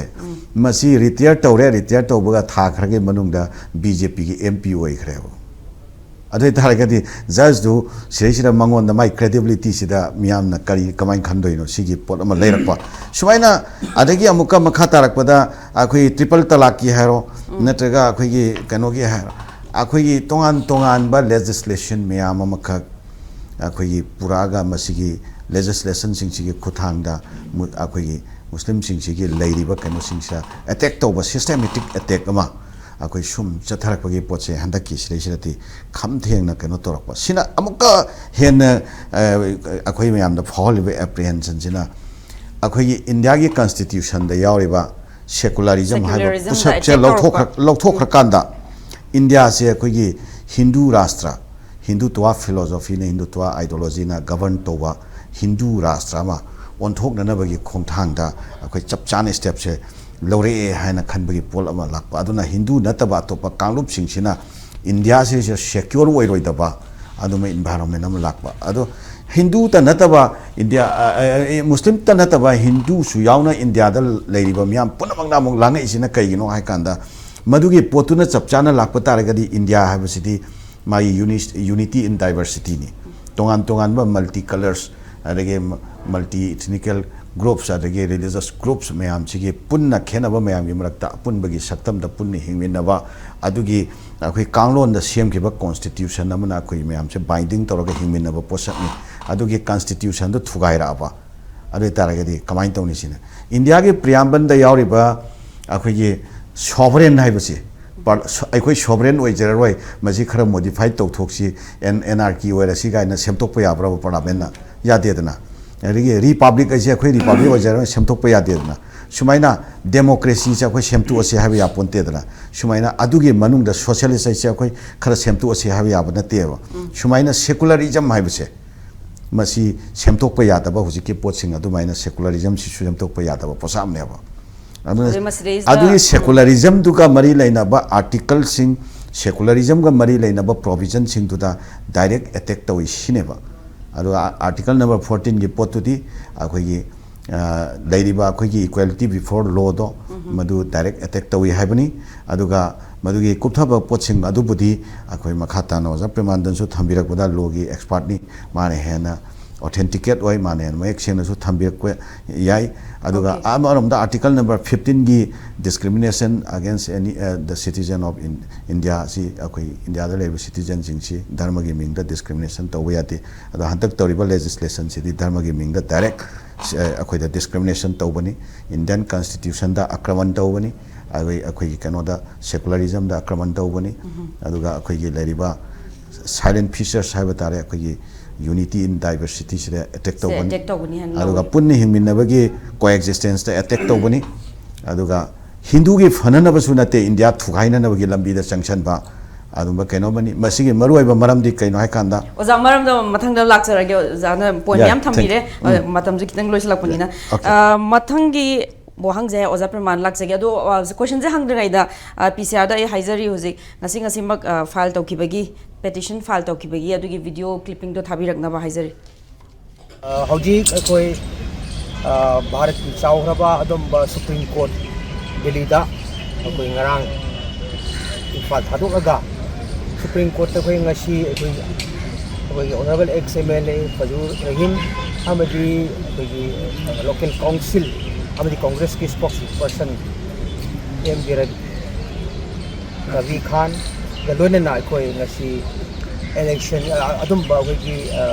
ꯃꯁꯤ retire ꯇꯧꯔꯦ, retire ꯇꯧꯕꯒ ꯊꯥ ꯈꯔꯒꯤ ꯃꯅꯨꯡꯗ B J P ꯒꯤ M P ꯑꯣꯏꯈ꯭ꯔꯦꯕ꯫ ꯑꯗꯨ ꯑꯣꯏ ꯇꯥꯔꯒꯗꯤ judge ꯇꯨ ꯁꯤꯗꯩꯁꯤꯗ ꯃꯉꯣꯟꯗ ꯃꯥꯏ credibility ꯁꯤꯗ ꯃꯤꯌꯥꯝꯅ ꯀꯔꯤ, ꯀꯃꯥꯏꯅ ꯈꯟꯗꯣꯏꯅꯣ? ꯁꯤꯒꯤ ꯄꯣꯠ ꯑꯃ ꯂꯩꯔꯛꯄ꯫ ꯁꯨꯃꯥꯏꯅ ꯑꯗꯒꯤ ꯑꯃꯨꯛꯀ ꯃꯈꯥ ꯇꯥꯔꯛꯄꯗ ꯑꯩꯈꯣꯏ triple ꯇꯂꯥꯛꯀꯤ ꯍꯥꯏꯔꯣ, ꯅꯠꯇ꯭ꯔꯒ ꯑꯩꯈꯣꯏꯒꯤ ꯀꯩꯅꯣꯒꯤ ꯍꯥꯏꯔꯣ, ꯑꯩꯈꯣꯏꯒꯤ ꯇꯣꯉꯥꯟ ꯇꯣꯉꯥꯟꯕ legislation ꯃꯌꯥꯝ ꯑꯃꯈꯛ ꯑꯩꯈꯣꯏꯒꯤ ꯄꯨꯔꯛꯑꯒ ꯃꯁꯤꯒꯤ ꯂꯦꯖꯤꯁꯂꯦꯁꯟꯁꯤꯡꯁꯤꯒꯤ ꯈꯨꯠꯊꯥꯡꯗ ꯃꯨ-, ꯑꯩꯈꯣꯏꯒꯤ ꯃꯨꯁꯂꯤꯝꯁꯤꯡꯁꯤꯒꯤ ꯂꯩꯔꯤꯕ ꯀꯩꯅꯣꯁꯤꯡꯁꯤꯗ ꯑꯦꯇꯦꯛ ꯇꯧꯕ, ꯁꯤꯁꯇꯦꯃꯦꯇꯤꯛ ꯑꯦꯇꯦꯛ ꯑꯃ ꯑꯩꯈꯣꯏ ꯁꯨꯝ ꯆꯠꯊꯔꯛꯄꯒꯤ ꯄꯣꯠꯁꯦ ꯍꯟꯗꯛꯀꯤ ꯁꯤꯗꯩꯁꯤꯗꯗꯤ ꯈꯝ ꯊꯦꯡꯅ ꯀꯩꯅꯣ ꯇꯧꯔꯛꯄ꯫ ꯁꯤꯅ ꯑꯃꯨꯛꯀ ꯍꯦꯟꯅ, ꯑ, ꯑꯩꯈꯣꯏ ꯃꯌꯥꯝꯗ ꯐꯥꯎꯍꯜꯂꯤꯕ ꯑꯦꯄ꯭ꯔꯤꯍꯦꯟꯁꯟꯁꯤꯅ ꯑꯩꯈꯣꯏꯒꯤ ꯏꯟꯗꯤꯌꯥꯒꯤ ꯀꯟꯁꯇꯤꯇ꯭ꯌꯨꯁꯟꯗ ꯌꯥꯎꯔꯤꯕ ꯁꯦꯀꯨꯂꯔꯤꯖꯝ ꯍꯥꯏꯕ ꯁꯦꯀꯨꯂꯔꯤꯖꯝꯗ ꯄꯣꯠꯁꯛꯁꯦ ꯑꯦꯇꯦꯛ ꯂꯧꯊꯣꯛꯈ꯭ꯔ-, ꯇꯧꯔꯛꯄ꯫ ꯂꯧꯊꯣꯛꯈ꯭ꯔꯀꯥꯟꯗ ꯏꯟꯗꯤꯌꯥꯁꯦ ꯑꯩꯈꯣꯏꯒꯤ ꯍꯤꯟꯗꯨ ꯔꯥꯁꯇ꯭ꯔ, ꯍꯤꯟꯗꯨꯇ꯭ꯋꯥ ꯐꯤꯂꯣꯁꯣꯐꯤꯅ, ꯍꯤꯟꯗꯨꯇ꯭ꯋꯥ ꯑꯥꯏꯗꯤꯌꯣꯂꯣꯖꯤꯅ ꯒꯕꯔꯟ ꯇꯧꯕ ꯍꯤꯟꯗꯨ ꯔꯥꯁꯇ꯭ꯔ ꯑꯃ ꯑꯣꯟꯊꯣꯛꯅꯅꯕꯒꯤ ꯈꯣꯡꯊꯥꯡꯗ ꯑꯩꯈꯣꯏ ꯆꯞ ꯆꯥꯅ ꯁ꯭ꯇꯦꯞꯁꯦ ꯂꯧꯔꯛꯑꯦ ꯍꯥꯏꯅ ꯈꯟꯕꯒꯤ ꯄꯣꯠ ꯑꯃ ꯂꯥꯛꯄ꯫ ꯑꯗꯨꯅ ꯍꯤꯟꯗꯨ ꯅꯠꯇꯕ ꯑꯇꯣꯞꯄ ꯀꯥꯡꯂꯨꯞꯁꯤꯡꯁꯤꯅ ꯏꯟꯗꯤꯌꯥꯁꯤꯁꯨ ꯁꯦꯀ꯭ꯌꯣꯔ ꯑꯣꯏꯔꯣꯏꯗꯕ ꯑꯗꯨꯝꯕ ꯏꯟꯚꯥꯏꯔꯣꯟꯃꯦꯟ ꯑꯃ ꯂꯥꯛꯄ꯫ ꯑꯗꯣ ꯍꯤꯟꯗꯨꯇ ꯅꯠꯇꯕ ꯏꯟꯗꯤꯌꯥ, ꯑ, ꯑ, ꯑ, ꯃꯨꯁꯂꯤꯝꯇ ꯅꯠꯇꯕ ꯍꯤꯟꯗꯨꯁꯨ ꯌꯥꯎꯅ ꯏꯟꯗꯤꯌꯥꯗ ꯂꯩꯔꯤꯕ ꯃꯤꯌꯥꯝ ꯄꯨꯝꯅꯃꯛꯅ ꯑꯃꯨꯛ ꯂꯥꯡꯉꯛꯏꯁꯤꯅ ꯀꯩꯒꯤꯅꯣ ꯍꯥꯏ ꯀꯥꯟꯗ, ꯃꯗꯨꯒꯤ ꯄꯣꯠꯇꯨꯅ ꯆꯞ ꯆꯥꯅ ꯂꯥꯛꯄ ꯇꯥꯔꯒꯗꯤ ꯏꯟꯗꯤꯌꯥ ꯍꯥꯏꯕꯁꯤꯗꯤ ꯃꯥꯒꯤ ꯌꯨꯅꯤ-, unity in diversityꯅꯤ꯫ ꯇꯣꯉꯥꯟ ꯇꯣꯉꯥꯟꯕ multi colours, ꯑꯗꯒꯤ multi ethnical groups, ꯑꯗꯒꯤ religious groups ꯃꯌꯥꯝꯁꯤꯒꯤ ꯄꯨꯟꯅ ꯈꯦꯠꯅꯕ ꯃꯌꯥꯝꯒꯤ ꯃꯔꯛꯇ ꯑꯄꯨꯟꯕꯒꯤ ꯁꯛꯇꯝꯗ ꯄꯨꯟꯅ ꯍꯤꯡꯃꯤꯟꯅꯕ, ꯑꯗꯨꯒꯤ ꯑꯩꯈꯣꯏ ꯀꯥꯡꯂꯣꯟꯗ ꯁꯦꯝꯈꯤꯕ constitution ꯑꯃꯅ ꯑꯩꯈꯣꯏ ꯃꯌꯥꯝꯁꯦ binding ꯇꯧꯔꯒ ꯍꯤꯡꯃꯤꯟꯅꯕ ꯄꯣꯠꯁꯛꯅꯤ꯫ ꯑꯗꯨꯒꯤ constitutionꯗꯨ ꯊꯨꯒꯥꯏꯔꯛꯑꯕ, ꯑꯗꯨ ꯑꯣꯏꯇꯥꯔꯒꯗꯤ ꯀꯃꯥꯏꯅ ꯇꯧꯅꯤ ꯁꯤꯅ? ꯏꯟꯗꯤꯌꯥꯒꯤ preambleꯗ ꯌꯥꯎꯔꯤꯕ ꯑꯩꯈꯣꯏꯒꯤ sovereign ꯍꯥꯏꯕꯁꯤ, ꯄꯥꯔ-, ꯁꯣ-, ꯑꯩꯈꯣꯏ sovereign ꯑꯣꯏꯖꯔꯔꯣꯏ, ꯃꯁꯤ ꯈꯔ modify ꯇꯧꯊꯣꯛꯁꯤ, ꯑꯦꯟ-, anarchy ꯑꯣꯏꯔꯁꯤ ꯀꯥꯏꯅ ꯁꯦꯝꯗꯣꯛꯄ ꯌꯥꯕ꯭ꯔꯕ parliamentꯅ? ꯌꯥꯗꯦꯗꯅ꯫ ꯑꯗꯒꯤ republic ꯍꯥꯏꯁꯦ ꯑꯩꯈꯣꯏ republic ꯑꯣꯏꯖꯔꯔꯣꯏ, ꯁꯦꯝꯗꯣꯛꯄ ꯌꯥꯗꯦꯗꯅ꯫ ꯁꯨꯃꯥꯏꯅ democracyꯁꯦ ꯑꯩꯈꯣꯏ ꯁꯦꯝꯗꯣꯛꯑꯁꯤ ꯍꯥꯏꯕ ꯌꯥꯄꯣꯟꯇꯦꯗꯅ꯫ ꯁꯨꯃꯥꯏꯅ ꯑꯗꯨꯒꯤ ꯃꯅꯨꯡꯗ socialist ꯍꯥꯏꯁꯦ ꯑꯩꯈꯣꯏ ꯈꯔ ꯁꯦꯝꯗꯣꯛꯑꯁꯤ ꯍꯥꯏꯕ ꯌꯥꯕ ꯅꯠꯇꯦꯕ꯫ ꯁꯨꯃꯥꯏꯅ secularism ꯍꯥꯏꯕꯁꯦ, ꯃꯁꯤ ꯁꯦꯝꯗꯣꯛꯄ ꯌꯥꯗꯕ, ꯍꯧꯖꯤꯛꯀꯤ ꯄꯣꯠꯁꯤꯡ ꯑꯗꯨꯃꯥꯏꯅ secularismꯁꯤꯁꯨ ꯁꯦꯝꯗꯣꯛꯄ ꯌꯥꯗꯕ ꯄꯣꯠꯁꯛ ꯑꯃꯅꯦꯕ꯫ ꯑꯗꯨꯅ ꯑꯗꯨ ꯃꯁꯤꯗꯩꯁꯤꯗ ꯑꯗꯨꯒꯤ secularismꯗꯨꯒ ꯃꯔꯤ ꯂꯩꯅꯕ articleꯁꯤꯡ, secularismꯒ ꯃꯔꯤ ꯂꯩꯅꯕ provisionꯁꯤꯡꯗꯨꯗ direct attack ꯇꯧꯏ ꯁꯤꯅꯦꯕ꯫ ꯑꯗꯨꯒ article number fourteenꯒꯤ ꯄꯣꯠꯇꯨꯗꯤ ꯑꯩꯈꯣꯏꯒꯤ, ꯑ, ꯂꯩꯔꯤꯕ ꯑꯩꯈꯣꯏꯒꯤ equality before lawꯗꯣ, ꯃꯗꯨ direct attack ꯇꯧꯏ ꯍꯥꯏꯕꯅꯤ꯫ ꯑꯗꯨꯒ ꯃꯗꯨꯒꯤ ꯀꯨꯞꯊꯕ ꯄꯣꯠꯁꯤꯡ ꯑꯗꯨꯕꯨꯗꯤ ꯑꯩꯈꯣꯏ ꯃꯈꯥ ꯇꯥꯅ ꯑꯣꯖꯥ ꯄ꯭ꯔꯦꯃꯥꯅꯟꯗꯟꯁꯨ ꯊꯝꯕꯤꯔꯛꯄꯗ lawꯒꯤ expertꯅꯤ, ꯃꯥꯅ ꯍꯦꯟꯅ ꯑꯣꯊꯦꯟꯇꯤꯀꯦꯠ ꯑꯣꯏ, ꯃꯥꯅ ꯍꯦꯟꯅ ꯃꯌꯦꯛ ꯁꯦꯡꯅꯁꯨ ꯊꯝꯕꯤꯔꯛꯄ ꯌꯥꯏ꯫ ꯑꯗꯨꯒ ꯑꯃꯔꯣꯝꯗ Article number fifteen ꯒꯤ discrimination against any the citizen of India ꯑꯁꯤ ꯑꯩꯈꯣꯏ ꯏꯟꯗꯤꯌꯥꯗ ꯂꯩꯔꯤꯕ citizenꯁꯤꯡꯁꯤ ꯙꯔꯃꯒꯤ ꯃꯤꯡꯗ discrimination ꯇꯧꯕ ꯌꯥꯗꯦ꯫ ꯑꯗꯣ ꯍꯟꯗꯛ ꯇꯧꯔꯤꯕ legislationꯁꯤꯗꯤ ꯙꯔꯃꯒꯤ ꯃꯤꯡꯗ direct ꯑꯩꯈꯣꯏꯗ discrimination ꯇꯧꯕꯅꯤ꯫ Indian constitutionꯗ ꯑꯀ꯭ꯔꯃꯟ ꯇꯧꯕꯅꯤ꯫ ꯑꯩꯈꯣꯏ ꯑꯩꯈꯣꯏꯒꯤ ꯀꯩꯅꯣꯗ secularismꯗ ꯑꯀ꯭ꯔꯃꯟ ꯇꯧꯕꯅꯤ꯫ ꯑꯗꯨꯒ ꯑꯩꯈꯣꯏꯒꯤ ꯂꯩꯔꯤꯕ silent features ꯍꯥꯏꯕ ꯇꯥꯔꯦ, ꯑꯩꯈꯣꯏꯒꯤ unity in diversityꯁꯤꯗ attack ꯇꯧꯕꯅꯤ꯫ ꯑꯗꯨꯒ ꯄꯨꯟꯅ ꯍꯤꯡꯃꯤꯟꯅꯕꯒꯤ coexistenceꯇ attack ꯇꯧꯕꯅꯤ꯫ ꯑꯗꯨꯒ ꯍꯤꯟꯗꯨꯒꯤ ꯐꯅꯅꯕꯁꯨ ꯅꯠꯇꯦ, ꯏꯟꯗꯤꯌꯥ ꯊꯨꯒꯥꯏꯅꯅꯕꯒꯤ ꯂꯝꯕꯤꯗ ꯆꯪꯁꯟꯕ ꯑꯗꯨꯝꯕ ꯀꯩꯅꯣꯃꯅꯤ꯫ ꯃꯁꯤꯒꯤ ꯃꯔꯨꯑꯣꯏꯕ ꯃꯔꯝꯗꯤ ꯀꯩꯅꯣ ꯍꯥꯏꯀꯥꯟꯗ ꯑꯣꯖꯥ, ꯃꯔꯝꯗꯣ ꯃꯊꯪꯗ ꯂꯥꯛꯆꯔꯒꯦ꯫ ꯑꯣꯖꯥꯅ point ꯃꯌꯥꯝ ꯊꯝꯕꯤꯔꯦ꯫ ꯃꯇꯝꯁꯨ ꯈꯤꯇꯪ ꯂꯣꯏꯁꯤꯜꯂꯛꯄꯅꯤꯅ꯫ ꯃꯊꯪꯒꯤ ꯋꯥꯍꯪꯁꯦ ꯑꯣꯖꯥ ꯄ꯭ꯔꯃꯥꯟ ꯂꯥꯛꯆꯒꯦ꯫ ꯑꯗꯣ questionꯁꯦ ꯍꯪꯗ꯭ꯔꯤꯉꯩꯗ, ꯄꯤ ꯁꯤ ꯑꯥꯔꯗ ꯑꯩ ꯍꯥꯏꯖꯔꯤ, ꯍꯧꯖꯤꯛ ꯉꯁꯤ ꯉꯁꯤꯃꯛ file ꯇꯧꯈꯤꯕꯒꯤ, petition file ꯇꯧꯈꯤꯕꯒꯤ ꯑꯗꯨꯒꯤ video clippingꯗꯣ ꯊꯥꯕꯤꯔꯛꯅꯕ ꯍꯥꯏꯖꯔꯤ꯫ ꯍꯧꯖꯤꯛ ꯑꯩꯈꯣꯏ ꯚꯥꯔꯠꯀꯤ ꯆꯥꯎꯈ꯭ꯔꯕ ꯑꯗꯨꯝꯕ Supreme Court ꯗꯤꯜꯂꯤꯗ ꯑꯩꯈꯣꯏ ꯉꯔꯥꯡ ꯏꯝꯐꯥꯜ ꯊꯥꯗꯣꯛꯂꯒ Supreme Courtꯇ ꯑꯩꯈꯣꯏ ꯉꯁꯤ ꯑꯩꯈꯣꯏ ꯑꯩꯈꯣꯏꯒꯤ Honourable ex M L A ꯐꯖꯨꯔ Rahim ꯑꯃꯗꯤ ꯑꯩꯈꯣꯏꯒꯤ local council ꯑꯃꯗꯤ Congressꯀꯤ spokesperson M V Ravi ꯈꯥꯟꯒ ꯂꯣꯏꯅꯅ ꯑꯩꯈꯣꯏ ꯉꯁꯤ election ꯑꯗꯨꯝꯕ ꯑꯩꯈꯣꯏꯒꯤ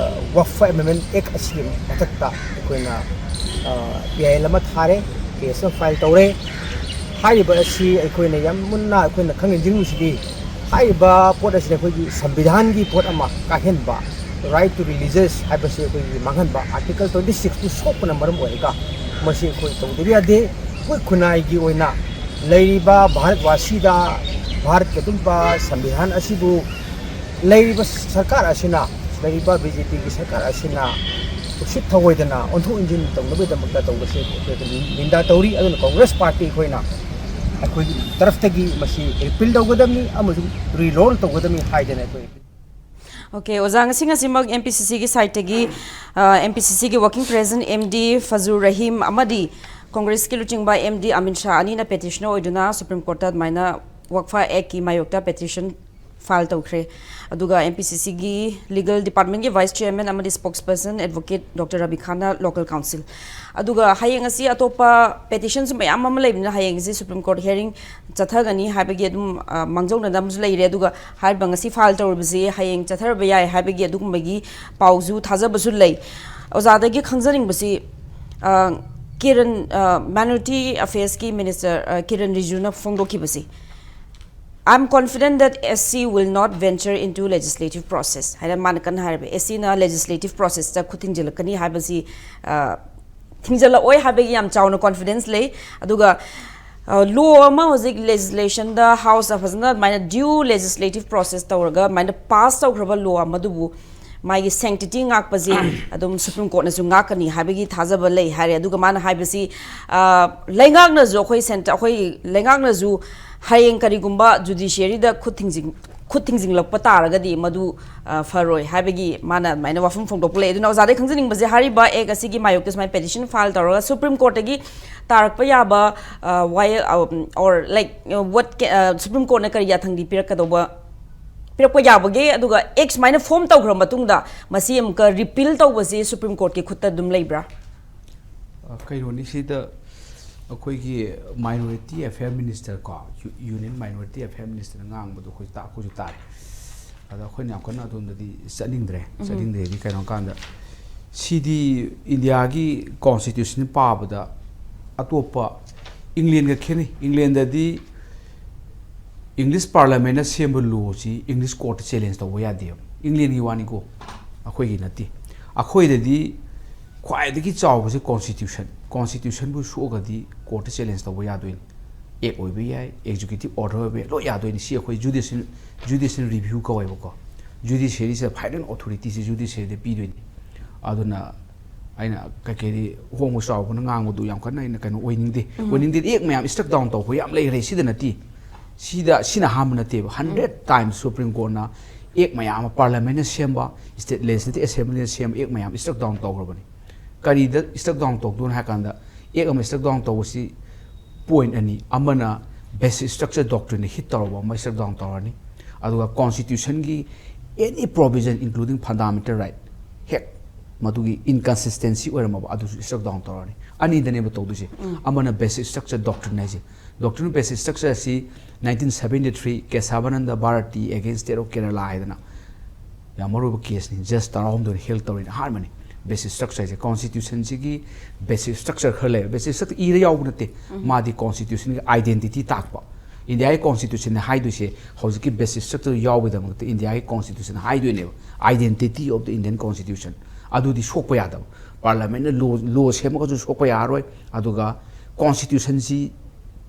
Waqf Amendment Act ꯑꯁꯤꯒꯤ ꯃꯊꯛꯇ ꯑꯩꯈꯣꯏꯅ P I L ꯑꯃ ꯊꯥꯔꯦ, case ꯑꯃ file ꯇꯧꯔꯦ꯫ ꯍꯥꯏꯔꯤꯕ ꯑꯁꯤ ꯑꯩꯈꯣꯏꯅ ꯌꯥꯝ ꯃꯨꯟꯅ ꯑꯩꯈꯣꯏꯅ ꯈꯪꯅꯤꯡꯅꯤꯡꯕꯁꯤꯗꯤ ꯍꯥꯏꯔꯤꯕ ꯄꯣꯠ ꯑꯁꯤꯗ ꯑꯩꯈꯣꯏꯒꯤ ꯁꯪꯕꯤꯙꯥꯟꯒꯤ ꯄꯣꯠ ꯑꯃ ꯀꯥꯏꯍꯟꯕ, right to religious ꯍꯥꯏꯕꯁꯤ ꯑꯩꯈꯣꯏꯒꯤ ꯃꯥꯡꯍꯟꯕ, Article twenty sixꯇꯨ ꯁꯣꯛꯄꯅ ꯃꯔꯝ ꯑꯣꯏꯔꯒ ꯃꯁꯤ ꯑꯩꯈꯣꯏ ꯇꯧꯗꯕ ꯌꯥꯗꯦ꯫ ꯑꯩꯈꯣꯏ ꯈꯨꯟꯅꯥꯏꯒꯤ ꯑꯣꯏꯅ ꯂꯩꯔꯤꯕ ꯚꯥꯔꯠ ꯋꯥꯁꯤꯗ ꯚꯥꯔꯠꯀꯤ ꯑꯗꯨꯝꯕ ꯁꯪꯕꯤꯙꯥꯟ ꯑꯁꯤꯕꯨ ꯂꯩꯔꯤꯕ ꯁꯔꯀꯥꯔ ꯑꯁꯤꯅ, ꯂꯩꯔꯤꯕ B J Pꯒꯤ ꯁꯔꯀꯥꯔ ꯑꯁꯤꯅ ꯎꯁꯤꯠ ꯊꯑꯣꯏꯗꯅ ꯑꯣꯟꯊꯣꯛ ꯑꯣꯟꯁꯤꯟ ꯇꯧꯅꯕꯒꯤꯗꯃꯛꯇ ꯇꯧꯕꯁꯦ ꯑꯩꯈꯣꯏ ꯅꯤꯟꯗꯥ ꯇꯧꯔꯤ꯫ ꯑꯗꯨꯅ Congress party ꯑꯩꯈꯣꯏꯅ ꯑꯩꯈꯣꯏꯒꯤ ꯇꯔꯐꯇꯒꯤ ꯃꯁꯤ repeal ꯇꯧꯒꯗꯕꯅꯤ ꯑꯃꯁꯨꯡ reroll ꯇꯧꯒꯗꯕꯅꯤ ꯍꯥꯏꯗꯅ ꯑꯩꯈꯣꯏ Okay, ꯑꯣꯖꯥ, ꯉꯁꯤ ꯉꯁꯤꯃꯛ M P C Cꯒꯤ sideꯇꯒꯤ, M P C Cꯒꯤ working president M D Fazur Rahim ꯑꯃꯗꯤ Congressꯀꯤ ꯂꯨꯆꯤꯡꯕ M D Amit Shah ꯑꯅꯤꯅ petitioner ꯑꯣꯏꯗꯨꯅ Supreme Courtꯇ ꯑꯗꯨꯃꯥꯏꯅ Waqf Actꯀꯤ ꯃꯥꯌꯣꯛꯇ petition ꯐꯥꯏꯜ ꯇꯧꯈ꯭ꯔꯦ꯫ ꯑꯗꯨꯒ M P C Cꯒꯤ ꯂꯤꯒꯦꯜ ꯗꯤꯄꯥꯔꯠꯃꯦꯟꯒꯤ ꯚꯥꯏꯁ ꯆꯤꯌꯔꯃꯦꯟ ꯑꯃꯗꯤ spokesperson advocate doctor Rabi ꯈꯥꯟꯅ ꯂꯣꯀꯦꯜ ꯀꯥꯎꯟꯁꯤꯜ꯫ ꯑꯗꯨꯒ ꯍꯌꯦꯡ ꯑꯁꯤ ꯑꯇꯣꯞꯄ ꯄꯦꯇꯤꯁꯟꯁꯨ ꯃꯌꯥꯝ ꯑꯃ ꯂꯩꯕꯅꯤꯅ ꯍꯌꯦꯡꯁꯤ ꯁꯨꯄ꯭ꯔꯤꯝ ꯀꯣꯔꯠ ꯍꯤꯌꯔꯤꯡ ꯆꯠꯊꯒꯅꯤ ꯍꯥꯏꯕꯒꯤ ꯑꯗꯨꯝ, ꯑ, ꯃꯥꯡꯖꯧꯅꯅ ꯑꯃꯁꯨ ꯂꯩꯔꯦ꯫ ꯑꯗꯨꯒ ꯍꯥꯏꯔꯤꯕ ꯉꯁꯤ ꯐꯥꯏꯜ ꯇꯧꯔꯤꯕꯁꯤ ꯍꯌꯦꯡ ꯆꯠꯊꯔꯕ ꯌꯥꯏ ꯍꯥꯏꯕꯒꯤ ꯑꯗꯨꯒꯨꯝꯕꯒꯤ ꯄꯥꯎꯁꯨ ꯊꯥꯖꯕꯁꯨ ꯂꯩ꯫ ꯑꯣꯖꯥꯗꯒꯤ ꯈꯪꯖꯅꯤꯡꯕꯁꯤ, ꯑ, ꯀꯤꯔꯟ, ꯑ, ꯃꯥꯏꯅꯣꯔꯤꯇꯤ ꯑꯐꯦꯌꯔꯁꯀꯤ ꯃꯤꯅꯤꯁꯇꯔ, ꯑ, Kiran ꯔꯤꯖꯤꯖꯨꯅ ꯐꯣꯡꯗꯣꯛꯈꯤꯕꯁꯤ, "I am confident that S C will not venture into legislative process" ꯍꯥꯏꯅ ꯃꯥꯅ ꯀꯟꯅ ꯍꯥꯏꯔꯤꯕ꯫ S Cꯅ ꯂꯦꯖꯤꯁꯂꯦꯇꯤꯚ ꯄ꯭ꯔꯣꯁꯦꯁꯇ ꯈꯨꯠ ꯊꯤꯡꯖꯤꯜꯂꯛꯀꯅꯤ ꯍꯥꯏꯕꯁꯤ, ꯑ, ꯊꯤꯡꯖꯤꯜꯂꯛꯑꯣꯏ ꯍꯥꯏꯕꯒꯤ ꯌꯥꯝ ꯆꯥꯎꯅ ꯀꯣꯟꯐꯤꯗꯦꯟꯁ ꯂꯩ꯫ ꯑꯗꯨꯒ, ꯑ, ꯂꯣ ꯑꯃ ꯍꯧꯖꯤꯛ ꯂꯦꯖꯤꯁꯂꯦꯁꯟꯗ ꯍꯥꯎꯁꯇ ꯐꯖꯅ ꯑꯗꯨꯃꯥꯏꯅ ꯗ꯭ꯌꯨ ꯂꯦꯖꯤꯁꯂꯦꯇꯤꯚ ꯄ꯭ꯔꯣꯁꯦꯁ ꯇꯧꯔꯒ ꯑꯗꯨꯃꯥꯏꯅ ꯄꯥꯁ ꯇꯧꯈ꯭ꯔꯕ ꯂꯣ ꯑꯃꯗꯨꯕꯨ ꯃꯥꯒꯤ ꯁꯦꯡꯇꯤꯇꯤ ꯉꯥꯛꯄꯁꯤ ꯑꯗꯨꯝ ꯁꯨꯄ꯭ꯔꯤꯝ ꯀꯣꯔꯠꯅꯁꯨ ꯉꯥꯛꯀꯅꯤ ꯍꯥꯏꯕꯒꯤ ꯊꯥꯖꯕ ꯂꯩ ꯍꯥꯏꯔꯦ꯫ ꯑꯗꯨꯒ ꯃꯥꯅ ꯍꯥꯏꯕꯁꯤ, ꯑ, ꯂꯩꯉꯥꯛꯅꯁꯨ, ꯑꯩꯈꯣꯏ ꯁꯦꯟꯇ-, ꯑꯩꯈꯣꯏ ꯂꯩꯉꯥꯛꯅꯁꯨ ꯍꯌꯦꯡ ꯀꯔꯤꯒꯨꯝꯕ ꯖꯨꯗꯤꯁꯤꯌꯔꯤꯗ ꯈꯨꯠ ꯊꯤꯡꯖꯤꯟ-, ꯈꯨꯠ ꯊꯤꯡꯖꯤꯜꯂꯛꯄ ꯇꯥꯔꯒꯗꯤ ꯃꯗꯨ, ꯑ, ꯐꯔꯣꯏ ꯍꯥꯏꯕꯒꯤ ꯃꯥꯅ ꯑꯗꯨꯃꯥꯏꯅ ꯋꯥꯐꯝ ꯐꯣꯡꯗꯣꯛꯄ ꯂꯩ꯫ ꯑꯗꯨꯅ ꯑꯣꯖꯥꯗꯒꯤ ꯈꯪꯖꯅꯤꯡꯕꯁꯦ, ꯍꯥꯏꯔꯤꯕ ꯑꯦꯛ ꯑꯁꯤꯒꯤ ꯃꯥꯌꯣꯛꯇ ꯁꯨꯃꯥꯏꯅ ꯄꯦꯇꯤꯁꯟ ꯐꯥꯏꯜ ꯇꯧꯔꯒ ꯁꯨꯄ꯭ꯔꯤꯝ ꯀꯣꯔꯠꯇꯒꯤ ꯇꯥꯔꯛꯄ ꯌꯥꯕ, ꯑ, ꯋꯥꯌꯦꯜ, ꯑ, or like, what ca-, ꯑ, ꯁꯨꯄ꯭ꯔꯤꯝ ꯀꯣꯔꯠꯅ ꯀꯔꯤ ꯌꯥꯊꯪꯗꯤ ꯄꯤꯔꯛꯀꯗꯧꯕ, ꯄꯤꯔꯛꯄ ꯌꯥꯕꯒꯦ? ꯑꯗꯨꯒ ꯑꯦꯛ ꯁꯨꯃꯥꯏꯅ ꯐꯣꯝ ꯇꯧꯈ꯭ꯔ ꯃꯇꯨꯡꯗ ꯃꯁꯤ ꯑꯃꯨꯛꯀ ꯔꯤꯄꯤꯜ ꯇꯧꯕꯁꯤ ꯁꯨꯄ꯭ꯔꯤꯝ ꯀꯣꯔꯠꯀꯤ ꯈꯨꯠꯇ ꯑꯗꯨꯝ ꯂꯩꯕ꯭ꯔꯥ? ꯑ, ꯀꯩꯅꯣꯅꯤ, ꯁꯤꯗ ꯑꯩꯈꯣꯏꯒꯤ ꯃꯥꯏꯅꯣꯔꯤꯇꯤ ꯑꯦꯐꯦꯌꯔ ꯃꯤꯅꯤꯁꯇꯔ ꯀꯣ, ꯌꯨ-, ꯌꯨꯅꯤꯌꯟ ꯃꯥꯏꯅꯣꯔꯤꯇꯤ ꯑꯦꯐꯦꯌꯔ ꯃꯤꯅꯤꯁꯇꯔꯅ ꯉꯥꯡꯕꯗꯣ ꯑꯩꯈꯣꯏ ꯇꯥ-, ꯑꯩꯈꯣꯏꯁꯨ ꯇꯥꯔꯦ꯫ ꯑꯗ ꯑꯩꯈꯣꯏꯅ ꯌꯥꯝ ꯀꯟꯅ ꯑꯗꯣꯝꯗꯗꯤ ꯆꯠꯅꯤꯡꯗ꯭ꯔꯦ꯫ ꯆꯠꯅꯤꯡꯗ꯭ꯔꯦꯗꯤ ꯀꯩꯅꯣ ꯀꯥꯟꯗ, ꯁꯤꯗꯤ ꯏꯟꯗꯤꯌꯥꯒꯤ ꯀꯣꯟꯁꯇꯤꯇ꯭ꯌꯨꯁꯟ ꯄꯥꯕꯗ ꯑꯇꯣꯞꯄ ꯏꯪꯂꯦꯟꯒ ꯈꯦꯠꯅꯩ꯫ ꯏꯪꯂꯦꯟꯗꯗꯤ ꯏꯪꯂꯤꯁ ꯄꯥꯔꯂꯥꯃꯦꯟꯅ ꯁꯦꯝꯕ ꯂꯣꯁꯤ ꯏꯪꯂꯤꯁ ꯀꯣꯔꯠꯇ ꯆꯦꯂꯦꯟꯖ ꯇꯧꯕ ꯌꯥꯗꯦꯕ꯫ ꯏꯪꯂꯦꯟꯒꯤ ꯋꯥꯅꯤꯀꯣ, ꯑꯩꯈꯣꯏꯒꯤ ꯅꯠꯇꯦ꯫ ꯑꯩꯈꯣꯏꯗꯗꯤ ꯈ꯭ꯋꯥꯏꯗꯒꯤ ꯆꯥꯎꯕꯁꯦ ꯀꯣꯟꯁꯇꯤꯇ꯭ꯌꯨꯁꯟ꯫ ꯀꯣꯟꯁꯇꯤꯇ꯭ꯌꯨꯁꯟꯕꯨ ꯁꯣꯛꯑꯒꯗꯤ ꯀꯣꯔꯠꯇ ꯆꯦꯂꯦꯟꯖ ꯇꯧꯕ ꯌꯥꯗꯣꯏꯅꯤ꯫ ꯑꯦꯛ ꯑꯣꯏꯕ ꯌꯥꯏ, ꯑꯦꯛꯖꯤꯀ꯭ꯌꯨꯇꯤꯚ ꯑꯣꯔꯗꯔ ꯑꯣꯏꯕ ꯌꯥꯏ, ꯂꯣꯏ ꯌꯥꯗꯣꯏꯅꯤ꯫ ꯁꯤ ꯑꯩꯈꯣꯏ ꯖꯨꯗꯤꯁꯤꯌꯦꯜ, ꯖꯨꯗꯤꯁꯤꯌꯦꯜ ꯔꯤꯚ꯭ꯌꯨ ꯀꯧꯋꯦꯕꯀꯣ꯫ ꯖꯨꯗꯤꯁꯤꯌꯔꯤꯁꯦ ꯐꯥꯏꯅꯦꯜ ꯑꯣꯊꯣꯔꯤꯇꯤꯁꯦ ꯖꯨꯗꯤꯁꯤꯌꯔꯤꯗ ꯄꯤꯗꯣꯏꯅꯤ꯫ ꯑꯗꯨꯅ ꯑꯩꯅ ꯀꯩꯀꯩꯗꯤ ꯍꯣꯡꯕ ꯆꯥꯎꯕꯅ ꯉꯥꯡꯕꯗꯨ ꯌꯥꯝ ꯀꯟꯅ ꯑꯩꯅ ꯀꯩꯅꯣ ꯑꯣꯏꯅꯤꯡꯗꯦ꯫ ꯑꯣꯏꯅꯤꯡꯗꯦꯗꯤ ꯑꯦꯛ ꯃꯌꯥꯝ ꯁ꯭ꯇ꯭ꯔꯛ ꯗꯥꯎꯟ ꯇꯧꯕ ꯌꯥꯝ ꯂꯩꯈ꯭ꯔꯦ꯫ ꯁꯤꯗ ꯅꯠꯇꯦ꯫ ꯁꯤꯗ, ꯁꯤꯅ ꯑꯍꯥꯟꯕ ꯅꯠꯇꯦꯕ꯫ ꯍꯟꯗ꯭ꯔꯦꯠ ꯇꯥꯏꯝꯁ ꯁꯨꯄ꯭ꯔꯤꯝ ꯀꯣꯔꯠꯅ ꯑꯦꯛ ꯃꯌꯥꯝ ꯑꯃ ꯄꯥꯔꯂꯥꯃꯦꯟꯅ ꯁꯦꯝꯕ, ꯁ꯭ꯇꯦꯠ ꯂꯦꯖꯤꯁꯂꯦꯇꯤꯚ ꯑꯦꯁꯦꯝꯕ꯭ꯂꯤꯅ ꯁꯦꯝꯕ ꯑꯦꯛ ꯃꯌꯥꯝ ꯁ꯭ꯇ꯭ꯔꯛ ꯗꯥꯎꯟ ꯇꯧꯈ꯭ꯔꯕꯅꯤ꯫ ꯀꯔꯤꯗ ꯁ꯭ꯇ꯭ꯔꯛ ꯗꯥꯎꯟ ꯇꯧꯗꯣꯏꯅꯣ ꯍꯥꯏ ꯀꯥꯟꯗ, ꯑꯦꯛ ꯑꯃ ꯁ꯭ꯇ꯭ꯔꯛ ꯗꯥꯎꯟ ꯇꯧꯕꯁꯤ ꯄꯣꯏꯟꯠ ꯑꯅꯤ, ꯑꯃꯅ ꯕꯦꯁꯤꯛ ꯁ꯭ꯇ꯭ꯔꯛꯆꯔ ꯗꯣꯛꯇ꯭ꯔꯤꯟꯗ ꯍꯤꯠ ꯇꯧꯔꯕ ꯑꯃ ꯁ꯭ꯇ꯭ꯔꯛ ꯗꯥꯎꯟ ꯇꯧꯔꯅꯤ, ꯑꯗꯨꯒ ꯀꯣꯟꯁꯇꯤꯇ꯭ꯌꯨꯁꯟꯒꯤ any provision including fundamental right ꯍꯦꯛ ꯃꯗꯨꯒꯤ ꯏꯟꯀꯟꯁꯤꯁꯇꯦꯟꯁꯤ ꯑꯣꯏꯔꯝꯃꯕ ꯑꯗꯨꯁꯨ ꯁ꯭ꯇ꯭ꯔꯛ ꯗꯥꯎꯟ ꯇꯧꯔꯅꯤ꯫ ꯑꯅꯤꯗꯅꯦꯕ ꯇꯧꯗꯣꯏꯁꯦ꯫ ꯑꯃꯅ ꯕꯦꯁꯤꯛ ꯁ꯭ꯇ꯭ꯔꯛꯆꯔ ꯗꯣꯛꯇ꯭ꯔꯤꯟ ꯍꯥꯏꯁꯦ꯫ ꯗꯣꯛꯇ꯭ꯔꯤꯟ ꯑꯣꯐ ꯕꯦꯁꯤꯛ ꯁ꯭ꯇ꯭ꯔꯛꯆꯔ ꯑꯁꯤ nineteen seventy three Kesavananda Bharati against state of Kerala ꯍꯥꯏꯗꯅ ꯌꯥꯝ ꯃꯔꯨ ꯑꯣꯏꯕ ꯀꯦꯁꯅꯤ꯫ ꯖꯁ ꯇꯔꯥꯍꯨꯝꯗꯣꯏꯅ ꯍꯦꯜ ꯇꯧꯔꯤꯅ ꯑꯍꯥꯟꯕꯅꯤ꯫ ꯕꯦꯁꯤꯛ ꯁ꯭ꯇ꯭ꯔꯛꯆꯔꯁꯦ, ꯀꯣꯟꯁꯇꯤꯇ꯭ꯌꯨꯁꯟꯁꯤꯒꯤ ꯕꯦꯁꯤꯛ ꯁ꯭ꯇ꯭ꯔꯛꯆꯔ ꯈꯔ ꯂꯩꯕ꯫ ꯕꯦꯁꯤꯛ ꯁ꯭ꯇ꯭ꯔꯛꯆꯔ ꯏꯔ ꯌꯥꯎꯕ ꯅꯠꯇꯦ, ꯃꯥꯗꯤ ꯀꯣꯟꯁꯇꯤꯇ꯭ꯌꯨꯁꯟꯒꯤ ꯑꯥꯏꯗꯦꯟꯇꯤꯇꯤ ꯇꯥꯛꯄ꯫ ꯏꯟꯗꯤꯌꯥꯒꯤ ꯀꯣꯟꯁꯇꯤꯇ꯭ꯌꯨꯁꯟꯅ ꯍꯥꯏꯗꯣꯏꯁꯦ ꯍꯧꯖꯤꯛꯀꯤ ꯕꯦꯁꯤꯛ ꯁ꯭ꯇ꯭ꯔꯛꯆꯔ ꯌꯥꯎꯕꯒꯤꯗꯃꯛꯇ ꯏꯟꯗꯤꯌꯥꯒꯤ constitution ꯍꯥꯏꯗꯣꯏꯅꯦꯕ, identity of the Indian constitution꯫ ꯑꯗꯨꯗꯤ ꯁꯣꯛꯄ ꯌꯥꯗꯕ꯫ ꯄꯥꯔꯂꯥꯃꯦꯟꯠꯅ ꯂꯣ, ꯂꯣ ꯁꯦꯝꯃꯒꯁꯨ ꯁꯣꯛꯄ ꯌꯥꯔꯣꯏ꯫ ꯑꯗꯨꯒ ꯀꯣꯟꯁꯇꯤꯇ꯭ꯌꯨꯁꯟꯁꯤ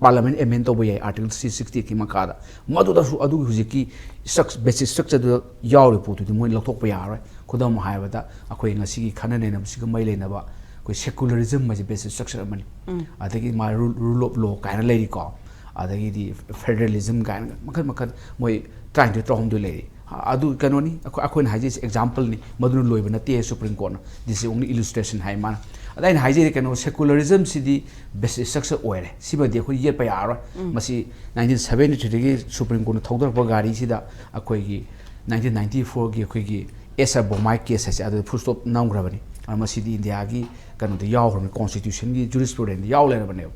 ꯄꯥꯔꯂꯥꯃꯦꯟꯠ ꯑꯦꯃꯦꯟ ꯇꯧꯕ ꯌꯥꯏ ꯑꯥꯔꯇꯤꯀꯜ ꯊ꯭ꯔꯤ ꯁꯤꯛꯁꯇꯤ ꯑꯩꯠꯀꯤ ꯃꯈꯥꯗ꯫ ꯃꯗꯨꯗꯁꯨ ꯑꯗꯨꯒꯤ ꯍꯧꯖꯤꯛꯀꯤ ꯁ꯭ꯇ꯭ꯔꯛ-, ꯕꯦꯁꯤꯛ ꯁ꯭ꯇ꯭ꯔꯛꯆꯔꯗꯨꯗ ꯌꯥꯎꯔꯤꯕ ꯄꯣꯠꯇꯨꯗꯤ ꯃꯣꯏꯅ ꯂꯧꯊꯣꯛꯄ ꯌꯥꯔꯣꯏ꯫ ꯈꯨꯗꯝ ꯍꯥꯏꯔꯕꯗ ꯑꯩꯈꯣꯏ ꯉꯁꯤꯒꯤ ꯈꯟꯅ ꯅꯩꯅꯕꯁꯤꯒ ꯃꯔꯤ ꯂꯩꯅꯕ ꯑꯩꯈꯣꯏ ꯁꯦꯀꯨꯂꯔꯤꯖꯝ ꯍꯥꯏꯁꯦ ꯕꯦꯁꯤꯛ ꯁ꯭ꯇ꯭ꯔꯛꯆꯔ ꯑꯃꯅꯤ꯫ ꯑꯗꯒꯤ ꯃꯥ ꯔꯨꯜ, ꯔꯨꯜ ꯑꯣꯐ ꯂꯣ ꯀꯥꯏꯅ ꯂꯩꯔꯤꯀꯣ꯫ ꯑꯗꯒꯤꯗꯤ ꯐꯦꯗꯔꯦꯂꯤꯖꯝ ꯀꯥꯏꯅ ꯃꯈꯜ ꯃꯈꯜ ꯃꯣꯏ ꯇꯔꯥꯅꯤꯊꯣꯏ ꯇꯔꯥꯍꯨꯝꯗꯣꯏ ꯂꯩꯔꯤ꯫ ꯑꯗꯨ ꯀꯩꯅꯣꯅꯤ, ꯑꯩꯈꯣꯏ, ꯑꯩꯈꯣꯏꯅ ꯍꯥꯏꯖꯩꯁꯦ ꯑꯦꯛꯖꯥꯝꯄꯜꯅꯤ, ꯃꯗꯨꯅ ꯂꯣꯏꯕ ꯅꯠꯇꯦ ꯁꯨꯄ꯭ꯔꯤꯝ ꯀꯣꯔꯠꯅ꯫ This is only illustration ꯍꯥꯏ ꯃꯥꯅ꯫ ꯑꯗ ꯑꯩꯅ ꯍꯥꯏꯖꯔꯤ ꯀꯩꯅꯣ, ꯁꯦꯀꯨꯂꯔꯤꯖꯝꯁꯤꯗꯤ ꯕꯦꯁꯤꯛ ꯁ꯭ꯇ꯭ꯔꯛꯆꯔ ꯑꯣꯏꯔꯦ꯫ ꯁꯤꯃꯗꯤ ꯑꯩꯈꯣꯏ ꯌꯦꯠꯄ ꯌꯥꯔꯔꯣꯏ꯫ ꯃꯁꯤ ꯅꯥꯏꯟꯇꯤꯟ ꯁꯕꯦꯟꯇꯤ ꯊ꯭ꯔꯤꯗꯒꯤ ꯁꯨꯄ꯭ꯔꯤꯝ ꯀꯣꯔꯠꯅ ꯊꯧꯗꯔꯛꯄ ꯒꯥꯔꯤꯁꯤꯗ ꯑꯩꯈꯣꯏꯒꯤ ꯅꯥꯏꯟꯇꯤꯟ ꯅꯥꯏꯟꯇꯤ ꯐꯣꯔꯒꯤ ꯑꯩꯈꯣꯏꯒꯤ ꯑꯦꯁ ꯑꯥꯔ ꯕꯣꯃꯥꯏ ꯀꯦꯁ ꯍꯥꯏꯁꯦ ꯑꯗꯨꯗ ꯐꯨꯜ ꯁ꯭ꯇꯣꯞ ꯅꯝꯈ꯭ꯔꯕꯅꯤ꯫ ꯑꯗꯨꯅ ꯃꯁꯤꯗꯤ ꯏꯟꯗꯤꯌꯥꯒꯤ ꯀꯩꯅꯣꯗ ꯌꯥꯎꯈ꯭ꯔꯕꯅꯤ, ꯀꯣꯟꯁꯇꯤꯇ꯭ꯌꯨꯁꯟꯒꯤ ꯖꯨꯔꯤꯁꯄ꯭ꯔꯨꯗꯦꯟꯁꯇ ꯌꯥꯎ ꯂꯩꯔꯕꯅꯦꯕ꯫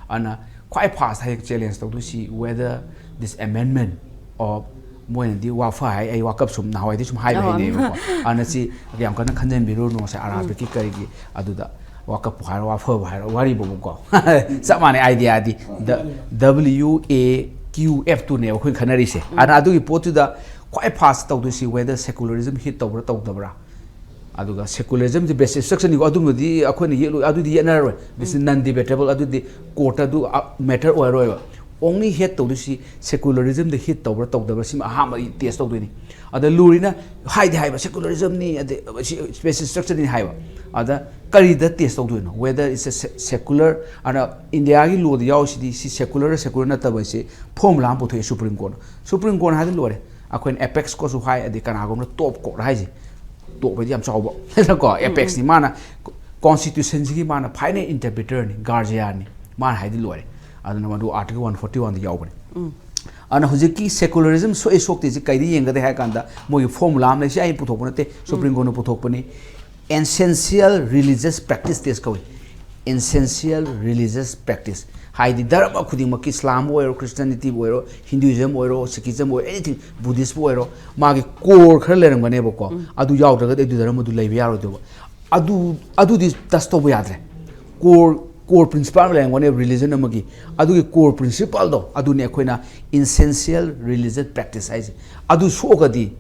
ꯑꯗꯨꯅ ꯈ꯭ꯋꯥꯏ ꯐꯥꯁ ꯍꯌꯦꯡ challenge ꯇꯧꯗꯣꯏꯁꯤ whether this amendment of, ꯃꯣꯏꯅꯗꯤ ꯋꯥꯐ ꯍꯥꯏ, ꯑꯩ ꯋꯥꯀꯞ ꯁꯨꯝ ꯅꯍꯥꯟꯋꯥꯏꯗꯤ ꯁꯨꯝ ꯍꯥꯏꯕ ꯑꯣ꯫ ꯍꯩꯅꯩꯌꯦꯕꯀꯣ꯫ ꯑꯗꯨꯅ ꯁꯤ ꯌꯥꯝ ꯀꯟꯅ ꯈꯟꯖꯟꯕꯤꯔꯨꯔꯅꯨ, ꯉꯁꯥꯏ ꯑꯔꯥꯕꯤꯛꯀꯤ ꯀꯔꯤꯒꯤ ꯑꯗꯨꯗ ꯋꯥꯀꯞꯄꯨ ꯍꯥꯏꯔꯣ, ꯋꯥꯐꯕꯨ ꯍꯥꯏꯔꯣ, ꯋꯥꯔꯤꯕꯨꯕꯀꯣ꯫ ꯆꯞ ꯃꯥꯟꯅꯩ ꯑꯥꯏꯗꯤꯌꯥꯗꯤ꯫ ꯗ-, W A Q F ꯇꯨꯅꯦꯕ ꯑꯩꯈꯣꯏꯅ ꯈꯟꯅꯔꯤꯁꯦ꯫ ꯑꯗꯨꯅ ꯑꯗꯨꯒꯤ ꯄꯣꯠꯇꯨꯗ ꯈ꯭ꯋꯥꯏ ꯐꯥꯁ ꯇꯧꯗꯣꯏꯁꯤ whether secularism hit ꯇꯧꯕ꯭ꯔꯥ ꯇꯧꯗꯕ꯭ꯔꯥ꯫ ꯑꯗꯨꯒ ꯁꯦꯀꯨꯂꯔꯤꯖꯝꯗꯤ ꯕꯦꯁꯤꯛ ꯁ꯭ꯇ꯭ꯔꯛꯆꯔꯅꯤꯀꯣ, ꯑꯗꯨꯝꯕꯗꯤ ꯑꯩꯈꯣꯏꯅ ꯌꯦꯠꯂꯣꯏ, ꯑꯗꯨꯗꯤ ꯌꯦꯠꯅꯔꯔꯣꯏ꯫ This is non debatable, ꯑꯗꯨꯗꯤ ꯀꯣꯔꯠꯇ ꯑꯗꯨ ꯃꯦꯇꯔ ꯑꯣꯏꯔꯔꯣꯏꯕ꯫ Only ꯍꯤꯠ ꯇꯧꯗꯣꯏꯁꯤ ꯁꯦꯀꯨꯂꯔꯤꯖꯝꯗ ꯍꯤꯠ ꯇꯧꯕ꯭ꯔꯥ ꯇꯧꯗꯕ꯭ꯔꯥ ꯁꯤꯃ ꯑꯍꯥꯟꯕ ꯇꯦꯁ ꯇꯧꯗꯣꯏꯅꯤ꯫ ꯑꯗ ꯂꯨꯔꯤꯅ ꯍꯥꯏꯗꯤ ꯍꯥꯏꯕ ꯁꯦꯀꯨꯂꯔꯤꯖꯝꯅꯤ, ꯑꯗꯩ ꯁꯤ ꯕꯦꯁꯤꯛ ꯁ꯭ꯇ꯭ꯔꯛꯆꯔꯅꯤ ꯍꯥꯏꯕ꯫ ꯑꯗ ꯀꯔꯤꯗ ꯇꯦꯁ ꯇꯧꯗꯣꯏꯅꯣ? Whether it's a se-, secular, ꯑꯗ ꯏꯟꯗꯤꯌꯥꯒꯤ ꯂꯣꯗ ꯌꯥꯎꯔꯤꯁꯤꯗꯤ ꯁꯤ ꯁꯦꯀꯨꯂꯔ, ꯁꯦꯀꯨꯂꯔ ꯅꯠꯇꯕ ꯍꯥꯏꯁꯤ ꯐꯣꯔꯃꯨꯂꯥ ꯑꯃ ꯄꯨꯊꯣꯛꯑꯦ ꯁꯨꯄ꯭ꯔꯤꯝ ꯀꯣꯔꯠꯅ꯫ ꯁꯨꯄ꯭ꯔꯤꯝ ꯀꯣꯔꯠꯅ ꯍꯥꯏꯗꯤ ꯂꯣꯏꯔꯦ꯫ ꯑꯩꯈꯣꯏꯅ ꯑꯦꯄꯦꯛꯁ ꯀꯣꯔꯠꯁꯨ ꯍꯥꯏ, ꯑꯗꯩ ꯀꯅꯥꯒꯨꯝꯕꯅ ꯇꯣꯞ ꯀꯣꯔꯠ ꯍꯥꯏꯁꯦ, ꯇꯣꯞ ꯍꯥꯏꯗꯤ ꯌꯥꯝ ꯆꯥꯎꯕ ꯀꯣ, ꯑꯦꯄꯦꯛꯁꯅꯤ꯫ ꯃꯥꯅ ꯀꯣꯟꯁꯇꯤꯇ꯭ꯌꯨꯁꯟꯁꯤꯒꯤ ꯃꯥꯅ ꯐꯥꯏꯅꯦꯜ ꯏꯟꯇꯔꯄ꯭ꯔꯤꯇꯔꯅꯤ, ꯒꯥꯔꯖꯤꯌꯥꯟꯅꯤ꯫ ꯃꯥꯅ ꯍꯥꯏꯗꯤ ꯂꯣꯏꯔꯦ꯫ ꯑꯗꯨꯅ ꯃꯗꯨ ꯑꯥꯔꯇꯤꯀꯜ ꯋꯥꯟ ꯐꯣꯔꯇꯤ ꯋꯥꯟꯗ ꯌꯥꯎꯕꯅꯤ꯫ ꯑꯗꯨꯅ ꯍꯧꯖꯤꯛꯀꯤ secularism ꯁꯣꯛꯏ ꯁꯣꯛꯇꯦꯁꯤ ꯀꯩꯗ ꯌꯦꯡꯒꯗꯦ ꯍꯥꯏ ꯀꯥꯟꯗ, ꯃꯣꯏꯒꯤ formula ꯑꯃ ꯂꯩ, ꯁꯤ ꯑꯩꯅ ꯄꯨꯊꯣꯛꯄ ꯅꯠꯇꯦ, Supreme Courtꯅ ꯄꯨꯊꯣꯛꯄꯅꯤ꯫ Essential religious practice test ꯀꯧꯏ꯫ Essential religious practice ꯍꯥꯏꯗꯤ ꯙꯔꯃ ꯈꯨꯗꯤꯡꯃꯛꯀꯤ, ꯏꯁꯂꯥꯝꯕꯨ ꯑꯣꯏꯔꯣ, ꯈ꯭ꯔꯤꯁꯇꯤꯌꯥꯅꯤꯇꯤꯕꯨ ꯑꯣꯏꯔꯣ, ꯍꯤꯟꯗꯨꯏꯖꯝ ꯑꯣꯏꯔꯣ, ꯁꯤꯈꯤꯖꯝ ꯑꯣꯏꯔꯣ, anything, ꯕꯨꯙꯤꯁꯄꯨ ꯑꯣꯏꯔꯣ, ꯃꯥꯒꯤ core ꯈꯔ ꯂꯩꯔꯝꯒꯅꯦꯕꯀꯣ꯫ ꯑꯗꯨ ꯌꯥꯎꯗ꯭ꯔꯒꯗꯤ ꯑꯗꯨ ꯙꯔꯃꯗꯨ ꯂꯩꯕ ꯌꯥꯔꯣꯏꯗꯧꯕ꯫ ꯑꯗꯨ, ꯑꯗꯨꯗꯤ touch ꯇꯧꯕ ꯌꯥꯗ꯭ꯔꯦ꯫ Core, core principle ꯑꯃ ꯂꯩꯔꯝꯒꯅꯦꯕ religion ꯑꯃꯒꯤ꯫ ꯑꯗꯨꯒꯤ core principleꯗꯣ ꯑꯗꯨꯅꯤ ꯑꯩꯈꯣꯏꯅ essential religious practice ꯍꯥꯏꯁꯦ꯫ ꯑꯗꯨ ꯁꯣꯛꯑꯒꯗꯤ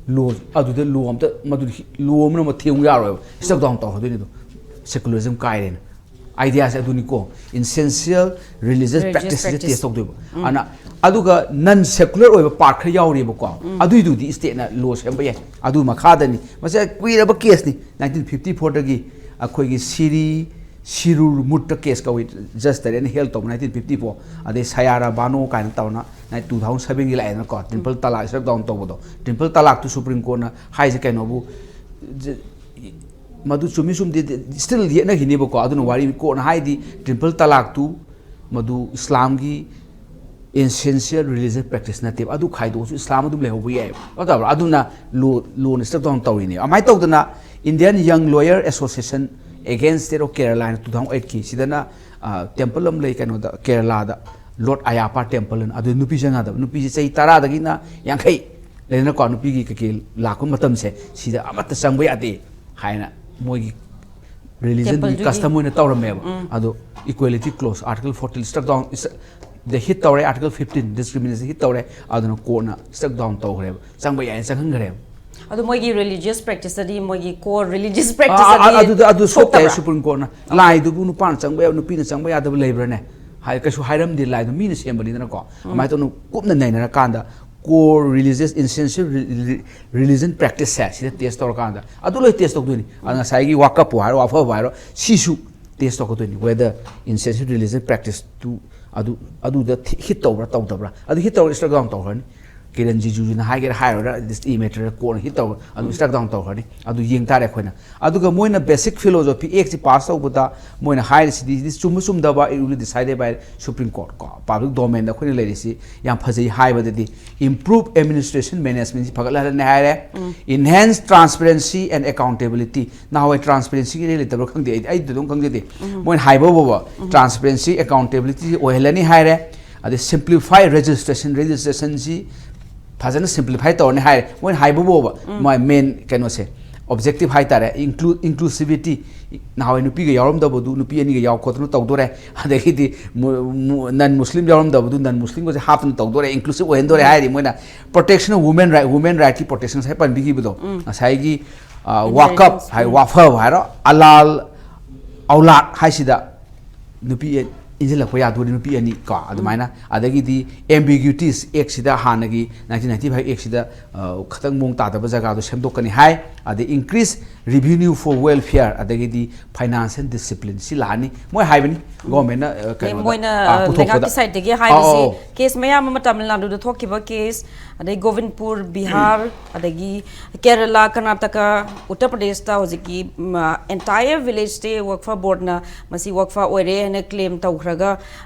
law, ꯑꯗꯨꯗ law ꯑꯝꯇ, ꯃꯗꯨꯗꯤ law ꯑꯃꯅ ꯑꯃ ꯊꯦꯡꯉꯨ ꯌꯥꯔꯣꯏꯕ꯫ Struck down ꯇꯧꯔꯗꯣꯏꯅꯤ ꯑꯗꯨ꯫ Secularism ꯀꯥꯏꯔꯦꯅ꯫ Ideaꯁꯦ ꯑꯗꯨꯅꯤꯀꯣ, essential religious Religious practiceꯁꯦ practice. Test ꯇꯧꯗꯣꯏꯕ꯫ ꯑꯗꯨꯅ, ꯑꯗꯨꯒ non secular ꯑꯣꯏꯕ part ꯈꯔ ꯌꯥꯎꯔꯤꯕꯀꯣ, ꯑꯗꯨꯏꯗꯨꯗꯤ stateꯅ law ꯁꯦꯝꯕ ꯌꯥꯏ꯫ ꯑꯗꯨ ꯃꯈꯥꯗꯅꯤ꯫ ꯃꯁꯤ ꯀꯨꯏꯔꯕ caseꯅꯤ꯫ Nineteen fifty fourꯗꯒꯤ ꯑꯩꯈꯣꯏꯒꯤ ꯁꯤꯔꯤ, ꯁꯤꯔꯨꯔ ꯃꯨꯠꯇ case ꯀꯧꯏ, Judge ꯇꯔꯦꯠꯅ held ꯇꯧꯕ nineteen fifty four꯫ ꯑꯗꯩ ꯁꯌꯥꯔꯥ ꯕꯥꯅꯣ ꯀꯥꯏꯅ ꯇꯧꯅ two thousand sevenꯒꯤ ꯂꯥꯛꯑꯦꯗꯅꯀꯣ, triple talaq struck down ꯇꯧꯕꯗꯣ꯫ Triple talaqꯇꯨ Supreme Courtꯅ ꯍꯥꯏꯁꯦ ꯀꯩꯅꯣꯕꯨ, ꯖ-, ꯃꯗꯨ ꯆꯨꯝꯃꯤ ꯆꯨꯝꯗꯦ still ꯌꯦꯠꯅꯈꯤꯅꯤꯕꯀꯣ꯫ ꯑꯗꯨꯅ ꯋꯥꯔꯤ courtꯅ ꯍꯥꯏꯗꯤ triple talaqꯇꯨ ꯃꯗꯨ ꯏꯁꯂꯥꯝꯒꯤ essential religious practice ꯅꯠꯇꯦꯕ꯫ ꯑꯗꯨ ꯈꯥꯏꯗꯣꯛꯑꯁꯨ ꯏꯁꯂꯥꯝ ꯑꯗꯨꯝ ꯂꯩꯍꯧꯕ ꯌꯥꯏꯑꯕ꯫ ꯅꯠꯇꯕ꯭ꯔꯥ? ꯑꯗꯨꯅ law, lawꯅ struck down ꯇꯧꯔꯤꯅꯦꯕ꯫ ꯑꯗꯨꯃꯥꯏꯅ ꯇꯧꯗꯅ Indian Young Lawyer Association against State of Kerala ꯍꯥꯏꯅ two thousand eightꯀꯤ ꯁꯤꯗꯅ, ꯑ, temple ꯑꯃ ꯂꯩ ꯀꯩꯅꯣꯗ, ꯀꯦꯔꯂꯥꯗ, Lord Ayyappa temple ꯑꯅ꯫ ꯑꯗꯨ ꯅꯨꯄꯤ ꯆꯪ ꯌꯥꯗꯕ꯫ ꯅꯨꯄꯤꯁꯦ ꯆꯍꯤ ꯇꯔꯥꯗꯒꯤꯅ ꯌꯥꯡꯈꯩ ꯂꯩꯗꯅꯀꯣ, ꯅꯨꯄꯤꯒꯤ ꯀꯩꯀꯩ ꯂꯥꯛꯄ ꯃꯇꯝꯁꯦ ꯁꯤꯗ ꯑꯃꯠꯇ ꯆꯪꯕ ꯌꯥꯗꯦ ꯍꯥꯏꯅ ꯃꯣꯏꯒꯤ religionꯒꯤ templeꯗꯨꯒꯤ custom ꯑꯣꯏꯅ ꯇꯧꯔꯝꯃꯦꯕ꯫ ꯑꯗꯣ equality clause, article fourteen struck down, ꯗ hit ꯇꯧꯔꯦ, article fifteen discrimination hit ꯇꯧꯔꯦ꯫ ꯑꯗꯨꯅ courtꯅ struck down ꯇꯧꯈ꯭ꯔꯦꯕ, ꯆꯪꯕ ꯌꯥꯏꯅ ꯆꯪꯍꯟꯈ꯭ꯔꯦꯕ꯫ ꯑꯗꯣ ꯃꯣꯏꯒꯤ religious practiceꯇꯗꯤ, ꯃꯣꯏꯒꯤ core religious practiceꯇꯗꯤ ꯑꯗꯨꯗ, ꯑꯗꯨ ꯁꯣꯛꯇꯦ꯫ ꯁꯣꯛꯇꯕ꯭ꯔꯥ? Supreme Courtꯅ ꯂꯥꯏꯗꯨꯕꯨ ꯅꯨꯄꯥꯅ ꯆꯪꯕ ꯌꯥꯕ, ꯅꯨꯄꯤꯅ ꯆꯪꯕ ꯌꯥꯗꯕ ꯂꯩꯕ꯭ꯔꯥꯅꯦ ꯍꯥꯏ, ꯀꯩꯁꯨ ꯍꯥꯏꯔꯝꯗꯦ꯫ ꯂꯥꯏꯗꯣ ꯃꯤꯅ ꯁꯦꯝꯕꯅꯤꯗꯅꯀꯣ꯫ ꯑꯗꯨꯃꯥꯏꯅ ꯇꯧꯅ ꯀꯨꯞꯅ ꯅꯩꯅꯔꯀꯥꯟꯗ core religious, essential religion practiceꯁꯦ ꯁꯤꯗ test ꯇꯧꯔꯀꯥꯟꯗ ꯑꯗꯨ ꯂꯣꯏ test ꯇꯧꯗꯣꯏꯅꯤ꯫ ꯑꯗ ꯉꯁꯥꯏꯒꯤ ꯋꯥꯀꯞꯄꯨ ꯍꯥꯏꯔꯣ, ꯋꯥꯐꯕꯨ ꯍꯥꯏꯔꯣ, ꯁꯤꯁꯨ test ꯇꯧꯒꯗꯣꯏꯅꯤ, whether essential religion practiceꯇꯨ ꯑꯗꯨ, ꯑꯗꯨꯗ hit ꯇꯧꯕ꯭ꯔꯥ ꯇꯧꯗꯕ꯭ꯔꯥ꯫ ꯑꯗꯨ hit ꯇꯧꯔ struck down ꯇꯧꯈ꯭ꯔꯅꯤ꯫ ꯀꯤꯔꯟ ꯔꯤꯖꯤꯖꯨꯅ ꯍꯥꯏꯒꯦꯔꯥ ꯍꯥꯏꯔꯣꯏꯔꯥ, this matter ꯀꯣꯟꯅ ꯍꯤꯠ ꯇꯧꯔ ꯑꯗꯨ ꯁ꯭ꯇ꯭ꯔꯥꯏꯛ ꯗꯥꯎꯟ ꯇꯧꯈ꯭ꯔꯅꯤ꯫ ꯑꯗꯨ ꯌꯦꯡ ꯇꯥꯔꯦ ꯑꯩꯈꯣꯏꯅ꯫ ꯑꯗꯨꯒ ꯃꯣꯏꯅ ꯕꯦꯁꯤꯛ ꯐꯤꯂꯣꯁꯣꯐꯤ ꯑꯦꯛꯁꯤ ꯄꯥꯁ ꯇꯧꯕꯗ ꯃꯣꯏꯅ ꯍꯥꯏꯔꯤꯁꯤꯗꯤ, ꯁꯤꯗꯤ ꯆꯨꯝꯕ ꯆꯨꯝꯗꯕ, it will be decided by Supreme Court ꯀꯣ꯫ ꯄꯕ꯭ꯂꯤꯛ ꯗꯣꯃꯦꯟꯗ ꯑꯩꯈꯣꯏꯅ ꯂꯩꯔꯤꯁꯤ ꯌꯥꯝ ꯐꯖꯩ ꯍꯥꯏꯕꯗꯗꯤ, improve administration managementꯁꯤ ꯐꯒꯠꯍꯜꯂꯅꯤ ꯍꯥꯏꯔꯦ, enhance transparency and accountability꯫ ꯅꯍꯥꯟꯋꯥꯏ ꯇ꯭ꯔꯥꯟꯁꯄꯦꯔꯦꯟꯁꯤꯒꯤ ꯂꯩꯇꯕ꯭ꯔꯥ ꯈꯪꯗꯦ, ꯑꯩꯗꯤ ꯑꯩꯗꯤ ꯑꯗꯨꯝ ꯈꯪꯖꯗꯦ꯫ ꯃꯣꯏꯅ ꯍꯥꯏꯕ ꯐꯥꯎꯕ ꯇ꯭ꯔꯥꯟꯁꯄꯦꯔꯦꯟꯁꯤ, ꯑꯦꯀꯥꯎꯟꯇꯦꯕꯤꯂꯤꯇꯤ ꯑꯣꯏꯍꯜꯂꯅꯤ ꯍꯥꯏꯔꯦ꯫ ꯑꯗꯩ ꯁꯤꯝꯄ꯭ꯂꯤꯐꯥꯏ ꯔꯦꯖꯤꯁꯇ꯭ꯔꯦꯁꯟ, ꯔꯦꯖꯤꯁꯇ꯭ꯔꯦꯁꯟꯁꯤ ꯐꯖꯅ ꯁꯤꯝꯄ꯭ꯂꯤꯐꯥꯏ ꯇꯧꯔꯅꯤ ꯍꯥꯏꯔꯦ꯫ ꯃꯣꯏꯅ ꯍꯥꯏꯕ ꯐꯥꯎꯕ ꯃꯥꯏ ꯃꯦꯟ ꯀꯩꯅꯣꯁꯦ, ꯑꯣꯕꯖꯦꯛꯇꯤꯚ ꯍꯥꯏꯇꯥꯔꯦ, ꯏꯟꯀ꯭ꯂꯨ ꯏꯟꯀ꯭ꯂꯨꯁꯤꯚꯤꯇꯤ꯫ ꯅꯍꯥꯟꯋꯥꯏ ꯅꯨꯄꯤꯒ ꯌꯥꯎꯔꯝꯗꯕꯗꯨ ꯅꯨꯄꯤ ꯑꯅꯤꯒ ꯌꯥꯎ ꯈꯣꯠꯇꯅ ꯇꯧꯗꯣꯔꯦ꯫ ꯑꯗꯒꯤꯗꯤ ꯅꯟ ꯃꯨꯁꯂꯤꯝ ꯌꯥꯎꯔꯝꯗꯕꯗꯨ ꯅꯟ ꯃꯨꯁꯂꯤꯝꯒꯁꯦ ꯍꯥꯞꯇꯅ ꯇꯧꯗꯣꯔꯦ, ꯏꯟꯀ꯭ꯂꯨꯁꯤꯚ ꯑꯣꯏꯍꯟꯗꯣꯔꯦ ꯍꯥꯏꯔꯤ꯫ ꯃꯣꯏꯅ protection of women right, women rightꯀꯤ protection ꯉꯁꯥꯏ ꯄꯟꯕꯤꯈꯤꯕꯗꯣ, ꯉꯁꯥꯏꯒꯤ ꯋꯥꯀꯞ ꯍꯥꯏ, ꯋꯥꯐꯕ ꯍꯥꯏꯔꯣ, ꯑꯂꯥꯜ ꯑꯧꯂꯥꯗ ꯍꯥꯏꯁꯤꯗ ꯅꯨꯄꯤ ꯏꯟꯁꯤꯜꯂꯛꯄ ꯌꯥꯗꯣꯔꯤ, ꯅꯨꯄꯤ ꯑꯅꯤ ꯀꯣ, ꯑꯗꯨꯃꯥꯏꯅ꯫ ꯑꯗꯒꯤꯗꯤ ambiguities ꯑꯦꯛꯁꯤꯗ ꯍꯥꯟꯅꯒꯤ nineteen ninety five ꯑꯦꯛꯁꯤꯗ ꯈꯤꯇꯪ ꯃꯑꯣꯡ ꯇꯥꯗꯕ ꯖꯒꯥꯗꯣ ꯁꯦꯝꯗꯣꯛꯀꯅꯤ ꯍꯥꯏ꯫ ꯑꯗꯩ increase revenue for welfare, ꯑꯗꯒꯤꯗꯤ financial discipline ꯁꯤ ꯂꯥꯛꯑꯅꯤ꯫ ꯃꯣꯏ ꯍꯥꯏꯕꯅꯤ, ꯒꯣꯔꯃꯦꯟꯅ ꯀꯩꯅꯣꯗ, ꯃꯣꯏꯅ ꯑꯥ, ꯄꯨꯊꯣꯛꯄꯗ꯫ ꯂꯩꯉꯥꯛꯀꯤ ꯁꯥꯏꯠꯇꯒꯤ ꯍꯥꯏꯕꯁꯤ ꯀꯦꯁ ꯃꯌꯥꯝ ꯑꯃ ꯇꯥꯃꯤꯜ ꯅꯥꯗꯨꯗ ꯊꯣꯛꯈꯤꯕ ꯀꯦꯁ, ꯑꯗꯩ ꯒꯣꯕꯤꯟꯄꯨꯔ, ꯕꯤꯍꯥꯔ, ꯑꯗꯒꯤ ꯀꯦꯔꯂꯥ, ꯀꯔꯅꯥꯇꯀꯥ, ꯎꯠꯇꯔ ꯄ꯭ꯔꯗꯦꯁꯇ ꯍꯧꯖꯤꯛꯀꯤ entire village ꯁꯦ ꯋꯛꯐ ꯕꯣꯔꯗꯅ ꯃꯁꯤ ꯋꯛꯐ ꯑꯣꯏꯔꯦ ꯍꯥꯏꯅ ꯀ꯭ꯂꯦꯝ ꯇꯧꯈ꯭ꯔꯒ,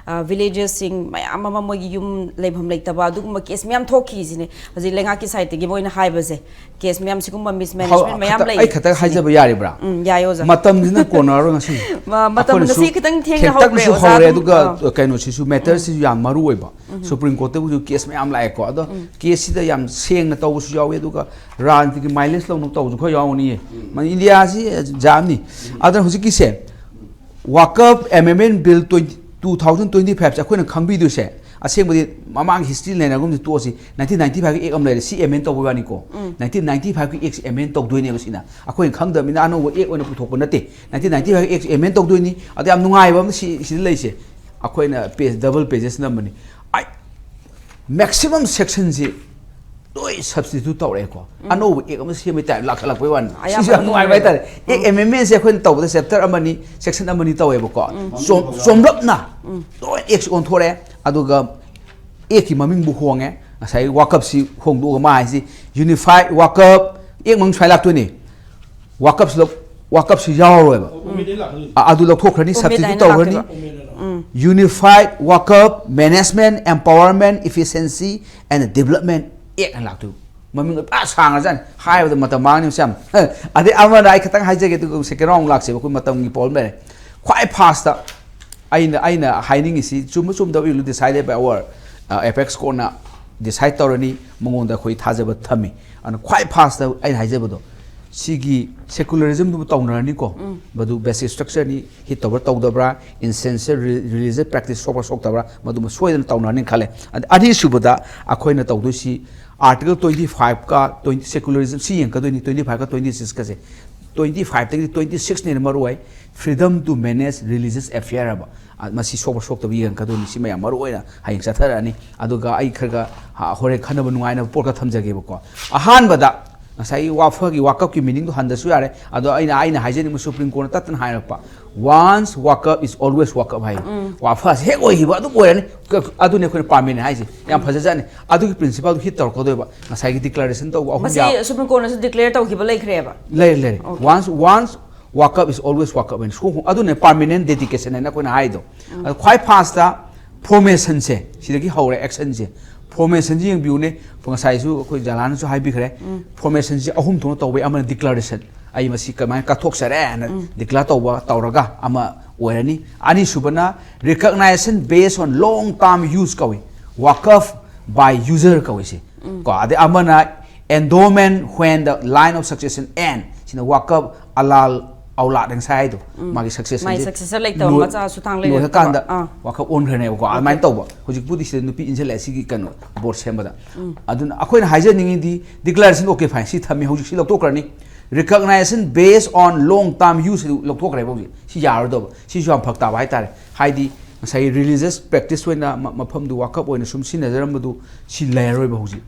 ꯚꯤꯂꯦꯖꯦꯁꯁꯤꯡ ꯃꯌꯥꯝ ꯑꯃ ꯃꯣꯏꯒꯤ ꯌꯨꯝ ꯂꯩꯐꯝ ꯂꯩꯇꯕ ꯑꯗꯨꯒꯨꯝꯕ ꯀꯦꯁ ꯃꯌꯥꯝ ꯊꯣꯛꯈꯤꯁꯤꯅꯦ꯫ ꯍꯧꯖꯤꯛ ꯂꯩꯉꯥꯛꯀꯤ ꯁꯥꯏꯠꯇꯒꯤ ꯃꯣꯏꯅ ꯍꯥꯏꯕꯁꯦ ꯀꯦꯁ ꯃꯌꯥꯝ, ꯁꯤꯒꯨꯝꯕ ꯃꯤꯁꯃꯦꯅꯦꯖꯃꯦꯟ ꯃꯌꯥꯝ ꯂꯩ꯫ ꯑꯩ ꯈꯛꯇꯪ ꯍꯥꯏꯖꯕ ꯌꯥꯔꯤꯕ꯭ꯔꯥ? ꯎꯝ, ꯌꯥꯏ ꯑꯣꯖꯥ꯫ ꯃꯇꯝꯁꯤꯅ ꯀꯣꯟꯅꯔꯔꯣꯏ ꯉꯁꯤ꯫ ꯃ-, ꯃꯇꯝ ꯑꯩꯈꯣꯏꯅꯁꯨ ꯉꯁꯤ ꯈꯤꯇꯪ ꯊꯦꯡꯅ ꯍꯧꯈ꯭ꯔꯦ, ꯊꯦꯡꯇꯛꯅꯁꯨ ꯑꯣꯖꯥ ꯍꯧꯔꯦ, ꯑꯗꯨꯝ, ꯑꯗꯨꯒ ꯑꯥ꯫ ꯀꯩꯅꯣꯁꯤꯁꯨ, ꯃꯦꯇꯔꯁꯤꯁꯨ ꯌꯥꯝ ꯃꯔꯨ ꯑꯣꯏꯕ꯫ ꯁꯨꯄ꯭ꯔꯤꯝ ꯀꯣꯔꯠꯇꯕꯨꯁꯨ ꯀꯦꯁ ꯃꯌꯥꯝ ꯂꯥꯛꯑꯦꯀꯣ꯫ ꯑꯗꯣ ꯀꯦꯁꯁꯤꯗ ꯌꯥꯝ ꯁꯦꯡꯅ ꯇꯧꯕꯁꯨ ꯌꯥꯎꯏ, ꯑꯗꯨꯒ ꯔꯥꯖꯅꯤꯇꯤꯒꯤ ꯃꯥꯏꯂꯦꯖ ꯂꯧꯅ ꯇꯧꯕꯁꯨ ꯈꯔ ꯌꯥꯎꯒꯅꯤꯌꯦ꯫ ꯃꯥꯅꯤ, ꯏꯟꯗꯤꯌꯥꯁꯤ ꯖꯥꯝꯅꯤ꯫ ꯑꯗꯨꯅ ꯍꯧꯖꯤꯛꯀꯤꯁꯦ, ꯋꯥꯀꯞ ꯑꯦꯃꯦꯟꯃꯦꯟ bill twenty, two thousand twenty five ꯁꯦ ꯑꯩꯈꯣꯏꯅ ꯈꯪꯕꯤꯗꯣꯏꯁꯦ, ꯑꯁꯦꯡꯕꯗꯤ ꯃꯃꯥꯡ ꯍꯤꯁꯇ꯭ꯔꯤ ꯅꯩꯅꯒꯨꯝꯁꯦ, ꯇꯣꯛꯑꯁꯤ꯫ Nineteen ninety five ꯀꯤ ꯑꯦꯛ ꯑꯃ ꯂꯩꯔꯦ, ꯁꯤ ꯑꯦꯃꯦꯟ ꯇꯧꯕꯩ ꯋꯥꯅꯤꯀꯣ꯫ Nineteen ninety five ꯀꯤ ꯑꯦꯛꯁꯤ ꯑꯦꯃꯦꯟ ꯇꯧꯗꯣꯏꯅꯦꯕ꯫ ꯁꯤꯅ ꯑꯩꯈꯣꯏꯅ ꯈꯪꯗꯕꯅꯤꯅ ꯑꯅꯧꯕ ꯑꯦꯛ ꯑꯣꯏꯅ ꯄꯨꯊꯣꯛꯄ ꯅꯠꯇꯦ꯫ Nineteen ninety five ꯀꯤ ꯑꯦꯛꯁꯤ ꯑꯦꯃꯦꯟ ꯇꯧꯗꯣꯏꯅꯤ꯫ ꯑꯗ ꯌꯥꯝ ꯅꯨꯡꯉꯥꯏꯕ ꯑꯃ ꯁꯤ, ꯁꯤꯗ ꯂꯩꯁꯦ, ꯑꯩꯈꯣꯏꯅ ꯄꯦꯖ, ꯗꯕꯜ ꯄꯦꯖꯦꯁ ꯅꯝꯕꯅꯤ꯫ ꯑꯩ, ꯃꯦꯛꯁꯤꯃꯝ ꯁꯦꯛꯁꯟꯁꯤ ꯂꯣꯏ ꯁꯕꯁꯇꯤꯇ꯭ꯌꯨꯠ ꯇꯧꯔꯛꯑꯦꯀꯣ꯫ ꯑꯅꯧꯕ ꯑꯦꯛ ꯑꯃ ꯁꯦꯝꯕꯩ ꯇꯥꯏꯞ ꯂꯥꯛꯈꯠꯂꯛꯄꯩ ꯋꯥꯅꯤ꯫ ꯑꯌꯥꯝꯕ ꯁꯤꯁꯨ ꯌꯥꯝ ꯅꯨꯡꯉꯥꯏꯕ ꯍꯥꯏꯇꯥꯔꯦ꯫ ꯑꯦꯛ ꯑꯦꯃꯦꯟꯃꯦꯟꯁꯦ ꯑꯩꯈꯣꯏꯅ ꯇꯧꯕꯗ ꯆꯦꯞꯇꯔ ꯑꯃꯅꯤ, ꯁꯦꯛꯁꯟ ꯑꯃꯅꯤ ꯇꯧꯋꯦꯕꯀꯣ꯫ ꯆꯣꯝ-, ꯆꯣꯝꯂꯞꯅ ꯂꯣꯏ ꯑꯦꯛꯁ ꯑꯣꯟꯊꯣꯔꯛꯑꯦ꯫ ꯑꯗꯨꯒ ꯑꯦꯛꯀꯤ ꯃꯃꯤꯡꯕꯨ ꯍꯣꯡꯉꯦ꯫ ꯉꯁꯥꯏ ꯋꯥꯀꯞꯁꯤ ꯍꯣꯡꯗꯣꯛꯑꯒ ꯃꯥ ꯍꯥꯏꯁꯤ ꯌꯨꯅꯤꯐꯥꯏꯠ ꯋꯥꯀꯞ ꯑꯦꯛ ꯃꯅꯨꯡ ꯁꯨꯃꯥꯏꯅ ꯂꯥꯛꯇꯣꯏꯅꯤ꯫ ꯋꯥꯀꯞꯁꯤ ꯂꯧ- ꯋꯥꯀꯞꯁꯤ ꯌꯥꯎꯔꯔꯣꯏꯕ꯫ ꯑ, ꯑꯗꯨ ꯂꯧꯊꯣꯛꯈ꯭ꯔꯅꯤ, Omit ꯁꯕꯁꯇꯤꯇ꯭ꯌꯨꯠ ꯍꯥꯏꯅ ꯇꯧꯈ꯭ꯔꯅꯤ꯫ ꯂꯥꯛꯇꯣꯏꯕ꯫ Unified Wakaf Management, Empowerment, Efficiency and Development Act ꯍꯥꯏꯅ ꯂꯥꯛꯇꯣꯏꯕ꯫ ꯃꯃꯤꯡ ꯄꯨꯔꯥ ꯁꯥꯡꯉꯖꯥꯠꯅꯤ, ꯍꯥꯏꯕꯗ ꯃꯇꯝ ꯃꯥꯡꯉꯅꯤ ꯃꯁꯤ ꯌꯥꯝ꯫ ꯑꯗꯩ ꯑꯃꯅ ꯑꯩ ꯈꯤꯇꯪ ꯍꯥꯏꯖꯒꯦ, ꯑꯗꯨꯒ ꯁꯦꯀꯦꯟ ꯔꯥꯎꯟ ꯂꯥꯛꯁꯦꯕ, ꯑꯩꯈꯣꯏ ꯃꯇꯝꯒꯤ ꯄ꯭ꯔꯣꯕ꯭ꯂꯦꯝ ꯂꯩꯔꯦ꯫ ꯈ꯭ꯋꯥꯏ ꯐꯥꯁꯇ ꯑꯩꯅ ꯑꯩꯅ ꯍꯥꯏꯅꯤꯡꯉꯤꯁꯤ, ꯆꯨꯝꯕ ꯆꯨꯝꯗꯕ will decided by our apex ꯀꯣꯔꯠꯅ ꯗꯤꯁꯥꯏꯠ ꯇꯧꯔꯅꯤ, ꯃꯉꯣꯟꯗ ꯑꯩꯈꯣꯏ ꯊꯥꯖꯕ ꯊꯝꯃꯤ꯫ ꯑꯗꯨꯅ ꯈ꯭ꯋꯥꯏ ꯐꯥꯁꯇ ꯑꯩꯅ ꯍꯥꯏꯖꯕꯗꯣ, ꯁꯤꯒꯤ ꯁꯦꯀꯨꯂꯔꯤꯖꯝꯗꯨꯕꯨ ꯇꯧꯅꯔꯅꯤꯀꯣ, ꯃꯗꯨ ꯕꯦꯁꯤꯛ ꯁ꯭ꯇ꯭ꯔꯛꯆꯔꯅꯤ, ꯍꯤꯠ ꯇꯧꯕ꯭ꯔꯥ ꯇꯧꯗꯕ꯭ꯔꯥ, ꯏꯟꯁꯦꯟꯁꯔ ꯔꯤꯂꯤꯖꯁ ꯄ꯭ꯔꯦꯛꯇꯤꯁ ꯁꯣꯛꯄ꯭ꯔꯥ ꯁꯣꯛꯇꯕ꯭ꯔꯥ, ꯃꯗꯨꯃ ꯁꯣꯏꯗꯅ ꯇꯧꯅꯔꯅꯤ ꯈꯜꯂꯦ꯫ ꯑꯗ ꯑꯅꯤꯁꯨꯕꯗ ꯑꯩꯈꯣꯏꯅ ꯇꯧꯗꯣꯏꯁꯤ ꯑꯥꯔꯇꯤꯀꯜ ꯇ꯭ꯋꯦꯟꯇꯤ ꯐꯥꯏꯚꯀ ꯇ꯭ꯋꯦꯟꯇꯤ, ꯁꯦꯀꯨꯂꯔꯤꯖꯝ ꯁꯤ ꯌꯦꯡꯉꯛꯀꯗꯣꯏꯅꯤ, ꯇ꯭ꯋꯦꯟꯇꯤ ꯐꯥꯏꯚꯀ ꯇ꯭ꯋꯦꯟꯇꯤ ꯁꯤꯛꯁꯀꯁꯦ꯫ ꯇ꯭ꯋꯦꯟꯇꯤ ꯐꯥꯏꯚꯇꯒꯤꯗꯤ ꯇ꯭ꯋꯦꯟꯇꯤ ꯁꯤꯛꯁꯅ ꯍꯦꯟꯅ ꯃꯔꯨ ꯑꯣꯏ꯫ Freedom to manage religious affair ꯍꯥꯏꯕ, ꯑ, ꯃꯁꯤ ꯁꯣꯛꯄ ꯁꯣꯛꯇꯕ ꯌꯦꯡꯉꯛꯀꯗꯣꯏꯅꯤ꯫ ꯁꯤ ꯃꯌꯥꯝ ꯃꯔꯨ ꯑꯣꯏꯅ ꯍꯌꯦꯡ ꯆꯠꯊꯔꯛꯑꯅꯤ꯫ ꯑꯗꯨꯒ ꯑꯩ ꯈꯔ ꯈꯔ ꯍ- ꯍꯣꯔꯦꯟ ꯈꯟꯅꯕ ꯅꯨꯡꯉꯥꯏꯅꯕ ꯄꯣꯠ ꯈꯔ ꯊꯝꯖꯒꯦꯕꯀꯣ꯫ ꯑꯍꯥꯟꯕꯗ ꯉꯁꯥꯏꯒꯤ ꯋꯥꯐꯒꯤ, ꯋꯥꯀꯞꯀꯤ ꯃꯤꯅꯤꯡꯗꯣ ꯍꯟꯗꯁꯨ ꯌꯥꯔꯦ꯫ ꯑꯗꯣ ꯑꯩꯅ ꯑꯩꯅ ꯍꯥꯏꯖꯅꯤꯡꯕ, ꯁꯨꯄ꯭ꯔꯤꯝ ꯀꯣꯔꯠꯅ ꯇꯠꯇꯅ ꯍꯥꯏꯔꯛꯄ, "Once wakaf is always wakaf" ꯍꯥꯏ꯫ ꯋꯥꯐꯁꯦ ꯍꯦꯛ ꯑꯣꯏꯈꯤꯕ ꯑꯗꯨꯝ ꯑꯣꯏꯔꯅꯤ꯫ ꯀ- ꯑꯗꯨꯅꯦ ꯑꯩꯈꯣꯏꯅ ꯄꯥꯝꯃꯤꯅꯦ ꯍꯥꯏꯁꯦ꯫ ꯌꯥꯝ ꯐꯖꯖꯥꯠꯅꯤ꯫ ꯑꯗꯨꯒꯤ ꯄ꯭ꯔꯤꯟꯁꯤꯄꯜꯗꯣ ꯍꯤꯠ ꯇꯧꯔꯛꯀꯗꯣꯏꯕ, ꯉꯁꯥꯏꯒꯤ ꯗꯤꯀ꯭ꯂꯥꯔꯦꯁꯟ ꯇꯧꯕ ꯑꯍꯨꯝ ꯃꯁꯤ ꯌꯥꯎ- ꯁꯨꯄ꯭ꯔꯤꯝ ꯀꯣꯔꯠꯅꯁꯨ ꯗꯤꯀ꯭ꯂꯦꯌꯔ ꯇꯧꯈꯤꯕ ꯂꯩꯈ꯭ꯔꯦꯕ꯫ ꯂꯩꯔꯦ, ꯂꯩꯔꯦ꯫ Once, once wakaf is always wakaf ꯍꯥꯏꯅ ꯁꯨꯡꯍꯣꯡ-, ꯑꯗꯨꯅ ꯄꯥꯔꯃꯤꯅꯦꯟ ꯗꯦꯗꯤꯀꯦꯁꯟ ꯍꯥꯏꯅ ꯑꯩꯈꯣꯏꯅ ꯍꯥꯏꯗꯣ꯫ ꯑꯗꯣ ꯈ꯭ꯋꯥꯏ ꯐꯥꯁꯇ ꯐꯣꯔꯃꯦꯁꯟꯁꯦ, ꯁꯤꯗꯒꯤ ꯍꯧꯔꯦ ꯑꯦꯛꯁꯟꯁꯦ꯫ ꯐꯣꯔꯃꯦꯁꯟꯁꯦ ꯌꯦꯡꯕꯤꯌꯨꯅꯦ, ꯉꯁꯥꯏꯁꯨ ꯑꯩꯈꯣꯏ ꯖꯂꯥꯟꯅꯁꯨ ꯍꯥꯏꯕꯤꯈ꯭ꯔꯦ꯫ ꯐꯣꯔꯃꯦꯁꯟꯁꯦ ꯑꯍꯨꯝ ꯊꯣꯛꯅ ꯇꯧꯕ ꯌꯥꯏ꯫ ꯑꯃꯅ ꯗꯤꯀ꯭ꯂꯥꯔꯦꯁꯟ, "ꯑꯩ ꯃꯁꯤ ꯀꯃꯥꯏꯅ ꯀꯠꯊꯣꯛꯆꯔꯦ" ꯍꯥꯏꯅ ꯗꯤꯀ꯭ꯂꯦꯌꯔ ꯇꯧꯕ, ꯇꯧꯔꯒ ꯑꯃ ꯑꯣꯏꯔꯅꯤ꯫ ꯑꯅꯤꯁꯨꯕꯅ recognition based on long term use ꯀꯧꯏ, ꯋꯥꯀꯐ by user ꯀꯧꯏ ꯁꯤ꯫ ꯀꯣ, ꯑꯗꯩ ꯑꯃꯅ endowment when the line of succession end, ꯁꯤꯅ ꯋꯥꯀꯐ ꯑꯂꯥꯜ ꯑꯧꯂꯥꯗ ꯉꯁꯥꯏ ꯍꯥꯏꯗꯣ, ꯃꯥꯒꯤ ꯁꯛꯁꯦꯁꯟ ꯃꯥꯏ successor ꯂꯩꯇꯕ, ꯃꯆꯥꯁꯨ ꯊꯥꯡ ꯂꯩꯔꯛꯇꯕ꯫ ꯂꯣꯏꯔꯀꯥꯟꯗ ꯑꯥ꯫ ꯋꯥꯀꯐ ꯑꯣꯟꯈ꯭ꯔꯅꯦꯕꯀꯣ꯫ ꯑꯗꯨꯃꯥꯏꯅ ꯇꯧꯕ꯫ ꯍꯧꯖꯤꯛꯄꯨꯗꯤ ꯁꯤꯗ ꯅꯨꯄꯤ ꯏꯟꯁꯤꯜꯂꯛꯑꯦ ꯁꯤꯒꯤ ꯀꯩꯅꯣ ꯕꯣꯔꯗ ꯁꯦꯝꯕꯗ꯫ ꯑꯗꯨꯅ ꯑꯩꯈꯣꯏꯅ ꯍꯥꯏꯖꯅꯤꯡꯉꯤꯗꯤ, ꯗꯤꯀ꯭ꯂꯥꯔꯦꯁꯟ, okay, fine, ꯁꯤ ꯊꯝꯃꯤ, ꯍꯧꯖꯤꯛ ꯁꯤ ꯂꯧꯊꯣꯛꯈ꯭ꯔꯅꯤ꯫ Recognition based on long term use ꯂꯧꯊꯣꯛꯈ꯭ꯔꯦꯕ ꯍꯧꯖꯤꯛ꯫ ꯁꯤ ꯌꯥꯔꯣꯏꯗꯧꯕ, ꯁꯤꯁꯨ ꯌꯥꯝ ꯐꯔꯛ ꯇꯥꯕ ꯍꯥꯏꯇꯥꯔꯦ꯫ ꯍꯥꯏꯗꯤ ꯉꯁꯥꯏꯒꯤ ꯔꯤꯂꯤꯖꯁ ꯄ꯭ꯔꯦꯛꯇꯤꯁ ꯑꯣꯏꯅ ꯃ- ꯃꯐꯝꯗꯨ, ꯋꯥꯀꯐ ꯑꯣꯏꯅ ꯁꯨꯝ ꯁꯤꯖꯤꯟꯅꯖꯔꯝꯕꯗꯨ, ꯁꯤ ꯂꯩꯔꯔꯣꯏꯕ ꯍꯧꯖꯤꯛ꯫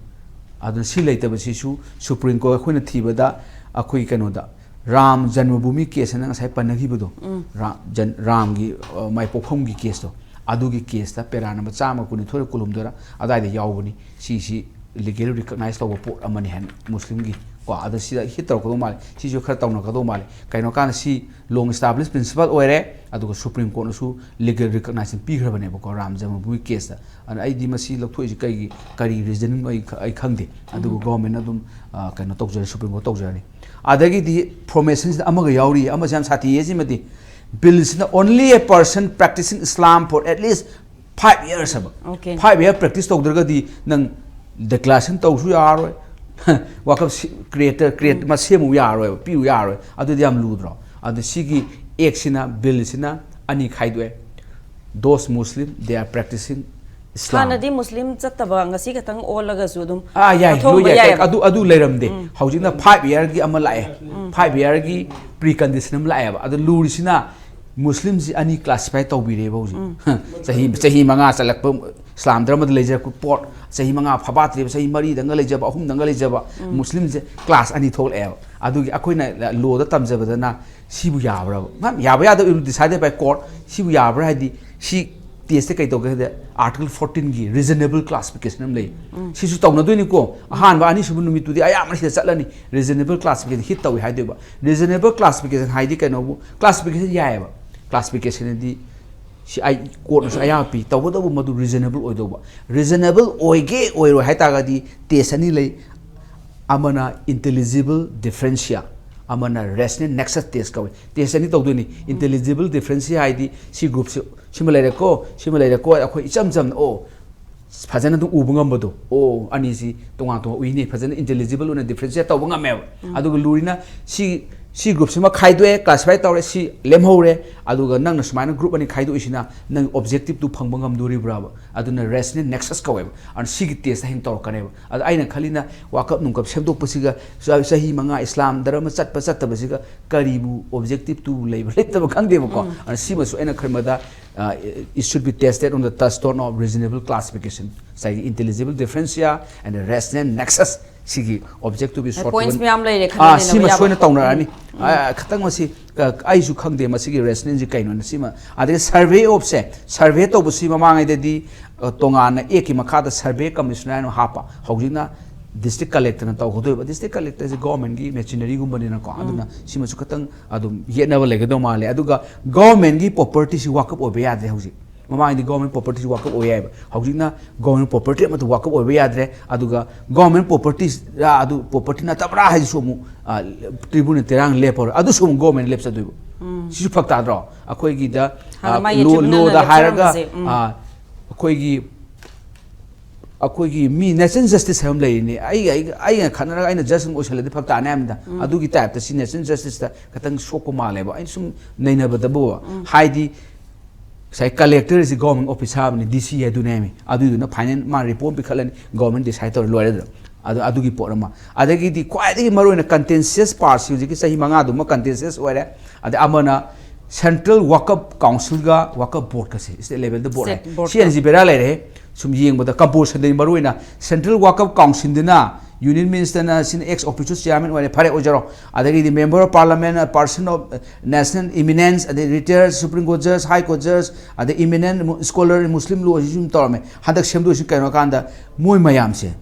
ꯑꯗꯨꯅ ꯁꯤ ꯂꯩꯇꯕꯁꯤꯁꯨ ꯁꯨꯄ꯭ꯔꯤꯝ ꯀꯣꯔꯠ ꯑꯩꯈꯣꯏꯅ ꯊꯤꯕꯗ, ꯑꯩꯈꯣꯏ ꯀꯩꯅꯣꯗ, ꯔꯥꯝ ꯖꯟꯃꯚꯨꯃꯤ ꯀꯦꯁ ꯍꯥꯏꯅ ꯉꯁꯥꯏ ꯄꯟꯅꯈꯤꯕꯗꯣ, ꯔꯥ- ꯖꯟ- ꯔꯥꯝꯒꯤ, ꯑ, ꯃꯥꯏ ꯄꯣꯛꯐꯝꯒꯤ ꯀꯦꯁꯇꯣ, ꯑꯗꯨꯒꯤ ꯀꯦꯁꯇ ꯄꯦꯔꯥ ꯅꯝꯕꯔ ꯆꯥꯝꯃ ꯀꯨꯟꯅꯤꯊꯣꯏꯔ ꯀꯨꯟꯍꯨꯝꯗꯣꯏꯔ ꯑꯗꯨꯋꯥꯏꯗ ꯌꯥꯎꯕꯅꯤ꯫ ꯁꯤꯁꯤ ꯂꯤꯒꯦꯜ ꯔꯤꯀꯛꯅꯥꯏꯁ ꯇꯧꯕ ꯄꯣꯠ ꯑꯃꯅꯤ ꯍꯥꯏꯅ ꯃꯨꯁꯂꯤꯝꯒꯤ ꯀꯣ꯫ ꯑꯗ ꯁꯤꯗ ꯍꯤꯠ ꯇꯧꯔꯛꯀꯗꯧ ꯃꯥꯜꯂꯦ, ꯁꯤꯁꯨ ꯈꯔ ꯇꯧꯅꯒꯗꯧ ꯃꯥꯜꯂꯦ꯫ ꯀꯩꯅꯣ ꯀꯥꯟꯗ ꯁꯤ ꯂꯣꯡ ꯏꯁꯇꯥꯕ꯭ꯂꯤꯁ ꯄ꯭ꯔꯤꯟꯁꯤꯄꯜ ꯑꯣꯏꯔꯦ, ꯑꯗꯨꯒ ꯁꯨꯄ꯭ꯔꯤꯝ ꯀꯣꯔꯠꯅꯁꯨ ꯂꯤꯒꯦꯜ ꯔꯤꯀꯛꯅꯥꯏꯖꯦꯁꯟ ꯄꯤꯈ꯭ꯔꯕꯅꯦꯕꯀꯣ ꯔꯥꯝ ꯖꯟꯃꯚꯨꯃꯤ ꯀꯦꯁꯇ꯫ ꯑꯗꯨꯅ ꯑꯩꯗꯤ ꯃꯁꯤ ꯂꯧꯊꯣꯛꯏꯁꯤ ꯀꯩꯒꯤ, ꯀꯔꯤ ꯔꯤꯖꯟ ꯑꯩ ꯈ-, ꯑꯩ ꯈꯪꯗꯦ꯫ ꯑꯗꯨꯕꯨ ꯎꯝ꯫ ꯒꯣꯔꯃꯦꯟꯅ ꯑꯗꯨꯝ, ꯑ, ꯀꯩꯅꯣ ꯇꯧꯖꯔꯦ, ꯁꯨꯄ꯭ꯔꯤꯝ ꯀꯣꯔꯠ ꯇꯧꯖꯔꯅꯤ꯫ ꯑꯗꯒꯤꯗꯤ ꯐꯣꯔꯃꯦꯁꯟꯁꯤꯗ ꯑꯃꯒ ꯌꯥꯎꯔꯤ, ꯑꯃꯁꯤ ꯌꯥꯝ ꯁꯥꯊꯤꯌꯦ ꯁꯤꯃꯗꯤ꯫ ꯕꯤꯜꯁꯤꯅ "Only a person practicing Islam for at least five years" ꯍꯥꯏꯕ꯫ Okay. Five year practice ꯇꯧꯗ꯭ꯔꯒꯗꯤ ꯅꯪ ꯗꯤꯀ꯭ꯂꯥꯔꯦꯁꯟ ꯇꯧꯁꯨ ꯌꯥꯔꯣꯏ, ꯋꯥꯀꯞ ꯁꯤ-, ꯀ꯭ꯔꯤꯌꯦꯇꯔ, ꯀ꯭ꯔꯤꯌꯦꯠ ꯎꯝ꯫ ꯑꯃ ꯁꯦꯝꯃꯨ ꯌꯥꯔꯣꯏꯕ, ꯄꯤꯌꯨ ꯌꯥꯔꯣꯏ꯫ ꯑꯗꯨꯗꯤ ꯌꯥꯝ ꯂꯨꯗ꯭ꯔꯣ? ꯑꯗꯨ ꯁꯤꯒꯤ ꯑꯦꯛꯁꯤꯅ, ꯕꯤꯜꯁꯤꯅ ꯑꯅꯤ ꯈꯥꯏꯗꯣꯛꯑꯦ꯫ "Those Muslim, they are practicing Islam." ꯍꯥꯟꯅꯗꯤ ꯃꯨꯁꯂꯤꯝ ꯆꯠꯇꯕ, ꯉꯁꯤ ꯈꯛꯇꯪ ꯑꯣꯜꯂꯒꯁꯨ ꯑꯗꯨꯝ ꯑꯥ, ꯌꯥꯏ, ꯂꯣꯏ ꯊꯣꯡꯕ ꯌꯥꯏ꯫ ꯌꯥꯏꯑꯕ꯫ ꯑꯗꯨ, ꯑꯗꯨ ꯂꯩꯔꯝꯗꯦ꯫ ꯎꯝ꯫ ꯍꯧꯖꯤꯛꯅ five year ꯒꯤ ꯑꯃ ꯂꯥꯛꯑꯦ꯫ ꯎꯝ꯫ Five year ꯒꯤ ꯄ꯭ꯔꯤ ꯀꯟꯗꯤꯁꯟ ꯑꯃ ꯂꯥꯛꯑꯦꯕ꯫ ꯑꯗꯨ ꯂꯨꯔꯤꯁꯤꯅ ꯃꯨꯁꯂꯤꯝꯁꯤ ꯑꯅꯤ ꯀ꯭ꯂꯥꯁꯤꯐꯥꯏ ꯇꯧꯕꯤꯔꯦꯕ ꯍꯧꯖꯤꯛ꯫ ꯎꯝ꯫ ꯆꯍꯤ, ꯆꯍꯤ ꯃꯉꯥ ꯆꯠꯂꯛꯄ, ꯏꯁꯂꯥꯝ ꯙꯔꯃꯗ ꯂꯩꯖꯔꯛꯄ ꯄꯣꯠ, ꯆꯍꯤ ꯃꯉꯥ ꯐꯥꯕꯥꯠꯇ꯭ꯔꯤꯕ, ꯆꯍꯤ ꯃꯔꯤꯗꯪꯒ ꯂꯩꯖꯕ, ꯑꯍꯨꯝꯗꯪꯒ ꯂꯩꯖꯕ ꯎꯝ꯫ ꯃꯨꯁꯂꯤꯝꯁꯦ ꯀ꯭ꯂꯥꯁ ꯑꯅꯤ ꯊꯣꯛꯂꯛꯑꯦꯕ꯫ ꯑꯗꯨꯒꯤ ꯑꯩꯈꯣꯏꯅ ꯂꯣꯗ ꯇꯝꯖꯕꯗꯅ ꯁꯤꯕꯨ ꯌꯥꯕ꯭ꯔꯕ? ꯃꯌꯥꯝ ꯌꯥꯕ ꯌꯥꯗꯕ ꯏꯔꯨ ꯗꯤꯁꯥꯏꯗꯦꯠ ꯕꯥꯏ ꯀꯣꯔꯠ꯫ ꯁꯤꯕꯨ ꯌꯥꯕ꯭ꯔꯥ ꯍꯥꯏꯗꯤ ꯁꯤ ꯇꯦꯁꯇ ꯀꯩ ꯇꯧꯒꯦ ꯍꯥꯏꯗ Article fourteen ꯒꯤ reasonable classification ꯑꯃ ꯂꯩ꯫ ꯎꯝ꯫ ꯁꯤꯁꯨ ꯇꯧꯅꯗꯣꯏꯅꯤꯀꯣ꯫ ꯑꯍꯥꯟꯕ ꯑꯅꯤꯁꯨꯕ ꯅꯨꯃꯤꯠꯇꯨꯗꯤ ꯑꯌꯥꯝꯕꯅ ꯁꯤꯗ ꯆꯠꯂꯅꯤ꯫ Reasonable classification ꯍꯤꯠ ꯇꯧꯏ ꯍꯥꯏꯗꯣꯏꯕ꯫ Reasonable classification ꯍꯥꯏꯗꯤ ꯀꯩꯅꯣꯕꯨ, classification ꯌꯥꯏꯑꯕ꯫ Classification ꯗꯤ ꯁꯤ ꯑꯩ ꯀꯣꯔꯠꯅꯁꯨ ꯑꯌꯥꯕ ꯄꯤ, ꯇꯧꯕꯇꯕꯨ ꯃꯗꯨ reasonable ꯑꯣꯏꯗꯧꯕ꯫ Reasonable ꯑꯣꯏꯒꯦ ꯑꯣꯏꯔꯣꯏ ꯍꯥꯏ ꯇꯥꯔꯒꯗꯤ ꯇꯦꯁ ꯑꯅꯤ ꯂꯩ, ꯑꯃꯅ intelligible differentia, ꯑꯃꯅ rational nexus test ꯀꯧꯏ꯫ ꯇꯦꯁ ꯑꯅꯤ ꯇꯧꯗꯣꯏꯅꯤ꯫ Intelligible differentia ꯍꯥꯏꯗꯤ ꯁꯤ ꯒ꯭ꯔꯨꯞꯁꯤ ꯁꯤꯃ ꯂꯩꯔꯦꯀꯣ, ꯁꯤꯃ ꯂꯩꯔꯦꯀꯣ, ꯑꯩꯈꯣꯏ ꯏꯆꯝ ꯆꯝꯅ, ꯑꯣ, ꯐꯖꯅ ꯑꯗꯨꯝ ꯎꯕ ꯉꯝꯕꯗꯣ, ꯑꯣ, ꯑꯅꯤꯁꯤ ꯇꯣꯉꯥꯟ ꯇꯣꯉꯥꯟ ꯎꯏꯅꯦ, ꯐꯖꯅ intelligible ꯑꯣꯏꯅ differentiate ꯇꯧꯕ ꯉꯝꯃꯦꯕ꯫ ꯎꯝ꯫ ꯑꯗꯨꯒ ꯂꯨꯔꯤꯅ ꯁꯤ, ꯁꯤ ꯒ꯭ꯔꯨꯞꯁꯤꯃ ꯈꯥꯏꯗꯣꯛꯑꯦ, classify ꯇꯧꯔꯦ, ꯁꯤ ꯂꯦꯝꯍꯧꯔꯦ, ꯑꯗꯨꯒ ꯅꯪꯅ ꯁꯨꯃꯥꯏꯅ ꯒ꯭ꯔꯨꯞ ꯑꯅꯤ ꯈꯥꯏꯗꯣꯛꯏꯁꯤꯅ ꯅꯪ objective ꯇꯨ ꯐꯪꯕ ꯉꯝꯗꯣꯔꯤꯕ꯭ꯔꯥꯕ? ꯑꯗꯨꯅ rational nexus ꯀꯧꯋꯦꯕ꯫ ꯑꯗꯨꯅ ꯁꯤꯒꯤ ꯇꯦꯁꯇ ꯍꯦꯟꯅ ꯇꯧꯔꯛꯀꯅꯦꯕ꯫ ꯑꯗꯣ ꯑꯩꯅ ꯈꯜꯂꯤꯅ ꯋꯥꯀꯞ ꯅꯨꯡꯀꯞ ꯁꯦꯝꯗꯣꯛꯄꯁꯤꯒ ꯆ-, ꯆꯍꯤ ꯃꯉꯥ ꯏꯁꯂꯥꯝ ꯙꯔꯃ ꯆꯠꯄ ꯆꯠꯇꯕꯁꯤꯒ ꯀꯔꯤꯕꯨ objective ꯇꯨ ꯂꯩꯕ ꯂꯩꯇꯕ ꯈꯪꯗꯦꯕꯀꯣ꯫ ꯎꯝ꯫ ꯑꯗꯨꯅ ꯁꯤꯃꯁꯨ ꯑꯩꯅ ꯈꯟꯕꯗ, uh, it should be tested on the touchstone of reasonable classification, ꯉꯁꯥꯏꯒꯤ intelligible differentia and the rational nexus, ꯁꯤꯒꯤ object to be sought Points ꯇꯧꯕ- ꯃꯌꯥꯝ ꯂꯩꯔꯦ, ꯈꯟꯅ ꯑꯥ, ꯅꯩꯅꯕ ꯁꯤꯃ ꯌꯥꯕ꯫ ꯁꯣꯏꯅ ꯇꯧꯅꯔꯛꯑꯅꯤ꯫ ꯑꯥ, ꯈꯇꯪ ꯃꯁꯤ, ꯑ, ꯑꯩꯁꯨ ꯈꯪꯗꯦ ꯃꯁꯤꯒꯤ reasoning ꯁꯤ ꯀꯩꯅꯣꯅ꯫ ꯁꯤꯃ ꯑꯗꯒꯤ survey of ꯁꯦ, survey ꯇꯧꯕꯁꯤ ꯃꯃꯥꯡꯉꯩꯗꯗꯤ, ꯑ, ꯇꯣꯉꯥꯟꯅ act ꯀꯤ ꯃꯈꯥꯗ survey commissioner ꯍꯥꯏꯅ ꯍꯥꯞꯄ, ꯍꯧꯖꯤꯛꯅ district collector ꯅ ꯇꯧꯒꯗꯣꯏꯕ꯫ District collector ꯁꯤ government ꯀꯤ machinery ꯒꯨꯝꯕꯅꯤꯅꯀꯣ, ꯑꯗꯨꯅ ꯁꯤꯃꯁꯨ ꯈꯇꯪ ꯑꯗꯨꯝ ꯌꯦꯠꯅꯕ ꯂꯩꯒꯗꯧ ꯃꯥꯜꯂꯦ꯫ ꯑꯗꯨꯒ government ꯀꯤ property ꯁꯤ walk up ꯑꯣꯏꯕ ꯌꯥꯗꯦ ꯍꯧꯖꯤꯛ꯫ ꯃꯃꯥꯡꯗꯤ government property ꯁꯤ walk up ꯑꯣꯏꯕ ꯌꯥꯏꯕ, ꯍꯧꯖꯤꯛꯅ government property ꯑꯃꯠꯇ walk up ꯑꯣꯏꯕ ꯌꯥꯗ꯭ꯔꯦ꯫ ꯑꯗꯨꯒ government property ꯔꯥ, ꯑꯗꯨ property ꯅꯠꯇꯕ꯭ꯔꯥ ꯍꯥꯏꯗꯨꯁꯨ ꯑꯃꯨꯛ, ꯑ, tribunal ꯇꯦꯔꯥꯡ ꯂꯦꯞꯄꯔꯣꯏ, ꯑꯗꯨꯁꯨ ꯑꯃꯨꯛ government ꯂꯦꯞꯆꯗꯣꯏꯕ꯫ ꯁꯤꯁꯨ ꯐꯔꯛ ꯇꯥꯗ꯭ꯔꯣ? ꯑꯩꯈꯣꯏꯒꯤꯗ, ꯍꯥꯟꯅ ꯑ, ꯃꯥꯒꯤ law- tribunal ꯅ law ꯗ ꯍꯥꯏꯔꯒ, ꯂꯦꯞꯆꯔꯝꯕꯁꯦ, ꯎꯝ꯫ ꯑ, ꯑꯩꯈꯣꯏꯒꯤ ꯑꯩꯈꯣꯏꯒꯤ ꯃꯤ natural justice ꯍꯥꯏꯕ ꯑꯃ ꯂꯩꯔꯤꯅꯤ꯫ ꯑꯩ, ꯑꯩ, ꯑꯩꯅ ꯈꯠꯅꯔꯒ ꯑꯩꯅ judge ꯑꯃ ꯑꯣꯏꯁꯜꯂꯗꯤ ꯐꯔꯛ ꯇꯥꯅꯤ ꯍꯥꯏꯕꯗ, ꯑꯗꯨꯒꯤ type ꯇ ꯁꯤ natural justice ꯇ ꯈꯤꯇꯪ ꯁꯣꯛꯄ ꯃꯥꯜꯂꯦꯕ꯫ ꯑꯩꯅ ꯁꯨꯝ ꯅꯩꯅꯕꯗꯕꯨ, ꯍꯥꯏꯗꯤ ꯉꯁꯥꯏ collector ꯁꯤ government officer ꯑꯃꯅꯤ, D C ꯍꯥꯏꯗꯨꯅꯦꯃꯤ꯫ ꯑꯗꯨꯏꯗꯨꯅ final ꯃꯥ report ꯄꯤꯈꯠꯂꯅꯤ, government decide ꯇꯧꯔ ꯂꯣꯏꯔꯦ ꯑꯗꯨꯝ꯫ ꯑꯗꯨ, ꯑꯗꯨꯒꯤ ꯄꯣꯠ ꯑꯃ꯫ ꯑꯗꯒꯤꯗꯤ ꯈ꯭ꯋꯥꯏꯗꯒꯤ ꯃꯔꯨꯑꯣꯏꯅ contentious part ꯁꯤ ꯍꯧꯖꯤꯛꯀꯤ ꯆꯍꯤ ꯃꯉꯥꯗꯨꯃ contentious ꯑꯣꯏꯔꯦ꯫ ꯑꯗꯩ ꯑꯃꯅ Central Work Up Council ꯒ Work Up Board ꯀꯁꯦ, state level ꯗ board ꯍꯥꯏ꯫ State board ꯁꯤ ꯑꯅꯤꯁꯤ ꯕꯦꯔꯥ ꯂꯩꯔꯦ꯫ ꯁꯨꯝ ꯌꯦꯡꯕꯗ composition ꯗꯗꯤ ꯃꯔꯨꯑꯣꯏꯅ Central Work Up Council ꯗꯨꯅ Union Minister ꯅ ꯁꯤꯅ ex officio chairman ꯑꯣꯏꯔꯦ, ꯐꯔꯦ ꯑꯣꯏꯖꯔꯣ꯫ ꯑꯗꯒꯤꯗꯤ member of parliament, a person of national eminence, ꯑꯗꯩ retired Supreme Court judge, High Court judge, ꯑꯗꯩ eminent scholar, Muslim law ꯁꯤꯁꯨ ꯑꯗꯨꯝ ꯇꯧꯔꯝꯃꯦ꯫ ꯍꯟꯗꯛ ꯁꯦꯝꯗꯣꯛꯏꯁꯤ ꯀꯩꯅꯣ ꯍꯥꯏ ꯀꯥꯟꯗ ꯃꯣꯏ ꯃꯌꯥꯝꯁꯦ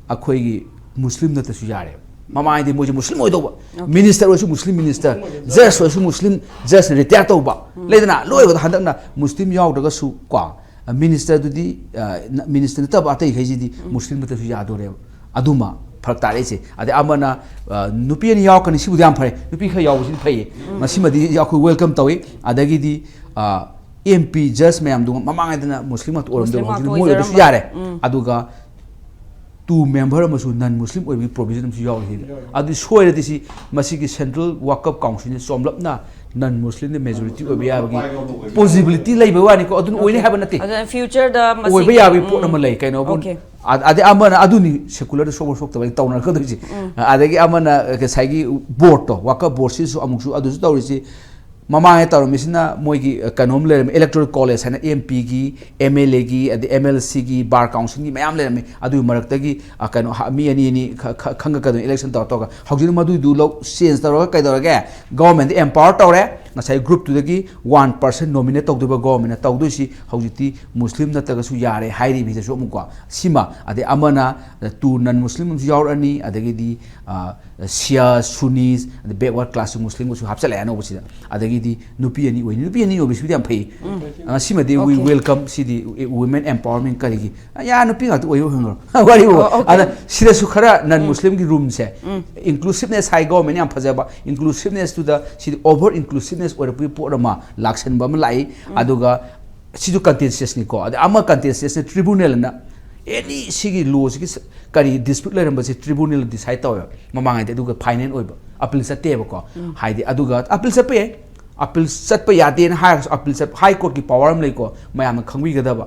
ꯑꯩꯈꯣꯏꯒꯤ ꯃꯨꯁꯂꯤꯝ ꯅꯠꯇ꯭ꯔꯁꯨ ꯌꯥꯔꯦꯕ꯫ ꯃꯃꯥꯡꯗꯤ ꯃꯣꯏꯁꯦ ꯃꯨꯁꯂꯤꯝ ꯑꯣꯏꯗꯧꯕ, minister ꯑꯣꯏꯔꯁꯨ ꯃꯨꯁꯂꯤꯝ minister, judge ꯑꯣꯏꯔꯁꯨ ꯃꯨꯁꯂꯤꯝ judge, retire ꯇꯧꯕ, ꯂꯩꯗꯅ, ꯂꯣꯏꯕꯗ ꯍꯟꯗꯛꯅ ꯃꯨꯁꯂꯤꯝ ꯌꯥꯎꯗ꯭ꯔꯒꯁꯨ ꯀꯣ, minister ꯗꯨꯗꯤ, ꯑ, ꯅ-, minister ꯅꯠꯇꯕ ꯑꯇꯩꯈꯩꯁꯤꯗꯤ ꯃꯨꯁꯂꯤꯝ ꯅꯠꯇ꯭ꯔꯁꯨ ꯌꯥꯗꯣꯔꯦꯕ꯫ ꯑꯗꯨꯃ ꯐꯔꯛ ꯇꯥꯔꯛꯏꯁꯦ꯫ ꯑꯗꯩ ꯑꯃꯅ, ꯑ, ꯅꯨꯄꯤ ꯑꯅꯤ ꯌꯥꯎꯔꯛꯀꯅꯤ, ꯁꯤꯕꯨꯗꯤ ꯌꯥꯝ ꯐꯔꯦ, ꯅꯨꯄꯤ ꯈꯔ ꯌꯥꯎꯕꯁꯤꯗꯤ ꯐꯩꯌꯦ, ꯃꯁꯤꯃꯗꯤ ꯑꯩꯈꯣꯏ welcome ꯇꯧꯏ꯫ ꯑꯗꯒꯤꯗꯤ, ꯑ, M P judge ꯃꯌꯥꯝꯗꯨ ꯃꯃꯥꯡꯉꯩꯗꯅ ꯃꯨꯁꯂꯤꯝ ꯉꯥꯛꯇ ꯑꯣꯏꯔꯝꯗꯣꯏꯕ, ꯃꯨꯁꯂꯤꯝ ꯉꯥꯛꯇ ꯍꯧꯖꯤꯛꯇꯤ ꯃꯣꯏ ꯑꯣꯏꯔꯁꯨ ꯑꯣꯏꯖꯔꯝꯕ꯫ ꯌꯥꯔꯦ꯫ ꯑꯗꯨꯒ two member ꯑꯃꯁꯨ non Muslim ꯑꯣꯏꯕꯒꯤ provision ꯑꯃꯁꯨ ꯌꯥꯎꯔꯤ ꯁꯤꯗ꯫ ꯑꯗꯨ ꯁꯣꯏꯔꯗꯤ ꯁꯤ ꯃꯁꯤꯒꯤ Central Work Up Council ꯅ ꯆꯣꯝꯂꯞꯅ non Muslim ꯗ majority ꯑꯣꯏꯕ ꯌꯥꯕꯒꯤ possibility ꯂꯩꯕ ꯋꯥꯅꯤꯀꯣ, ꯑꯗꯨꯅ ꯑꯣꯏꯅꯤ ꯍꯥꯏꯕ ꯅꯠꯇꯦ꯫ ꯑꯗꯨꯅ future ꯗ ꯃꯁꯤꯒꯤ, ꯑꯣꯏꯕ ꯌꯥꯕꯒꯤ ꯎꯝ, ꯄꯣꯠ ꯑꯃ ꯂꯩ꯫ ꯀꯩꯅꯣꯕꯨ okay꯫ ꯑ-, ꯑꯗꯩ ꯑꯃꯅ ꯑꯗꯨꯅꯤ secular ꯗ ꯁꯣꯛꯄ ꯁꯣꯛꯇꯕ ꯇꯧꯅꯔꯛꯀꯗꯣꯏꯁꯦ꯫ ꯑꯗꯒꯤ ꯑꯃꯅ ꯉꯁꯥꯏꯒꯤ board ꯇꯣ, Work Up Board ꯁꯤꯁꯨ ꯑꯃꯨꯛꯁꯨ ꯑꯗꯨꯁꯨ ꯇꯧꯔꯤꯁꯤ ꯃꯃꯥꯡꯗ ꯇꯧꯔꯝꯃꯤꯁꯤꯅ ꯃꯣꯏꯒꯤ, ꯑ, ꯀꯩꯅꯣꯝ ꯂꯩꯔꯝꯃꯤ, electoral college ꯍꯥꯏꯅ M P ꯒꯤ, M L A ꯒꯤ, ꯑꯗꯩ M L C ꯒꯤ, bar council ꯒꯤ ꯃꯌꯥꯝ ꯂꯩꯔꯝꯃꯤ꯫ ꯑꯗꯨꯒꯤ ꯃꯔꯛꯇꯒꯤ, ꯑ, ꯀꯩꯅꯣ, ꯍ-, ꯃꯤ ꯑꯅꯤ ꯑꯅꯤ ꯈ-, ꯈ-, ꯈꯟꯒꯠꯀꯗꯣꯏꯅꯤ election ꯇꯧꯔ ꯇꯧꯔꯒ꯫ ꯍꯧꯖꯤꯛꯅ ꯃꯗꯨꯏꯗꯨ ꯂꯧ, change ꯇꯧꯔꯒ ꯀꯩꯗꯧꯔꯒꯦ? Government empower ꯇꯧꯔꯦ꯫ ꯉꯁꯥꯏ group ꯇꯨꯗꯒꯤ one person nominate ꯇꯧꯗꯣꯏꯕ government ꯅ ꯇꯧꯗꯣꯏꯁꯤ꯫ ꯍꯧꯖꯤꯛꯇꯤ Muslim ꯅꯠꯇ꯭ꯔꯒꯁꯨ ꯌꯥꯔꯦ ꯍꯥꯏꯔꯤꯕꯁꯤꯗꯁꯨ ꯑꯃꯨꯛꯀꯣ꯫ ꯁꯤꯃ, ꯑꯗꯩ ꯑꯃꯅ, ꯑ, two non Muslim ꯑꯃꯁꯨ ꯌꯥꯎꯔꯛꯑꯅꯤ, ꯑꯗꯒꯤꯗꯤ, ꯑ, Shia, Sunnis, ꯑꯗꯩ backward class Muslim ꯒꯁꯨ ꯍꯥꯞꯆꯤꯜꯂꯛꯑꯦ ꯑꯅꯧꯕꯁꯤꯗ꯫ ꯑꯗꯒꯤꯗꯤ ꯅꯨꯄꯤ ꯑꯅꯤ ꯑꯣꯏꯅꯤ꯫ ꯅꯨꯄꯤ ꯑꯅꯤ ꯑꯣꯏꯕꯁꯤꯕꯨꯗꯤ ꯌꯥꯝ ꯐꯩ꯫ ꯎꯝ꯫ ꯑ, ꯁꯤꯃꯗꯤ we Okay. welcome, CD women empowerment ꯀꯔꯤꯒꯤ꯫ ꯑ, ꯌꯥ, ꯅꯨꯄꯤ ꯉꯥꯛꯇ ꯑꯣꯏꯌꯨ ꯍꯪꯉ꯭ꯔꯣ꯫ ꯋꯥꯔꯤꯕꯨ꯫ Oh, okay. ꯑꯗ ꯁꯤꯗꯁꯨ ꯈꯔ non Muslim ꯒꯤ room ꯁꯦ, ꯎꯝ꯫ Inclusiveness ꯍꯥꯏ government ꯌꯥꯝ ꯐꯖꯕ, inclusiveness ꯇꯨꯗ ꯁꯤꯗꯤ over inclusiveness ꯑꯣꯏꯔꯛꯄꯒꯤ ꯄꯣꯠ ꯑꯃ ꯂꯥꯛꯁꯟꯕ ꯑꯃ ꯂꯥꯛꯏ꯫ ꯎꯝ꯫ ꯑꯗꯨꯒ ꯁꯤꯁꯨ contentious ꯅꯤꯀꯣ꯫ ꯑꯗ ꯑꯃ contentious ꯅ tribunal ꯅ any ꯁꯤꯒꯤ law ꯁꯤꯒꯤ ꯁ-, ꯀꯔꯤ dispute ꯂꯩꯔꯝꯕꯁꯤ tribunal ꯅ decide ꯇꯧꯋꯦꯕ꯫ ꯃꯃꯥꯡꯉꯩꯗꯤ ꯑꯗꯨꯒ final ꯑꯣꯏꯕ, appeal ꯆꯠꯇꯦꯕꯀꯣ꯫ ꯎꯝ꯫ ꯍꯥꯏꯗꯤ ꯑꯗꯨꯒ appeal ꯆꯠꯄ ꯌꯥꯏ꯫ Appeal ꯆꯠꯄ ꯌꯥꯗꯦꯅ ꯍꯥꯏꯔꯒꯁꯨ appeal ꯆꯠ-, High Court ꯀꯤ power ꯑꯃ ꯂꯩꯀꯣ, ꯃꯌꯥꯝꯅ ꯈꯪꯕꯤꯒꯗꯕ꯫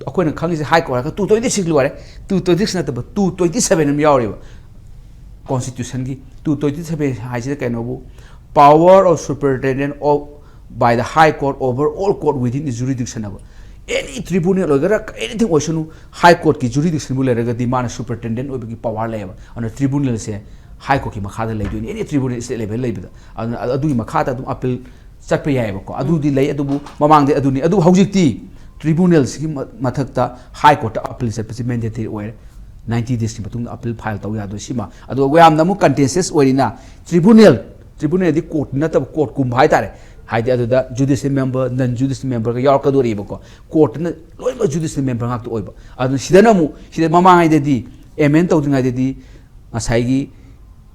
ꯑꯩꯈꯣꯏꯅ ꯈꯪꯉꯤꯁꯦ High Court ꯍꯥꯏꯔꯒ two twenty six ꯂꯣꯏꯔꯦ꯫ Two twenty six ꯅꯠꯇꯕ two twenty seven ꯑꯃ ꯌꯥꯎꯔꯤꯕ constitution ꯒꯤ꯫ Two twenty seven ꯍꯥꯏꯁꯤꯅ ꯀꯩꯅꯣꯕꯨ, power of superintendent of by the High Court over all court within its jurisdiction ꯍꯥꯏꯕ꯫ Any tribunal ꯑꯣꯏꯒꯦꯔꯥ, anything ꯑꯣꯏꯁꯅꯨ, High Court ꯀꯤ jurisdiction ꯕꯨ ꯂꯩꯔꯒꯗꯤ ꯃꯥꯅ superintendent ꯑꯣꯏꯕꯒꯤ power ꯂꯩꯌꯦꯕ꯫ ꯑꯗꯨꯅ tribunal ꯁꯦ High Court ꯀꯤ ꯃꯈꯥꯗ ꯂꯩꯗꯣꯏꯅꯤ, any tribunal state level ꯂꯩꯕꯗ꯫ ꯑꯗꯨꯅ ꯑ-, ꯑꯗꯨꯒꯤ ꯃꯈꯥꯗ ꯑꯗꯨꯝ appeal ꯆꯠꯄ ꯌꯥꯏꯑꯕꯀꯣ꯫ ꯎꯝ꯫ ꯑꯗꯨꯗꯤ ꯂꯩ, ꯑꯗꯨꯕꯨ ꯃꯃꯥꯡꯗꯤ ꯑꯗꯨꯅꯤ꯫ ꯑꯗꯨ ꯍꯧꯖꯤꯛꯇꯤ tribunal ꯁꯤꯒꯤ ꯃ-, ꯃꯊꯛꯇ High Court ꯇ appeal ꯆꯠꯄꯁꯤ mandatory ꯑꯣꯏꯔꯦ꯫ Ninety days ꯀꯤ ꯃꯇꯨꯡꯗ appeal file ꯇꯧ ꯌꯥꯗꯣꯏ ꯁꯤꯃ꯫ ꯑꯗꯣ ꯌꯥꯝꯅ ꯑꯃꯨꯛ contentious ꯑꯣꯏꯔꯤꯅ tribunal, tribunal ꯗꯤ court ꯅꯠꯇꯕ court ꯀꯨꯝꯕ ꯍꯥꯏꯇꯥꯔꯦ꯫ ꯍꯥꯏꯗꯤ ꯑꯗꯨꯗ judicial member, non judicial member ꯒ ꯌꯥꯎꯔꯛꯀꯗꯣꯔꯤꯕꯀꯣ꯫ Court ꯇꯅ ꯂꯣꯏꯅꯃꯛ judicial member ꯉꯥꯛꯇ ꯑꯣꯏꯕ꯫ ꯑꯗꯨꯅ ꯁꯤꯗꯅ ꯑꯃꯨꯛ, ꯁꯤꯗ ꯃꯃꯥꯡꯉꯩꯗꯗꯤ amend ꯇꯧꯗ꯭ꯔꯤꯉꯩꯗꯗꯤ ꯉꯁꯥꯏꯒꯤ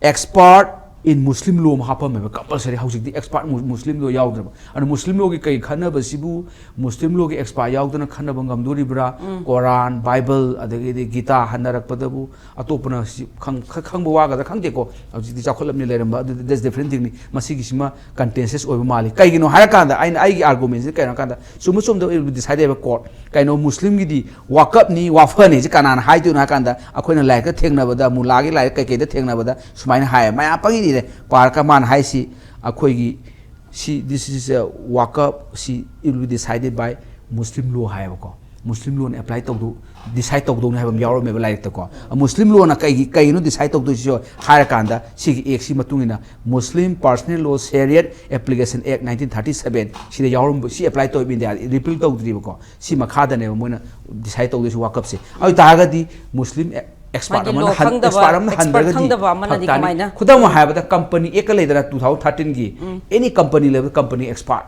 expert in Muslim law ꯑꯃ ꯍꯥꯞꯄꯝꯃꯦꯕ compulsory꯫ ꯍꯧꯖꯤꯛꯇꯤ expert ꯃꯨ-, Muslim law ꯌꯥꯎꯗ꯭ꯔꯕ꯫ ꯑꯗꯨ Muslim law ꯒꯤ ꯀꯩ ꯈꯟꯅꯕꯁꯤꯕꯨ Muslim law ꯒꯤ expert ꯌꯥꯎꯗꯅ ꯈꯟꯅꯕ ꯉꯝꯗꯣꯔꯤꯕ꯭ꯔꯥ? ꯎꯝ꯫ Quran, Bible, ꯑꯗꯒꯤꯗꯤ Gita ꯍꯟꯅꯔꯛꯄꯗꯕꯨ ꯑꯇꯣꯞꯄꯅ ꯁꯤ ꯈꯪ-, ꯈ-, ꯈꯪꯕ ꯋꯥꯒꯗ꯭ꯔꯥ ꯈꯪꯗꯦꯀꯣ꯫ ꯍꯧꯖꯤꯛꯇꯤ ꯆꯥꯎꯈꯠꯂꯕꯅꯤ ꯂꯩꯔꯝꯕ, ꯑꯗꯨꯗꯤ that's different thing ꯅꯤ꯫ ꯃꯁꯤꯒꯤꯁꯤꯃ contentious ꯑꯣꯏꯕ ꯃꯥꯜꯂꯤ꯫ ꯀꯩꯒꯤꯅꯣ ꯍꯥꯏꯔꯀꯥꯟꯗ ꯑꯩꯅ ꯑꯩꯒꯤ argument ꯁꯤ ꯀꯩꯅꯣ ꯍꯥꯏꯔꯀꯥꯟꯗ ꯆꯨꯝꯕ ꯆꯨꯝꯗꯕ it will be decided by court꯫ ꯀꯩꯅꯣ Muslim ꯒꯤꯗꯤ ꯋꯥꯀꯞꯅꯤ, ꯋꯥꯐꯅꯤ ꯁꯤ ꯀꯅꯥꯅ ꯍꯥꯏꯗꯣꯏꯅꯣ ꯍꯥꯏ ꯀꯥꯟꯗ, ꯑꯩꯈꯣꯏꯅ ꯂꯥꯏꯔꯤꯛꯇ ꯊꯦꯡꯅꯕꯗ, ꯃꯨꯂꯥꯒꯤ ꯂꯥꯏꯔꯤꯛ ꯀꯩꯀꯩꯗ ꯊꯦꯡꯅꯕꯗ ꯁꯨꯃꯥꯏꯅ ꯍꯥꯏꯌꯦ꯫ ꯃꯌꯥꯝ ꯄꯪꯏꯗ ꯏꯔꯦ꯫ ꯄꯥꯔꯀ ꯃꯥꯅ ꯍꯥꯏꯁꯤ ꯑꯩꯈꯣꯏꯒꯤ ꯁꯤ, this is a ꯋꯥꯀꯞ, ꯁꯤ it will be decided by Muslim law ꯍꯥꯏꯌꯦꯕꯀꯣ꯫ ꯃꯨꯁꯂꯤꯝ ꯂꯣꯅ ꯑꯦꯄ꯭ꯂꯥꯏ ꯇꯧꯗꯧ, ꯗꯤꯁꯥꯏꯠ ꯇꯧꯗꯧꯅꯤ ꯍꯥꯏꯕ ꯑꯃ ꯌꯥꯎꯔꯝꯃꯦꯕ ꯂꯥꯏꯔꯤꯛꯇꯀꯣ꯫ ꯃꯨꯁꯂꯤꯝ ꯂꯣꯅ ꯀꯩꯒꯤ, ꯀꯩꯒꯤꯅꯣ ꯗꯤꯁꯥꯏꯠ ꯇꯧꯗꯣꯏꯁꯤ ꯍꯥꯏꯔꯀꯥꯟꯗ, ꯁꯤꯒꯤ ꯑꯦꯛꯁꯤ ꯃꯇꯨꯡ ꯏꯟꯅ Muslim Personal Law Shariat Application Act nineteen thirty seven ꯁꯤꯗ ꯌꯥꯎꯔꯝꯕ, ꯁꯤ ꯑꯦꯄ꯭ꯂꯥꯏ ꯇꯧꯋꯦꯕ ꯏꯟꯗꯤꯌꯥ, ꯔꯤꯄꯤꯜ ꯇꯧꯗ꯭ꯔꯤꯕꯀꯣ꯫ ꯁꯤ ꯃꯈꯥꯗꯅꯦꯕ ꯃꯣꯏꯅ ꯗꯤꯁꯥꯏꯠ ꯇꯧꯗꯣꯏꯁꯤ ꯋꯥꯀꯞꯁꯦ꯫ ꯑꯗꯨ ꯑꯣꯏ ꯇꯥꯔꯒꯗꯤ ꯃꯨꯁꯂꯤꯝ ꯑꯦꯛꯁꯄꯥꯔꯠ ꯃꯥꯒꯤ ꯑꯃꯅ law ꯍꯟ-, ꯈꯪꯗꯕ, ꯑꯦꯛꯁꯄꯥꯔꯠ ꯑꯃꯅ expert ꯍꯟꯗ꯭ꯔꯒꯗꯤ ꯈꯪꯗꯕ ꯑꯃꯅꯗꯤ ꯐꯔꯛ ꯇꯥꯅꯤ꯫ ꯀꯃꯥꯏꯅ? ꯈꯨꯗꯝ ꯑꯣꯏꯅ ꯍꯥꯏꯔꯕꯗ, ꯀꯝꯄꯅꯤ ꯑꯦꯛꯀ ꯂꯩꯗꯅ, two thousand thirteen ꯒꯤ, ꯎꯝ꯫ Any company level company expert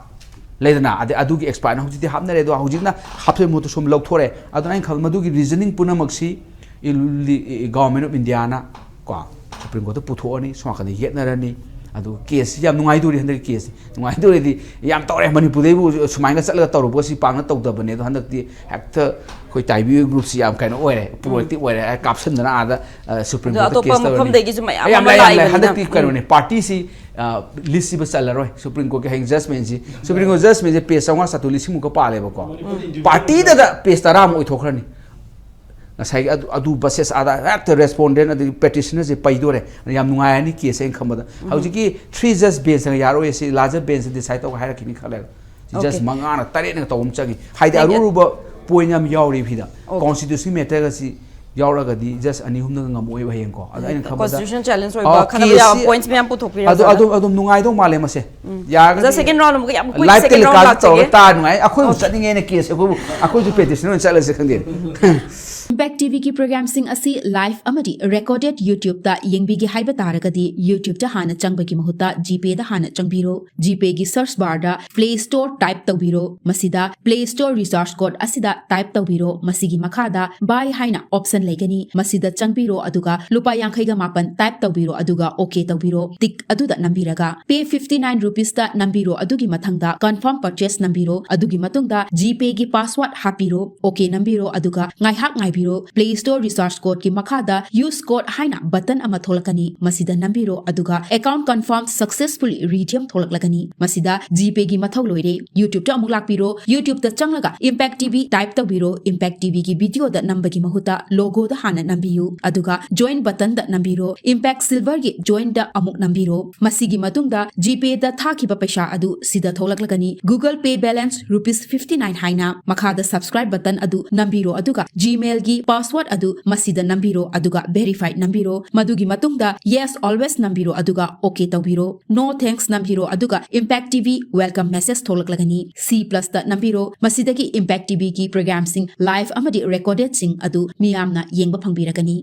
ꯂꯩꯗꯅ, ꯑꯗꯩ ꯑꯗꯨꯒꯤ ꯑꯦꯛꯁꯄꯥꯔꯠꯅ ꯍꯧꯖꯤꯛꯇꯤ ꯍꯥꯞꯅꯔꯦ, ꯑꯗꯣ ꯍꯧꯖꯤꯛꯅ ꯍꯥꯞꯆꯤꯟꯕ ꯃꯍꯨꯠꯇ ꯁꯨꯝ ꯂꯧꯊꯣꯔꯛꯑꯦ꯫ ꯑꯗꯨꯅ ꯑꯩꯅ ꯈꯜ-, ꯃꯗꯨꯒꯤ reasoning ꯄꯨꯝꯅꯃꯛꯁꯤ ꯏꯜ-, ꯂꯤ-, Government of India ꯅ ꯀꯣ, ꯁꯨꯄ꯭ꯔꯤꯝ ꯀꯣꯔꯠꯇ ꯄꯨꯊꯣꯛꯑꯅꯤ, ꯁꯣꯝ ꯅꯥꯀꯟꯗ ꯌꯦꯠꯅꯔꯅꯤ꯫ ꯑꯗꯨ ꯀꯦꯁꯁꯤ ꯌꯥꯝ ꯅꯨꯡꯉꯥꯏꯗꯣꯔꯤ ꯍꯟꯗꯛꯀꯤ ꯀꯦꯁꯁꯤ꯫ ꯅꯨꯡꯉꯥꯏꯗꯣꯔꯤꯗꯤ ꯌꯥꯝ ꯇꯧꯔꯦ, ꯃꯅꯤꯄꯨꯔꯗꯩꯕꯨ ꯁꯨꯃꯥꯏꯅ ꯆꯠꯂꯒ ꯇꯧꯔꯨꯕꯁꯤ ꯄꯥꯛꯅ ꯇꯧꯗꯕꯅꯦ꯫ ꯑꯗꯣ ꯍꯟꯗꯛꯇꯤ ꯍꯦꯛꯇ ꯑꯩꯈꯣꯏ ꯇꯥꯏꯕꯤ ꯒ꯭ꯔꯨꯞꯁꯤ ꯌꯥꯝ ꯀꯩꯅꯣ ꯑꯣꯏꯔꯦ, ꯄ꯭ꯔꯣꯑꯦꯛꯇꯤꯚ ꯑꯣꯏꯔꯦ, ꯀꯥꯞꯁꯤꯟꯗꯅ ꯑꯥꯗ, ꯑ, ꯁꯨꯄ꯭ꯔꯤꯝ ꯑꯗꯣ ꯀꯣꯔꯠꯇ ꯑꯇꯣꯞꯄ ꯀꯦꯁ ꯇꯧꯔꯅꯤ꯫ ꯃꯐꯝꯗꯒꯤꯁꯨ ꯃꯌꯥꯝ ꯌꯥꯝ ꯑꯃ ꯂꯥꯛꯑꯦ, ꯌꯥꯝ ꯂꯥꯛꯑꯦ꯫ ꯂꯥꯛꯏꯕꯅꯤꯅ꯫ ꯍꯟꯗꯛꯇꯤ ꯎꯝ꯫ ꯀꯩꯅꯣꯅꯦ, ꯄꯥꯔꯇꯤꯁꯤ, ꯑ, ꯂꯤꯁꯁꯤꯕ ꯆꯜꯂꯔꯣꯏ꯫ ꯁꯨꯄ꯭ꯔꯤꯝ ꯀꯣꯔꯠꯀꯤ ꯍꯌꯦꯡ ꯖꯁꯃꯦꯟꯁꯤ, ꯁꯨꯄ꯭ꯔꯤꯝ ꯀꯣꯔꯠ ꯖꯁꯃꯦꯟꯁꯤ ꯄꯦꯖ ꯆꯥꯝꯃꯉꯥ, ꯆꯥꯇ꯭ꯔꯨꯛ, ꯂꯤꯁꯤꯡꯃꯨꯛꯀ ꯄꯥꯜꯂꯦꯕꯀꯣ꯫ ꯎꯝ꯫ ꯄꯥꯔꯇꯤꯗꯗ ꯄꯦꯖ ꯇꯔꯥꯃꯨꯛ ꯑꯣꯏꯊꯣꯛꯈ꯭ꯔꯅꯤ꯫ ꯉꯁꯥꯏꯒꯤ ꯑꯗꯨ, ꯑꯗꯨ ꯚꯔꯁꯦꯁ ꯑꯗꯥ ꯍꯦꯛꯇ ꯔꯦꯁꯄꯣꯟꯗꯦꯟ ꯑꯗꯒꯤ ꯄꯦꯇꯤꯁꯅꯔꯁꯦ ꯄꯩꯗꯣꯔꯦ꯫ ꯌꯥꯝ ꯅꯨꯡꯉꯥꯏꯔꯅꯤ ꯀꯦꯁꯁꯦ ꯑꯩꯅ ꯈꯟꯕꯗ꯫ ꯎꯝ꯫ ꯍꯧꯖꯤꯛꯀꯤ three judge bench ꯅ ꯌꯥꯔꯣꯏ, ꯁꯤ larger bench ꯗꯤꯁꯥꯏꯗ ꯇꯧꯒ ꯍꯥꯏꯔꯛꯈꯤꯅꯤ ꯈꯜꯂꯦ꯫ ꯁꯤ ꯖꯁ Okay. ꯃꯉꯥꯅ ꯇꯔꯦꯠꯅ ꯇꯧꯕ ꯑꯃ ꯆꯪꯉꯤ꯫ ꯍꯥꯏꯗꯤ ꯍꯥꯏꯗꯤ ꯑꯔꯨ ꯑꯔꯨꯕ ꯄꯣꯏꯟ ꯌꯥꯝ ꯌꯥꯎꯔꯤ ꯁꯤꯗ꯫ Okay. ꯀꯣꯟꯁꯇꯤꯇ꯭ꯌꯨꯁꯟ ꯃꯦꯇꯔꯒꯁꯤ ꯌꯥꯎꯔꯒꯗꯤ ꯖꯁ ꯑꯅꯤ ꯑꯍꯨꯝꯅꯒ ꯉꯝꯃꯛꯑꯣꯏꯕ ꯍꯌꯦꯡꯀꯣ꯫ ꯑꯗ ꯑꯩꯅ ꯈꯟꯕꯗ ꯀꯣꯟꯁꯇꯤꯇ꯭ꯌꯨꯁꯟ ꯆꯦꯂꯦꯟꯖ ꯑꯣꯏꯕ ꯑꯣ, ꯈꯟꯅꯕ ꯌꯥꯕ ꯀꯦꯁꯁꯤ ꯄꯣꯏꯟꯠꯁ ꯃꯌꯥꯝ ꯄꯨꯊꯣꯛꯄꯤꯔꯦ ꯑꯗꯨ, ꯁꯥꯔꯅ꯫ ꯑꯗꯨꯝ, ꯑꯗꯨꯝ ꯅꯨꯡꯉꯥꯏꯗꯧ ꯃꯥꯜꯂꯦ ꯃꯁꯦ꯫ ꯎꯝ꯫ ꯌꯥꯔꯒꯗꯤ ꯖꯁ ꯁꯦꯀꯦꯟ ꯔꯥꯎꯟ ꯑꯃꯨꯛꯀ ꯌꯥꯝ ꯀꯨꯏꯅ ꯂꯥꯏꯚ ꯁꯦꯀꯦꯟ ꯔꯥꯎꯟ ꯇꯦꯂꯤꯀꯥꯁ ꯂꯥꯛꯆꯒꯦ꯫ ꯇꯧꯔꯒ ꯇꯥ ꯅꯨꯡꯉꯥꯏ꯫ ꯑꯩꯈꯣꯏꯕꯨ ꯑꯣꯀꯦ꯫ ꯆꯠꯅꯤꯡꯉꯦꯅ ꯀꯦꯁꯁꯦ ꯑꯩꯈꯣꯏꯕꯨ, ꯑꯩꯈꯣꯏꯁꯨ ꯄꯦꯇꯤꯁꯅꯔ ꯑꯣꯏꯅ ꯆꯠꯂꯁꯦ ꯈꯪꯗꯦ꯫ Impact ꯇꯤ ꯚꯤ ꯒꯤ ꯄ꯭ꯔꯣꯒ꯭ꯔꯥꯝꯁꯤꯡ ꯑꯁꯤ ꯂꯥꯏꯚ ꯑꯃꯗꯤ ꯔꯦꯀꯣꯔꯗꯦꯗ YouTube ꯇ ꯌꯦꯡꯕꯤꯒꯦ ꯍꯥꯏꯕ ꯇꯥꯔꯒꯗꯤ, YouTube ꯇ ꯍꯥꯟꯅ ꯆꯪꯕꯒꯤ ꯃꯍꯨꯠꯇ GPay ꯗ ꯍꯥꯟꯅ ꯆꯪꯕꯤꯔꯣ꯫ GPay ꯒꯤ ꯁꯔꯆ ꯕꯥꯔꯗ Play Store ꯇꯥꯏꯞ ꯇꯧꯕꯤꯔꯣ꯫ ꯃꯁꯤꯗ Play Store ꯔꯤꯆꯥꯔꯖ ꯀꯣꯗ ꯑꯁꯤꯗ ꯇꯥꯏꯞ ꯇꯧꯕꯤꯔꯣ꯫ ꯃꯁꯤꯒꯤ ꯃꯈꯥꯗ Buy ꯍꯥꯏꯅ ꯑꯣꯞꯁꯟ ꯂꯩꯒꯅꯤ꯫ ꯃꯁꯤꯗ ꯆꯪꯕꯤꯔꯣ, ꯑꯗꯨꯒ ꯂꯨꯄꯥ ꯌꯥꯡꯈꯩꯒ ꯃꯥꯄꯟ ꯇꯥꯏꯞ ꯇꯧꯕꯤꯔꯣ, ꯑꯗꯨꯒ ꯑꯣꯀꯦ ꯇꯧꯕꯤꯔꯣ꯫ ꯇꯤꯛ ꯑꯗꯨꯗ ꯅꯝꯕꯤꯔꯒ Pay fifty nine rupees ꯇ ꯅꯝꯕꯤꯔꯣ, ꯑꯗꯨꯒꯤ ꯃꯊꯪꯗ Confirm Purchase ꯅꯝꯕꯤꯔꯣ꯫ ꯑꯗꯨꯒꯤ ꯃꯇꯨꯡꯗ GPay ꯒꯤ ꯄꯥꯁꯋꯥꯔꯗ ꯍꯥꯞꯄꯤꯔꯣ, ꯑꯣꯀꯦ ꯅꯝꯕꯤꯔꯣ, ꯑꯗꯨꯒ ꯉꯥꯏꯍꯥꯛ ꯉꯥꯏꯕꯤꯌꯨ꯫ Play Store Research Codeꯀꯤ ꯃꯈꯥꯗ Use Code ꯍꯥꯏꯅ button ꯑꯃ ꯊꯣꯛꯂꯛꯀꯅꯤ꯫ ꯃꯁꯤꯗ ꯅꯝꯕꯤꯔꯣ, ꯑꯗꯨꯒ Account Confirmed Successfully Redeemed ꯊꯣꯛꯂꯛꯂꯒꯅꯤ꯫ ꯃꯁꯤꯗ GPayꯒꯤ ꯃꯊꯧ ꯂꯣꯏꯔꯦ꯫ YouTubeꯇ ꯑꯃꯨꯛ ꯂꯥꯛꯄꯤꯔꯣ꯫ YouTubeꯇ ꯆꯪꯂꯒ Impact TV type ꯇꯧꯕꯤꯔꯣ꯫ Impact TVꯒꯤ videoꯗ ꯅꯝꯕꯒꯤ ꯃꯍꯨꯠꯇ logoꯗ ꯍꯥꯟꯅ ꯅꯝꯕꯤꯌꯨ, ꯑꯗꯨꯒ Join buttonꯗ ꯅꯝꯕꯤꯔꯣ꯫ Impact Silverꯒꯤ Joinꯗ ꯑꯃꯨꯛ ꯅꯝꯕꯤꯔꯣ꯫ ꯃꯁꯤꯒꯤ ꯃꯇꯨꯡꯗ GPayꯗ ꯊꯥꯈꯤꯕ ꯄꯩꯁꯥ ꯑꯗꯨ ꯁꯤꯗ ꯊꯣꯛꯂꯛꯂꯒꯅꯤ꯫ Google Pay balance rupees fifty nine ꯍꯥꯏꯅ꯫ ꯃꯈꯥꯗ Subscribe button ꯑꯗꯨ ꯅꯝꯕꯤꯔꯣ, ꯑꯗꯨꯒ Gmailꯒꯤ password ꯑꯗꯨ ꯃꯁꯤꯗ ꯅꯝꯕꯤꯔꯣ, ꯑꯗꯨꯒ Verify ꯅꯝꯕꯤꯔꯣ꯫ ꯃꯗꯨꯒꯤ ꯃꯇꯨꯡꯗ Yes Always ꯅꯝꯕꯤꯔꯣ, ꯑꯗꯨꯒ OK ꯇꯧꯕꯤꯔꯣ꯫ No Thanks ꯅꯝꯕꯤꯔꯣ, ꯑꯗꯨꯒ Impact TV welcome message ꯊꯣꯛꯂꯛꯂꯒꯅꯤ꯫ C Plusꯇ ꯅꯝꯕꯤꯔꯣ꯫ ꯃꯁꯤꯗꯒꯤ Impact TVꯒꯤ programꯁꯤꯡ live ꯑꯃꯗꯤ recordedꯁꯤꯡ ꯑꯗꯨ ꯃꯤꯌꯥꯝꯅ ꯌꯦꯡꯕ ꯐꯪꯕꯤꯔꯒꯅꯤ꯫